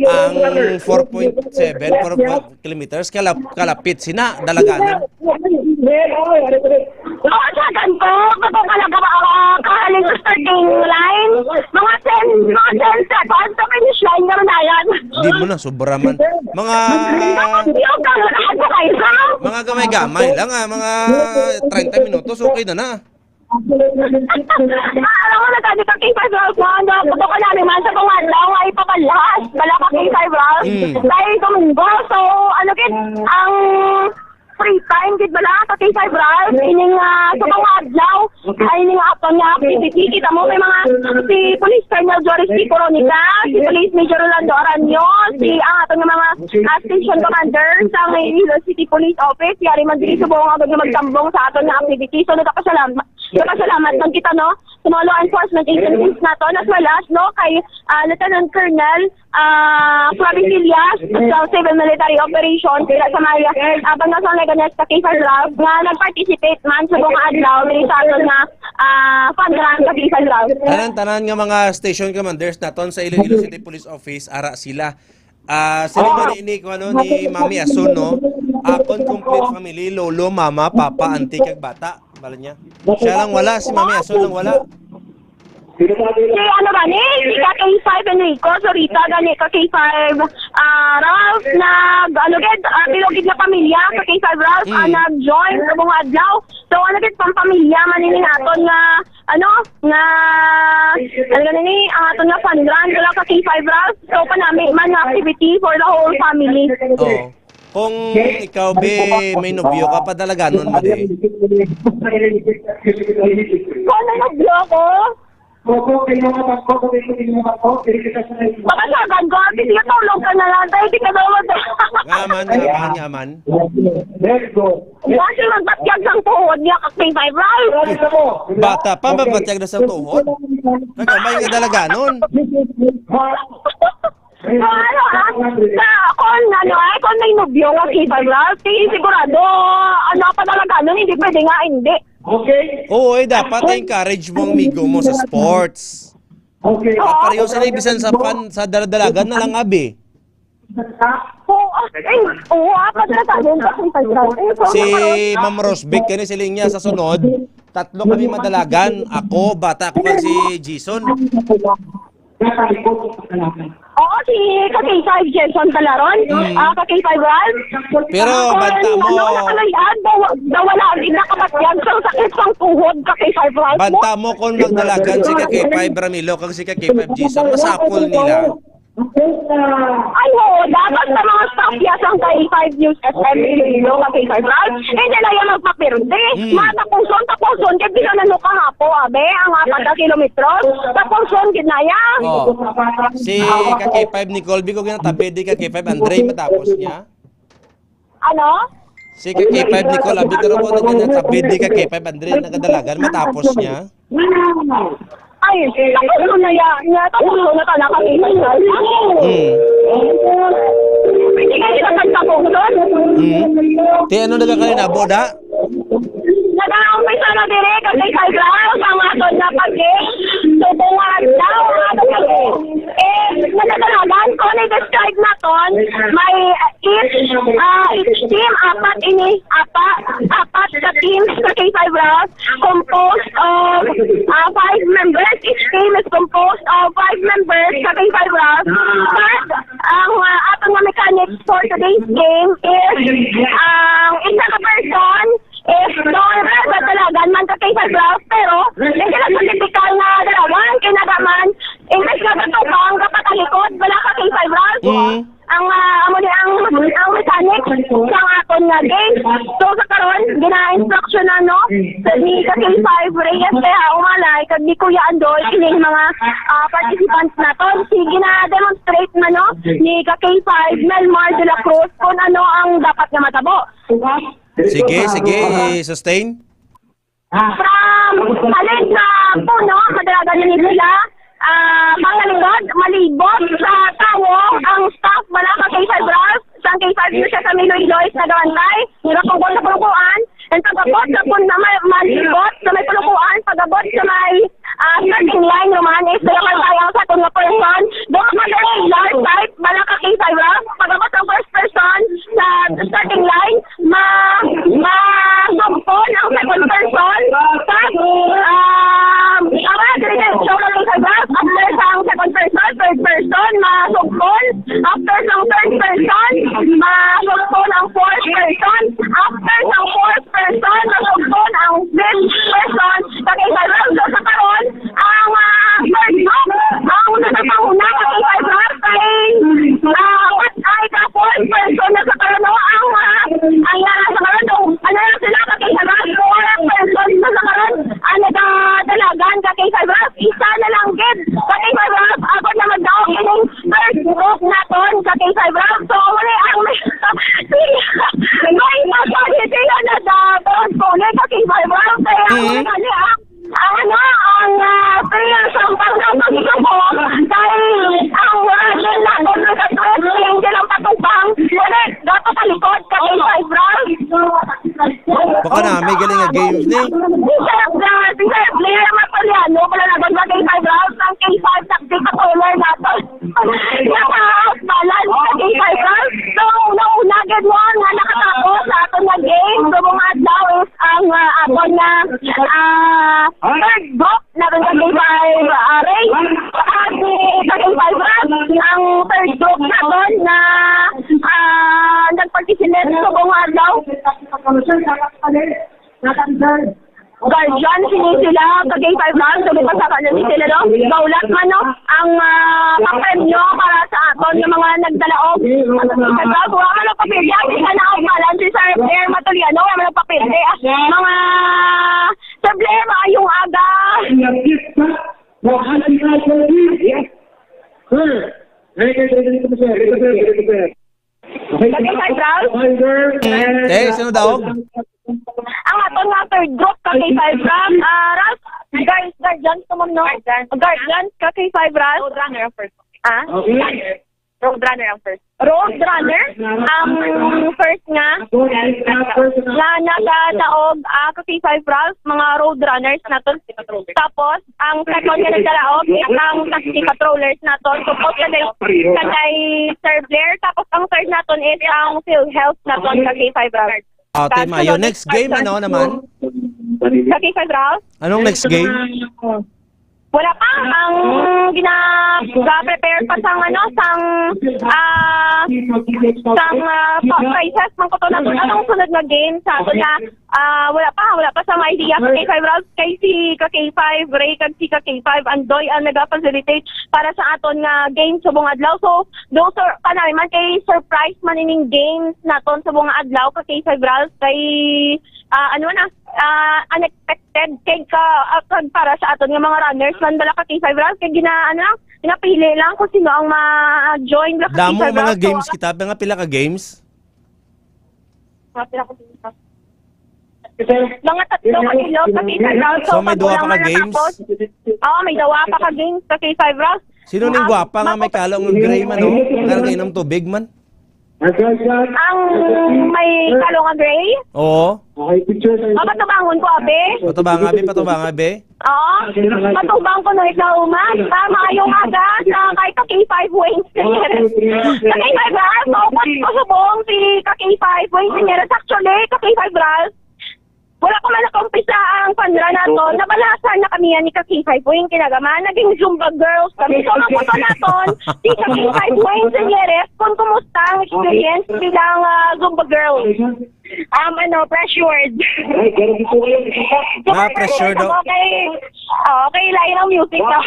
Ang four point seven, four kilometers, kalap, kalapit sina, dalaganan. Makasagan ko, kapag ka nagkabaawa, kahaling sa starting line, mga ten, mga ten seconds sa finish line, meron na yan. Di mo na, sobra man. Mga, Yung kang lahat sa kayo. Mga gamay-gamay lang, ah, mga treinta minutos, okay na na. Alam mo na, sabi ko, K five Route mo, ano, puto ka namin man sa kung ano, nga ipapalas, wala ka K five Route. Mm. Dahil Domingo, so, ano, kid, ang free time, gid bala, sa K five Route, ining, ah, sa mga adlaw, ay, ining aton nga activity, kita mo, may mga, si Police Colonel Joris P. Coronica, si Police Major Rolando Aranyo, si, ang aton nga mga, ah, station commander sa Iloilo City Police Office, yari man diri subong nga magtambong sa aton nga activity. So, nagpasalamat, nagpasalamat man kita, no, sa mga law enforcement agencies naton, as well as, no, kay, ah, Lieutenant Colonel, ah, Flavie Fillas sa Civil Military Operation dira sa may, ah, banda sa Leganes sa K five Route nga nag-participate man sa mga adlaw diri sa aton nga, ah, fun run sa K five Route. Tanan-tanan nga mga station commanders naton sa Iloilo City Police Office, ara sila. Ah, sila man ni, ni, ano, ni Mami Asun, no? Akon complete family, lolo, mama, papa, auntie, kag bata. Bala niya. Siya lang wala, si Mami Asun lang wala. Si ano gani? Si ka K five Enrico, so Rita gani ka K five, ah, Ralph, nag, ano gid, ah, bilog gid nga pamilya ka K five Ralph, ah, Mm. nag-join sa mga adlaw. So, ano gid, pampamilya man ini naton nga, ano, nga, ano gani ni, ang aton nga fun run, wala ka K five Ralph. So, panami man nga activity for the whole family. Oo. Kung ikaw, be, may nobyo ka, padalaganon mo, de. Kung may nobyo ako, Makasagan ko, ate, sige, tulog ka na lang, tayo, di ka daw mag- Nga man, nga man, nga man. Let's go. Kasi magbatyag sang tuhod niya, ka K five Ralph. Bata pa, magbatyag na sa tuhod? Kagamay nga dalaganon. So, ano, ah, sa, kung, ano, ay, kung may nobyo nga K five Ralph, di sigurado, ano, padalaganon, hindi pwede nga, hindi. Okay. Oo, eh, dapat i-encourage mo ang amigo mo sa sports. Okay. Ah, pareho sila, bisan sa fun, sa daladalagan na lang, abi. Oo, ah, eh, oo, apat na taon, kasi sa K five Ralph. Eh, so, Si nakaroon Ma'am Rosbeck, kani siling niya sa sunod, tatlo kami madalagan. Ako, bata ko, kag si Jason. Oo, si ka K five Jason Talaron. Mm. Ah, ka K five Ralph. Pero Ah, banta mo. Ano, nakalayan, daw, daw wala, di nakabatyag. So, sakit sang tuhod, ka K five Ralph mo. Banta mo kung magdalagan si ka K five Ramilo kag si ka K five Jason, masapol nila. Ay, oo, dapat sa mga staff ya sang K five News F M Iloilo, ka K five Ralph, hindi na yan magpapirde. Mm. Matapuson, tapuson, kaya di na nano kahapo, abe, ang apat na kilometros, tapuson, gid na yan. Oh. Si ka K five ni Colby, kung ginatabid, di ka K five Andre, matapos niya. Ano? Si ka K five Nicole, abi ka ro ko na ganyan, kabidi ka K five Andre, nagadalagan, matapos niya. Ay, tapos ko na yan. Nga, tapos ko na talaga, K five. Hmm. Hindi ka nila pagtapos doon. Hmm. Ti, ano nagakalinabo, da? Nag-aumpisa na dire, kasi kay Blanca, sa mga son na pag-game. So, kung nga daw, ano pag-game. Eh, nagkakalaman ko, na-describe naton, may, uh, each, uh, each team, apat ini, apa-, apat ka teams sa K five Route, composed of, uh, five members. Each team is composed of five members sa K five Route. But, ang, uh, aton nga mechanics for today's game is, ang isa ka person, eh, no, sa dalagan man ka kay sa Blas, pero hindi sila sa tipikal nga dalagan. Kinagaman, imbes nga sa tubang, kapatalikod, wala ka kay five rounds. Mm. Ang, ah, amo ni ang, ang mechanic sa aton nga game. So, sa karon, gina-instruction na, no? Sa ni ka K five Reyes, kay Umalay, kag ni Kuya Andoy, kining mga, ah, participants naton. Si gina-demonstrate man, no? Ni ka K five Melmar de la Cruz kung ano ang dapat nga matabo. Sige, sige, sustain. From halin sa puno, madalagan na ni sila. Ah, pangalingkod, malibot sa tawo ang staff, wala ka K five Ralph, sang K five News sa Milo Iloy sa Gawantay. Nagapungkol sa pulukuan, ang pagabot sa pun na may malibot sa may pulukuan, pagabot sa may, ah, starting line, Roman, is dalawa tayo sa atong nga person. Doon ka madali, large type, wala ka K five Ralph, pagabot ang first person sa starting line, ma, masugpon ang second person. Sa, um, ang mga dili na show lang sa graph. After sa ang second person, third person, masugpon. After sa third person, masugpon ang fourth person. After sa fourth person, masugpon ang fifth person. Sa kay sa round sa karon, ang, ah, third group, ang nagapanguna sa kay sa kay, ah, ay, ka fourth person na sa karon, no? Ang, ah, ang, ah, sa karon, no? Ano na sila, ka K five Ralph? Four person na sa karon. Ang nagdalagan, ka K five Ralph, isa na lang gid. Ka K five Ralph, ako na magdaog ining first group naton, ka K five Ralph. So, wala ang may, may, may, may, sila na dapat, ka K five Ralph. Kaya, Mm. wala ni ang Ang ano, ang, ah, prayer sa pagkakasubo kay ang, ah, din natin sa twelve, angel ang patubang. Wala, dapat sa likod, ka K five rounds. Baka na, may galing nga games ni. Di siya, ah, di siya player, Mapoliano, wala na ba sa K five rounds, ang K five tactic sa player natin. Naka-off balance sa K five rounds. So, una-una, gid mo nga nakatapos sa aton nga game. So, mga adlaw is ang, ah, aton nga, ah, third group naton sa K five, ah, Ray. At sa K five Ray, ang third group naton nga, ah, nag-participate sa mga adlaw. Guardian, sini sila, ka K five Ray, so, di pa sa kanan ni sila, no? Gaulat man, no? Ang, ah, papremyo para sa aton nga mga nagdalaog. Sa wala man nagpapilya, sila na ang balan, si Sir Air Matuliano, wala man nagpapilya. Mga Sir Blair, maayong aga. Yes, sir. Hey, hey, hey, hey, hey, hey. Ka K five Ralph? Eh, sino daw? Ang aton nga third group, ka K five Ralph. Ah, Ralph, guys, guardians to, ma'am, no? Guardians, ka K five Ralph? Roadrunner ang first. Ah? Okay. Roadrunner ang first. Roadrunner? Ang first nga, nga nagkataog, ah, ka K five Ralph, mga roadrunners naton. Tapos, ang second nga nagkalaog is ang taxi patrollers naton. Tungkol sa kay, sa kay Sir Blair. Tapos, ang third naton is ang PhilHealth naton sa K five Ralph. Ate Tapos, Mayo, sunod next is game, ano naman? Sa K five Ralph? Anong next game? Wala pa. Ang gina-, ga-prepare pa sang, ano, sang, ah, sang, ah, pa-, prices. Man ko to na, anong sunod nga game sa ato na Ah, wala pa, wala pa sa may idea. Ka K five Ralph, kay si ka K five Ray, kag si ka K five Andoy ang naga-facilitate para sa aton nga game subong adlaw. So, do, sir, kanay man kay surprise man ining games naton subong nga adlaw, ka K five Ralph, kay, ah, ano na, ah, unexpected kay ka, ah, kag para sa aton nga mga runners man bala, ka K five Ralph, kay gina-, ano lang, ginapili lang kung sino ang ma-join bala, ka Damo K five mga Ralph. So, games kita, mga pila ka games? Mga pila ko dito. Mga tatlo ka kilo, ka K five rounds. So, may duha pa ka games? Oo, may duha pa ka games, ka K five rounds. Sino ning Ah, gwapa nga may mako- kalo nga gray man, no? Nga nag-inom tubig man? Ang may kalo nga gray? Oo. Papatubangon ko, abe. Patubang, abi, patubang, abi. Oo. Patubang ko nung ikaw, Uma. Ah, maayong aga sa kay ka K five Wayne Señores. Ka K five Ralph, maupod ko subong si ka K five Wayne Señores. Actually, ka K five Ralph, wala pa man nakaumpisa ang panra nato. Nabalasan na kami yan ni ka K five Wayne. Kinagaman, naging Zumba girls kami. So, ang punto naton, si ka K five Wayne Señores, kung kumusta ang experience bilang, ah, Zumba girls. Um, ano, pressured. Ay, pero gusto ko yung isa. Ah, pressured daw. Okay. Oo, okay, lain ang music, no?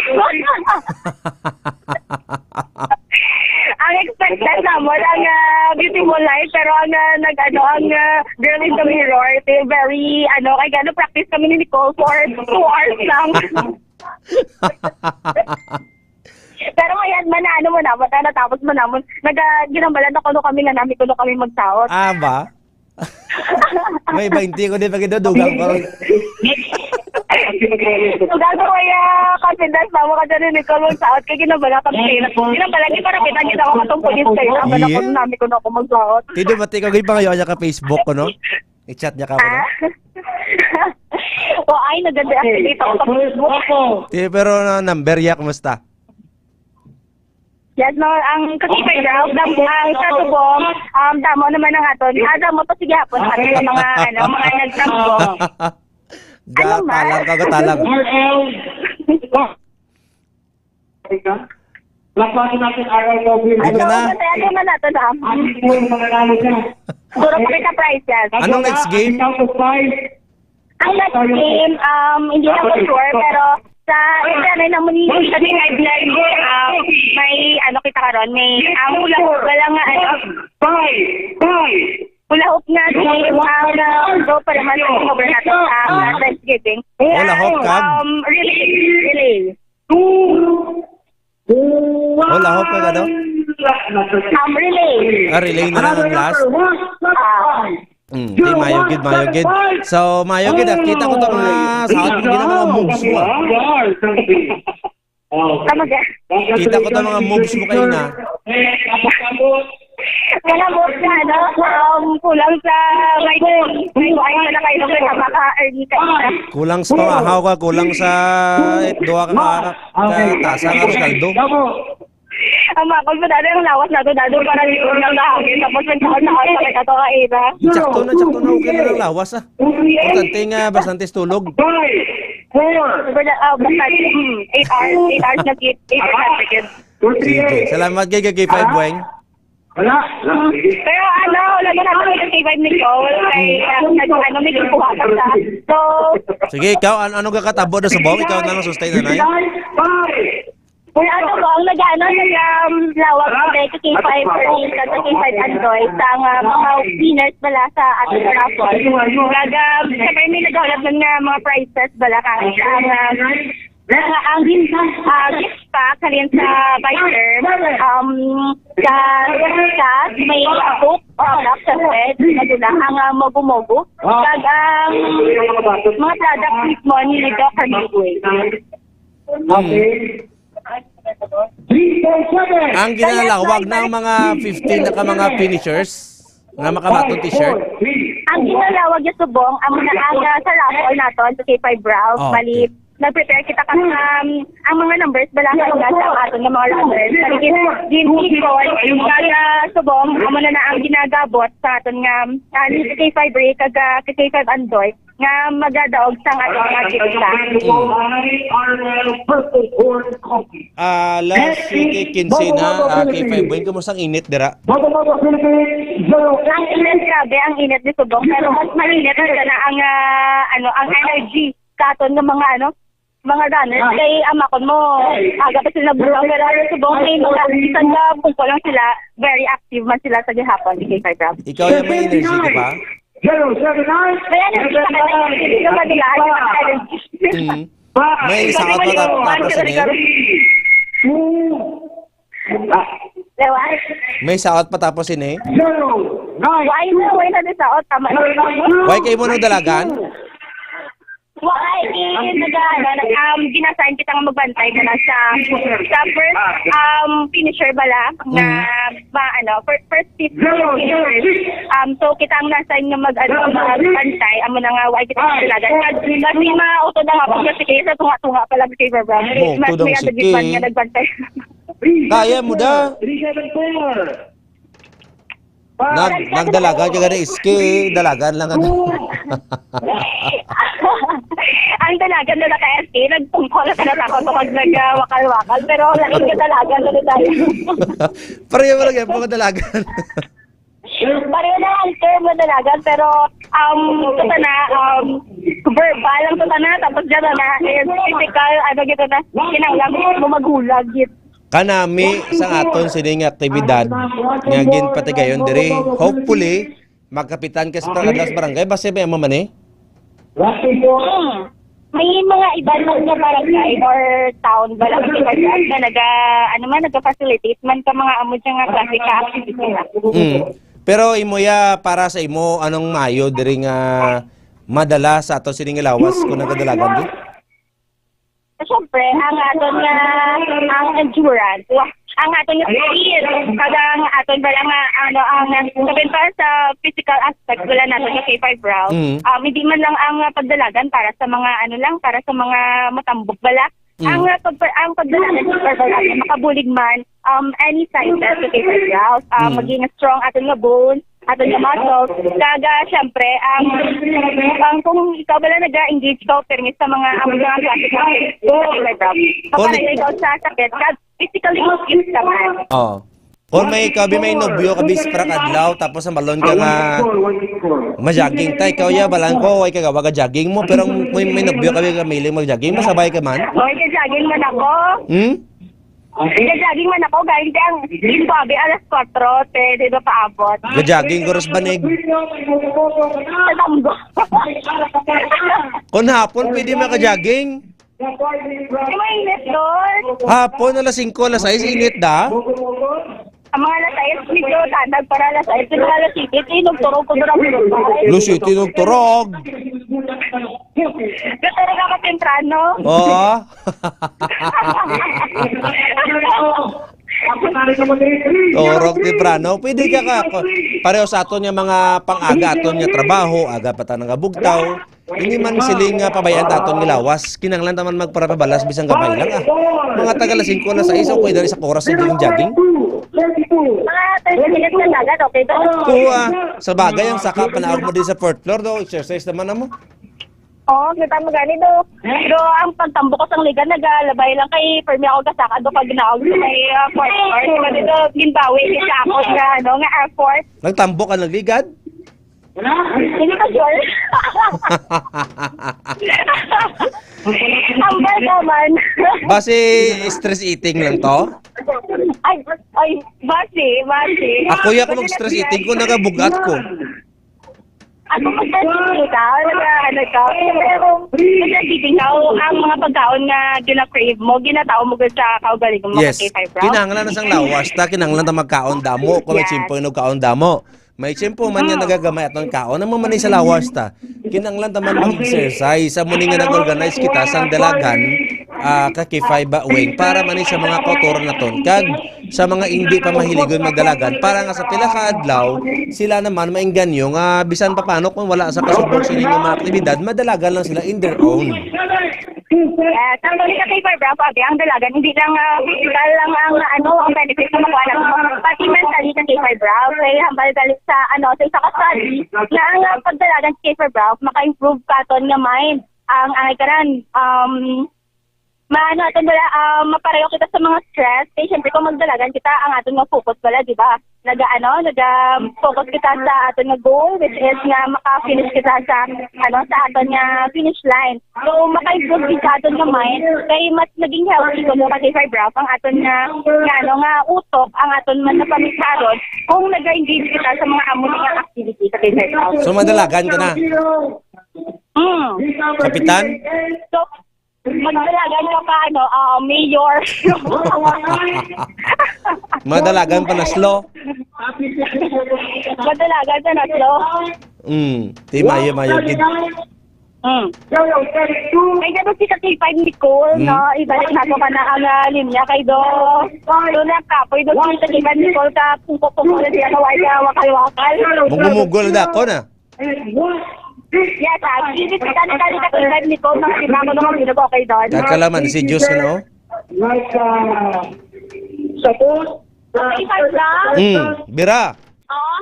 Ang expected namon, ang, ah, Beautiful Life, pero ang, ah, nag-, ano, ang, ah, Girl in the Mirror, they very, ano, kay gano practice kami ni Nicole for two hours lang. Pero ngayon man, ano mo na, mata natapos mo namon, naga-, ginambalan na kuno kami nga nami kuno kami magsaot. Ah, ba? May bainti ko din pag idudugang ko. Dugang ko kaya confidence na mo ka dyan, Nicole, magsaot kay ginambalan kami kayo. Ginambalan niya para kita, kita ko katong police kayo. Ang bala ko Iya. nami kuno ako magsaot. Kaya di ba, ikaw, gay, pangayo niya ka Facebook ko, no? I-chat niya ka, no? Ah? O, ay, naganda ang data ko sa Facebook. Ti, pero, no, number ya, kumusta? Yes, no, ang Katipan Girls, dam-, ang sa Tubong, um, damo naman ang aton. Ah, damo pa sige hapon sa aton nga mga, ano, mga nagtambong. Ano man? Gatalang ka, gatalang. R L. Lapatin natin, R L Tobin. Di ka na. Ano, masaya naman nato na. Ang ito yung mananalo siya. Puro pa kita prizes. Anong next game? Out of five. Ang next game, um, hindi na ko sure, pero sa internet na muli sa live, um, may ano kita karon, may, ang hula hoop, wala nga, ano, Five. Five. Hula hoop nga game, um, go pa naman sa cover natin sa, uh, Thanksgiving. Hula hoop ka? Um, relay. Relay. Two. Hula hoop ka, ano? Um, relay. Ah, relay na lang ang last? Ah. Mm, di, mayo gid, mayo gid. So, mayo gid, ah. Kita ko to mga sa atin, gina mga moves mo, ah. Tama ka? Kita ko to mga moves mo kayo na. Mga moves na, ano? Um, kulang sa may, may buhay na kayo, kaya maka-early ka na. Kulang sa pawahaw ka, kulang sa duha ka, ka, ka tasa nga kaldo. Ang mga kulpa, dali ang lawas nato, dali para di ko nang nahangin. Tapos, nagkakaon na ako sa may kato ka, Ira. Sakto na, sakto na, okay na lang lawas, ah. Importante nga, bastante tulog. Five, four. Basta, ah, basta, mm, eight hours, eight hours na gid, eight hours na gid. Sige, salamat kay, kay K five, Weng. Wala. Pero ano, wala na naman yung K five ni Cole. Kay, ah, nag-, ano, may kukuha ka sa. So, sige, ikaw, an-, ano ka katabo na subong? Ikaw na lang sustain na, Nay? Five. Kung ano po, ang nag-ano, nag-, um, lawag sa K five Race at sa K five Andoy, sa nga mga winners bala sa ating raffle. Kag, um, syempre, may naghahulat man nga mga prizes bala ka, sa nga, nga ang, ah, gift pack, halin sa Viper, um, sa, sa may Coke, uh, sa Red, na sila ang, ah, mogu-mogu. Kag ang mga products mismo ni Doc Hernandez. Hmm. Ang ginalawag na ang mga fifteen na ka mga finishers nga makabaton t-shirt. Ang ginalawag yung subong, ang mga, ang, ah, sa raffle naton, sa K five Round, oh, bali, okay, nag-prepare kita ka, um, ang mga numbers, bala ka nga sa aton nga mga runners. Bali, gin-, gin-, gin-, kag, ah, subong, amo na na ang ginagabot sa aton nga, ah, ni K five Break, kag, ah, K five Andoy. Nga magadaog sa nga mga kita. Mm. Alas siete quince na, ah, K five Boy. Kumusta ang init dira? Ang init, grabe ang init ni subong, pero mas mainit na na ang, ah, ano, ang energy sa aton nga mga, ano, mga runners. Kay amakon mo, aga pa sila buka, pero ang subong, may mga, bisan nga pungko lang sila, very active man sila sa gihapon ni K five Rap. Ikaw yung may energy ka pa? Zero seven nine. Kaya nagkita ka na yung video ka nila, ano ka na rin? Mm. May saot pa tap-, tapos ano yun? Lewan? May saot pa tapos yun eh? Zero nine. Why na, why na di saot? Tama na. Why kayo mo nung dalagan? Why? Eh, nag-, ano, nag-, um, ginasign kita nga magbantay na lang sa, sa first, um, finisher bala na, mm, ma-, ano, fir-, first fifteen. Um, so, kita ang na-assign nga mag-, ano, magbantay, amo na nga, why kita naglagan. Kasi mautod ang hapon kasi kaya sa tunga-tunga pa lang si Barbara. Mo, mas tudong may sige. Adagit man nga nagbantay. Kaya mo da. Nag-, nagdalagan ka gani, S K, dalagan lang ano. Ang dalagan na naka-S K, nagtungkol sa natakot ako pag nagwakal-wakal, pero laking kadalagan na tayo. Pareho mo lang yan, mga dalagan. Pareho na ang term na dalagan, pero, um, ito na, um, verbal ang ito na, tapos dyan na, is physical, ano, gito na, kinahanglan mo maghulag, gito. Kanami sa aton sining aktibidad nga ginpatigayon diri. Hopefully, magkapitan ka sa Pagkadlas Barangay. Basta may amo man eh. Hmm. May mga iba man nga barangay or town ba lang na naga, ano man, naga-facilitate man ka mga amo dyan nga klase ka activity na. Mm. Pero imo ya, para sa imo, anong maayo diri nga madala sa ato sining lawas kung nagadalagan di? Siyempre, ang aton nga, ang endurance, wa-, ang aton nga skill, kag ang aton bala nga, ano, ang, sabihin pa sa physical aspect, wala nato sa K five Ralph. Mm. Um, hindi man lang ang, uh, pagdalagan para sa mga, ano lang, para sa mga matambok bala. Mm. Ang, uh, pag-, ang pagdalagan sa K five Ralph, makabulig man, um, any sizes sa K five Ralph. Um, Mm. maging strong aton nga bones, aton nga muscles. Kag, ah, syempre, ang, ang kung ikaw bala naga-engage ka, permi sa mga, ang mga klase ka, K five Ralph. Kung Mapareho ikaw sa sakit, kag physically fit ka man. Oh. Kung may ikaw, bi may nobyo ka, bis, para kadlaw, tapos ang balon ka nga ma-jogging ta, ikaw ya, balan ko, way ka gawa ka jogging mo, pero kung may, may nobyo ka, bi ka mahilig mag-jogging, masabay ka man. Oy, ka-jogging man ako. Hmm? Ka-jogging man ako, galing di ang, yung babi, alas kwatro, te, di ba paabot? Ka-jogging ko, Ros Banig. Sa tambo. Kung hapon, pwede maka-jogging. Di mainit doon. Hapon, alas singko, alas sais, init da. Ang mga alas sais, medyo tanag para alas sais. Yung mga alas siyete, tinugturog ko doon ang mga. Alas siyete, tinugturog. Gusto rin ako temprano. Oo. Turog temprano. Pwede ka ka, pareho sa aton nga mga pang-aga, aton nga trabaho, aga pa ta nangabugtaw. Hindi man siling nga pabayaan ta aton nga lawas. Kinahanglan ta man magparapabalas bisan gamay lang, ah. Mga taga alas singko, alas sais, okay, dali sa oras sa jogging-jogging. Mga thirty minutes na agad, okay to? Oo, ah. Sa bagay, ang saka panaog mo din sa fourth floor, do, exercise naman na mo. Oo, kita mo gani do. Pero ang pagtambok ko sang liga, nagalabay lang kay permi ako kasaka do pag naog sa may, ah, fourth floor. Kasi do, ginbawi ni sa ako nga, ano, nga effort. Nagtambok ka, nagligad? Hindi ka sure? Tambay ka man. Base stress eating lang to? Ay, ay, base, base. Ako ya, kung mag-stress eating ko, nagabugat ko. Ako mag-stress eating ka, nag-, ano ka. Pero kung nag-stress eating ka, o ang mga pagkaon nga gina-crave mo, ginatao mo gud sa kaugalingon mo, yes, ka K five Ralph? Kinahanglan na sang lawas ta, kinahanglan ta magkaon damo, kung may, yes, tsimpo, inog kaon damo. May tsimpo man nga, mm, nagagamay aton kaon, amo man ni sa lawas ta. Kinahanglan ta man mag-exercise. Amo ni nga nag-organize kita sang dalagan, ah, ka K five ba, Wing, para man ni sa mga kautoran naton kag sa mga indi pa mahiligon magdalagan, para nga sa pila ka adlaw sila naman maengganyo nga bisan pa paano kung wala sa kasubok sini nga mga aktibidad, madalagan lang sila in their own. Yes, ang tuloy sa K five Ralph, abi, ang dalagan, hindi lang, ah, physical lang ang, ano, ang benefit na makuha natin. Pati mentally sa K five Ralph, kay hambal galit sa, ano, sa isa ka study, na ang, ah, pagdalagan sa K five Ralph, maka-improve ka aton nga mind. Ang, ang ikaran, um, maano aton dala, ah, mapareho kita sa mga stress. Kay syempre, kung magdalagan kita, ang aton nga focus bala, di ba? Naga, ano, naga-focus kita sa aton nga goal, which is nga maka-finish kita sa, ano, sa aton nga finish line. So, maka-improve din sa aton nga mind, kay mas naging healthy ko mo kasi sa graph ang aton nga, nga, ano, nga utok, ang aton man na pamikaron, kung nag-engage kita sa mga amo nga activity sa kay sa graph. So, madalagan ka na? Mm. Kapitan? So, magdalagan ka pa, ano, ah, mayor. Madalagan pa na slow. Madalagan pa na slow. Mm, ti mayo, mayo gid. Mm. Kay dapat si Katipay Nicole, mm, no? Ibalik na ko ka na ang, ah, linya kay do. Do na kapoy do si Katipay Nicole ka pungko-pungko na siya ka wala wakal-wakal. Mugumugol na ako na. Yes, ah, ibig ka na kali ka kay ni ko, mga sila ko naman, sino ko kay Don? Kakalaman si Diyos, ano? Like, uh, support. Okay, Pastor. Mm, bira. Oo.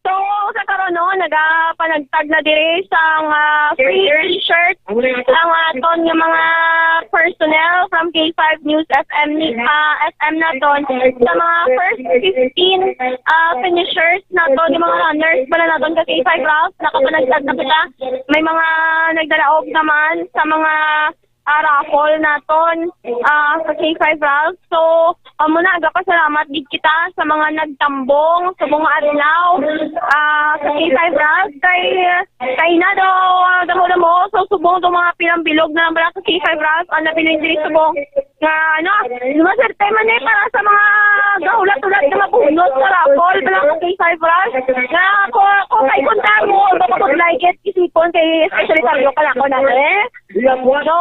So, sa karon, Ano, nagapanagtag na diri sang, ah, free t-shirt ang aton nga mga personnel from K five News F M ni, ah, F M naton sa mga first fifteen, ah, finishers naton, yung mga runners pala naton ka K five Ralph, nakapanagtag na kita. May mga nagdalaog naman sa mga, ah, raffle naton, ah, sa K five Ralph. So, amo na, agapasalamat gid kita sa mga nagtambong sa mga adlaw, ah, sa K five Ralph. Kay, kay na daw, ah, damo-damo. So, subong daw mga pilang bilog na lang pala sa K five Ralph ang nabilin diri subong. Nga, ano, maswerte man eh para sa mga gahulat-hulat nga mabunot sa raffle pala sa K five Ralph. Nga, kung, kung kay kontar mo, baka mag-like it, isipon kay especially sa iyo ka na ako na eh. So,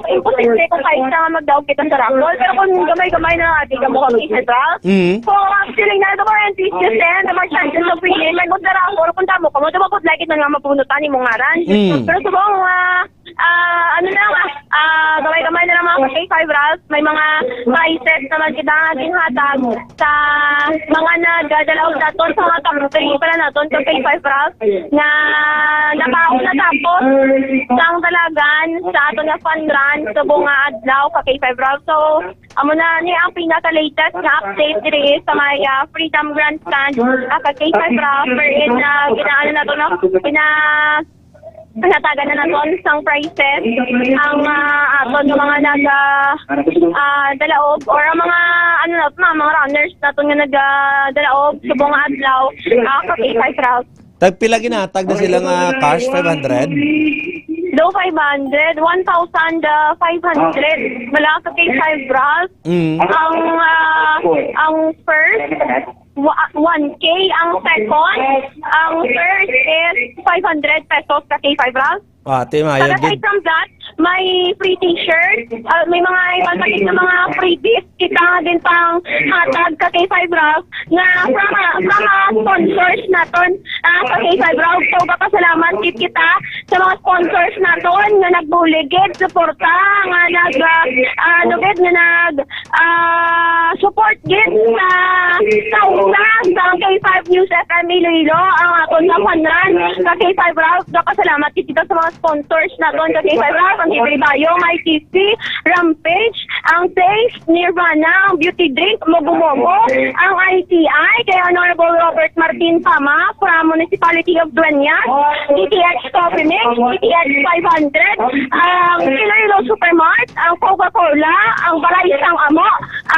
imposible kung kahit na magdaog kita sa raffle. Pero kung gamay-gamay na ati ka mo kami sa raffle, Mm. so, ang feeling na ito, N P C ten, na may chances of winning, may mo sa raffle, kung tamo ka mo, ito mapudlay kita nga mapunutan yung ngaran. Mm. Pero subong, ah, ah, ano na lang, ah, ah, gamay-gamay na lang mga K five Ralph, may mga prizes naman kita nga ginhatag sa mga nagdadalaw naton sa mga top three pala naton sa K five Ralph nga nakaon na tapos sang dalagan sa aton nga fun run sa bunga adlaw ka K five Ralph. So, amo na ni ang pinaka-latest nga update diri sa may, ah, Freedom Grandstand, ah, ka K five Ralph, wherein, ah, ginaano na to, no? Pina-, pinatagan na naton sang prizes ang, ah, aton nga mga naga, ah, dalaog or ang mga, ano na, mga, mga runners naton nga naga, dalaog subong nga adlaw, ah, ka K five Ralph. Tagpila ginatag na sila nga cash? Five hundred? Do five hundred, one thousand five hundred. Wala ka K five Ralph. Mm. Ang, ah, ang first, wa-, one K. Ang second, ang third is five hundred pesos ka K five Ralph. Ah, ate, But maayo aside gid. from that, may free t-shirt, ah, may mga iban pa gid nga mga freebies kita nga din pang hatag ka K five Ralph nga from, ah, from, ah, sponsors naton, ah, ka K five Ralph. So, magpasalamat gid kita sa mga sponsors naton nga nagbulig gid, suporta, nga nag, ah, ah, ano gid, nga nag, ah, support gid sa, sa una sa K five News F M Iloilo, ang aton nga fun run sa K five Ralph. Magpasalamat gid kita sa mga sponsors naton sa K five Ralph, ang Libre Bayo, My T C, Rampage, ang Taste, Nirvana, ang Beauty Drink, Mogo Mogo, ang I T I, kay Honorable Robert Martin Pama from Municipality of Dueñas, D T X Coffee Mix, D T X five hundred, ang Iloilo Supermart, ang Coca-Cola, ang Balay Sang Amo,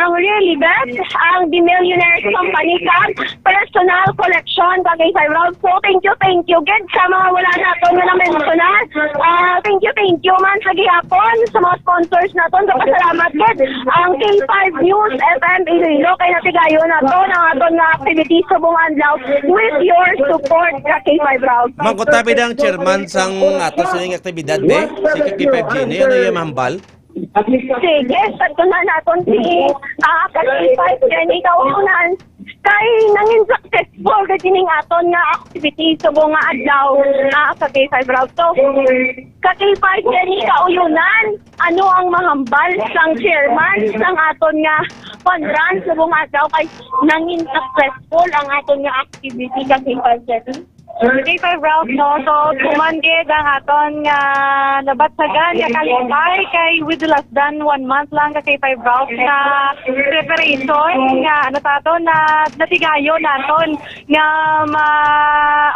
ang Really Best, ang The Millionaires Company, kag Personal Collection, kag K five Ralph. So, thank you, thank you, gid, sa mga wala naton nga na-mention na. Ah, thank you, thank you man sa gihapon sa mga sponsors naton. Magpasalamat gid ang K five News F M Iloilo kay natigayon naton ang aton nga activities subong adlaw with your support sa K five Ralph. Ma'am, kung tabi ang chairman sang ato sining aktibidad, be? Si K five Jenny, ano yung mahambal? Sige, sa tunan naton si, ah, K five Jenny Kausunan. Kay nangin successful ka sining aton nga activity subong nga adlaw, ah, sa K five Ralph. So, ka K five Jenny Kausunan, ano ang mahambal sang chairman sang aton nga fun run subong nga adlaw kay nangin successful ang aton nga activity ka K five Jenny? K five Ralph, no? So, tuman gid ang aton nga nabatsagan nga kalipay kay with less than one month lang ka K five Ralph nga preparation nga ano ta to na natigayon naton nga ma,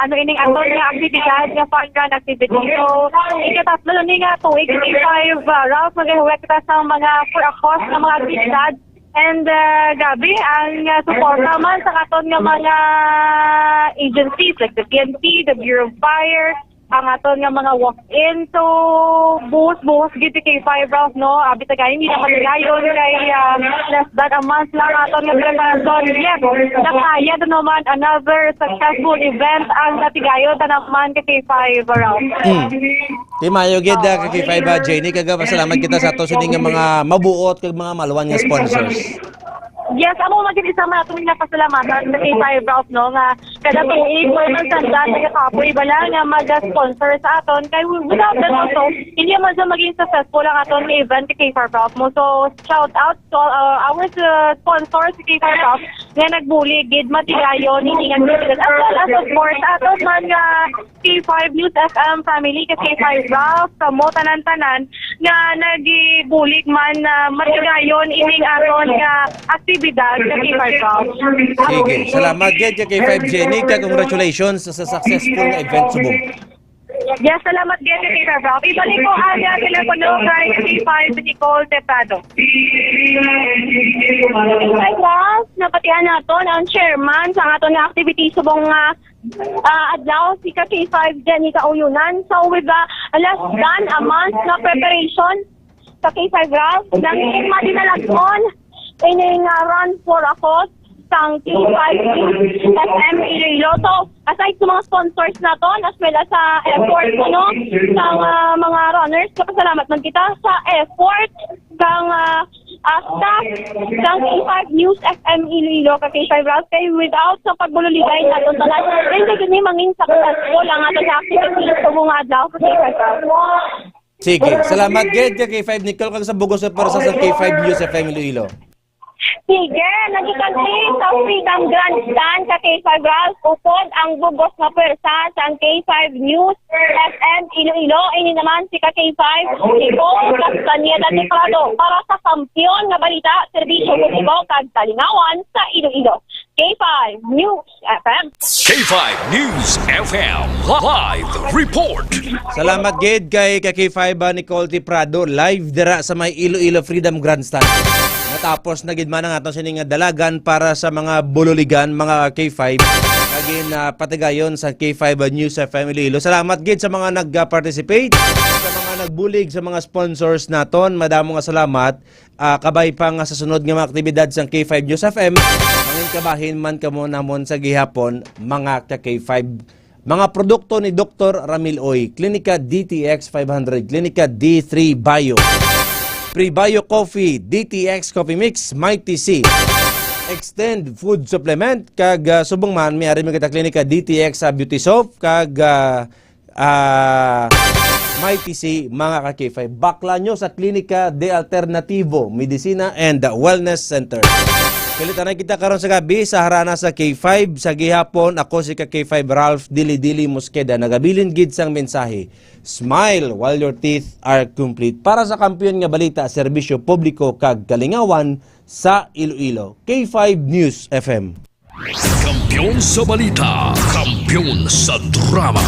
ano ining aton nga aktibidad nga fun run activity. So, ikatatlo ni nga tuig K five, uh, Ralph, magahuwat kita sa mga for a cause nga mga aktibidad. And, uh, grabe ang, uh, suporta man sa aton nga mga agencies like the P N P, the Bureau of Fire, ang aton nga mga walk-in. So, buhos-buhos gid si K five Ralph, no? Abi ta gani, hindi naman gayon kay, uh, less than a month lang aton nga preparasyon. Yet, nakaya na naman another successful event ang natigayon ta naman kay K five Ralph. Mm. Di maayo gid, ah, ka K five, ah, Jenny, kag, ah, pasalamat kita sa ato sini nga mga mabuot kag mga maluwan nga sponsors. Yes, amo man gid isa man ato nga pasalamatan sa K five Ralph, no, nga kada tuig mo man sanda nagakapoy bala nga mag-sponsor sa aton, kay without them also, hindi man sa maging successful ang aton nga event sa K five Ralph mo. So, shout out to all, uh, our, uh, sponsors sa K five Ralph nga nagbulig gid matigayon ini nga activities, as well as, of course, sa aton man nga K five News F M family, ka K five Ralph, kamo tanan-tanan nga nagibulig man, ah, matigayon ining aton nga aktibidad sa K five Ralph. Sige, salamat gid ka K five Jenny, ka congratulations sa successful nga event subong. Yes, salamat gid ka K five Ralph. Ibalik ko ang, ah, telepono kay K five Nicole Teprado. K five Ralph, nabatian naton ang chairman sa aton nga activity subong nga ah, adlaw si ka K five Jenny Kauyunan. So, with the less than a month nga preparation sa K five Ralph, nangin madinalag-on ining, ah, Run for a Cause sang K five F M Iloilo. So, aside sa mga sponsors naton, as well as sa effort, ano, sa, ah, mga runners, kapasalamat man kita sa effort sang, ah, ah, staff sang K five News F M Iloilo, ka K five Ralph, kay without sa pagbululigay naton tanan, hindi gid ni mangin successful ang aton nga activity subong nga adlaw, ka K five Ralph. Sige, salamat gid ka K five Nicole, kag sa bugos nga pwersa sa K five News F M Iloilo. Sige, nagikanti sa Freedom Grandstand ka K five Ralph, upod ang bugos nga pwersa sang K five News F M Iloilo. Ini naman si ka K five Nicole Castañeda Teclado para sa Kampiyon nga Balita, Serbisyo Publiko kag Kalingawan sa Iloilo. K five News F M. K five News F M live report. Salamat gid kay ka K five, ah, Nicole T Prado, live dira sa may Iloilo Freedom Grandstand. Natapos na gid man ang aton sini nga dalagan para sa mga bululigan, mga K five. Lagi na patigayon sa K five News F M Iloilo. Salamat gid sa mga nag-participate, sa mga nagbulig, sa mga sponsors naton. Madamo nga salamat. Ah, kabay pa nga sa sunod nga mga aktibidad sang K five News F M, mangin kabahin man kamo namon sa gihapon, mga ka K five. Mga produkto ni Doktor Ramil Uy, Klinika D T X five hundred, Klinika D three Bio, Prebio Coffee, D T X Coffee Mix, Mighty C, Extend Food Supplement, kag, ah, subong man, may ari man kita Klinika D T X sa Beauty Soap, kag, ah, ah, Mighty C, mga ka K five. Bakla nyo sa Klinika de Alternativo, Medicina and Wellness Center. Pilitanay kita karon sa gabi sa harana sa K five. Sa gihapon, ako si ka K five Ralph Dili-Dili Mosqueda, nagabilin gid sang mensahe. Smile while your teeth are complete. Para sa Kampiyon nga Balita, Serbisyo Publiko kag Kalingawan sa Iloilo, K five News F M. Kampiyon sa balita, kampiyon sa drama.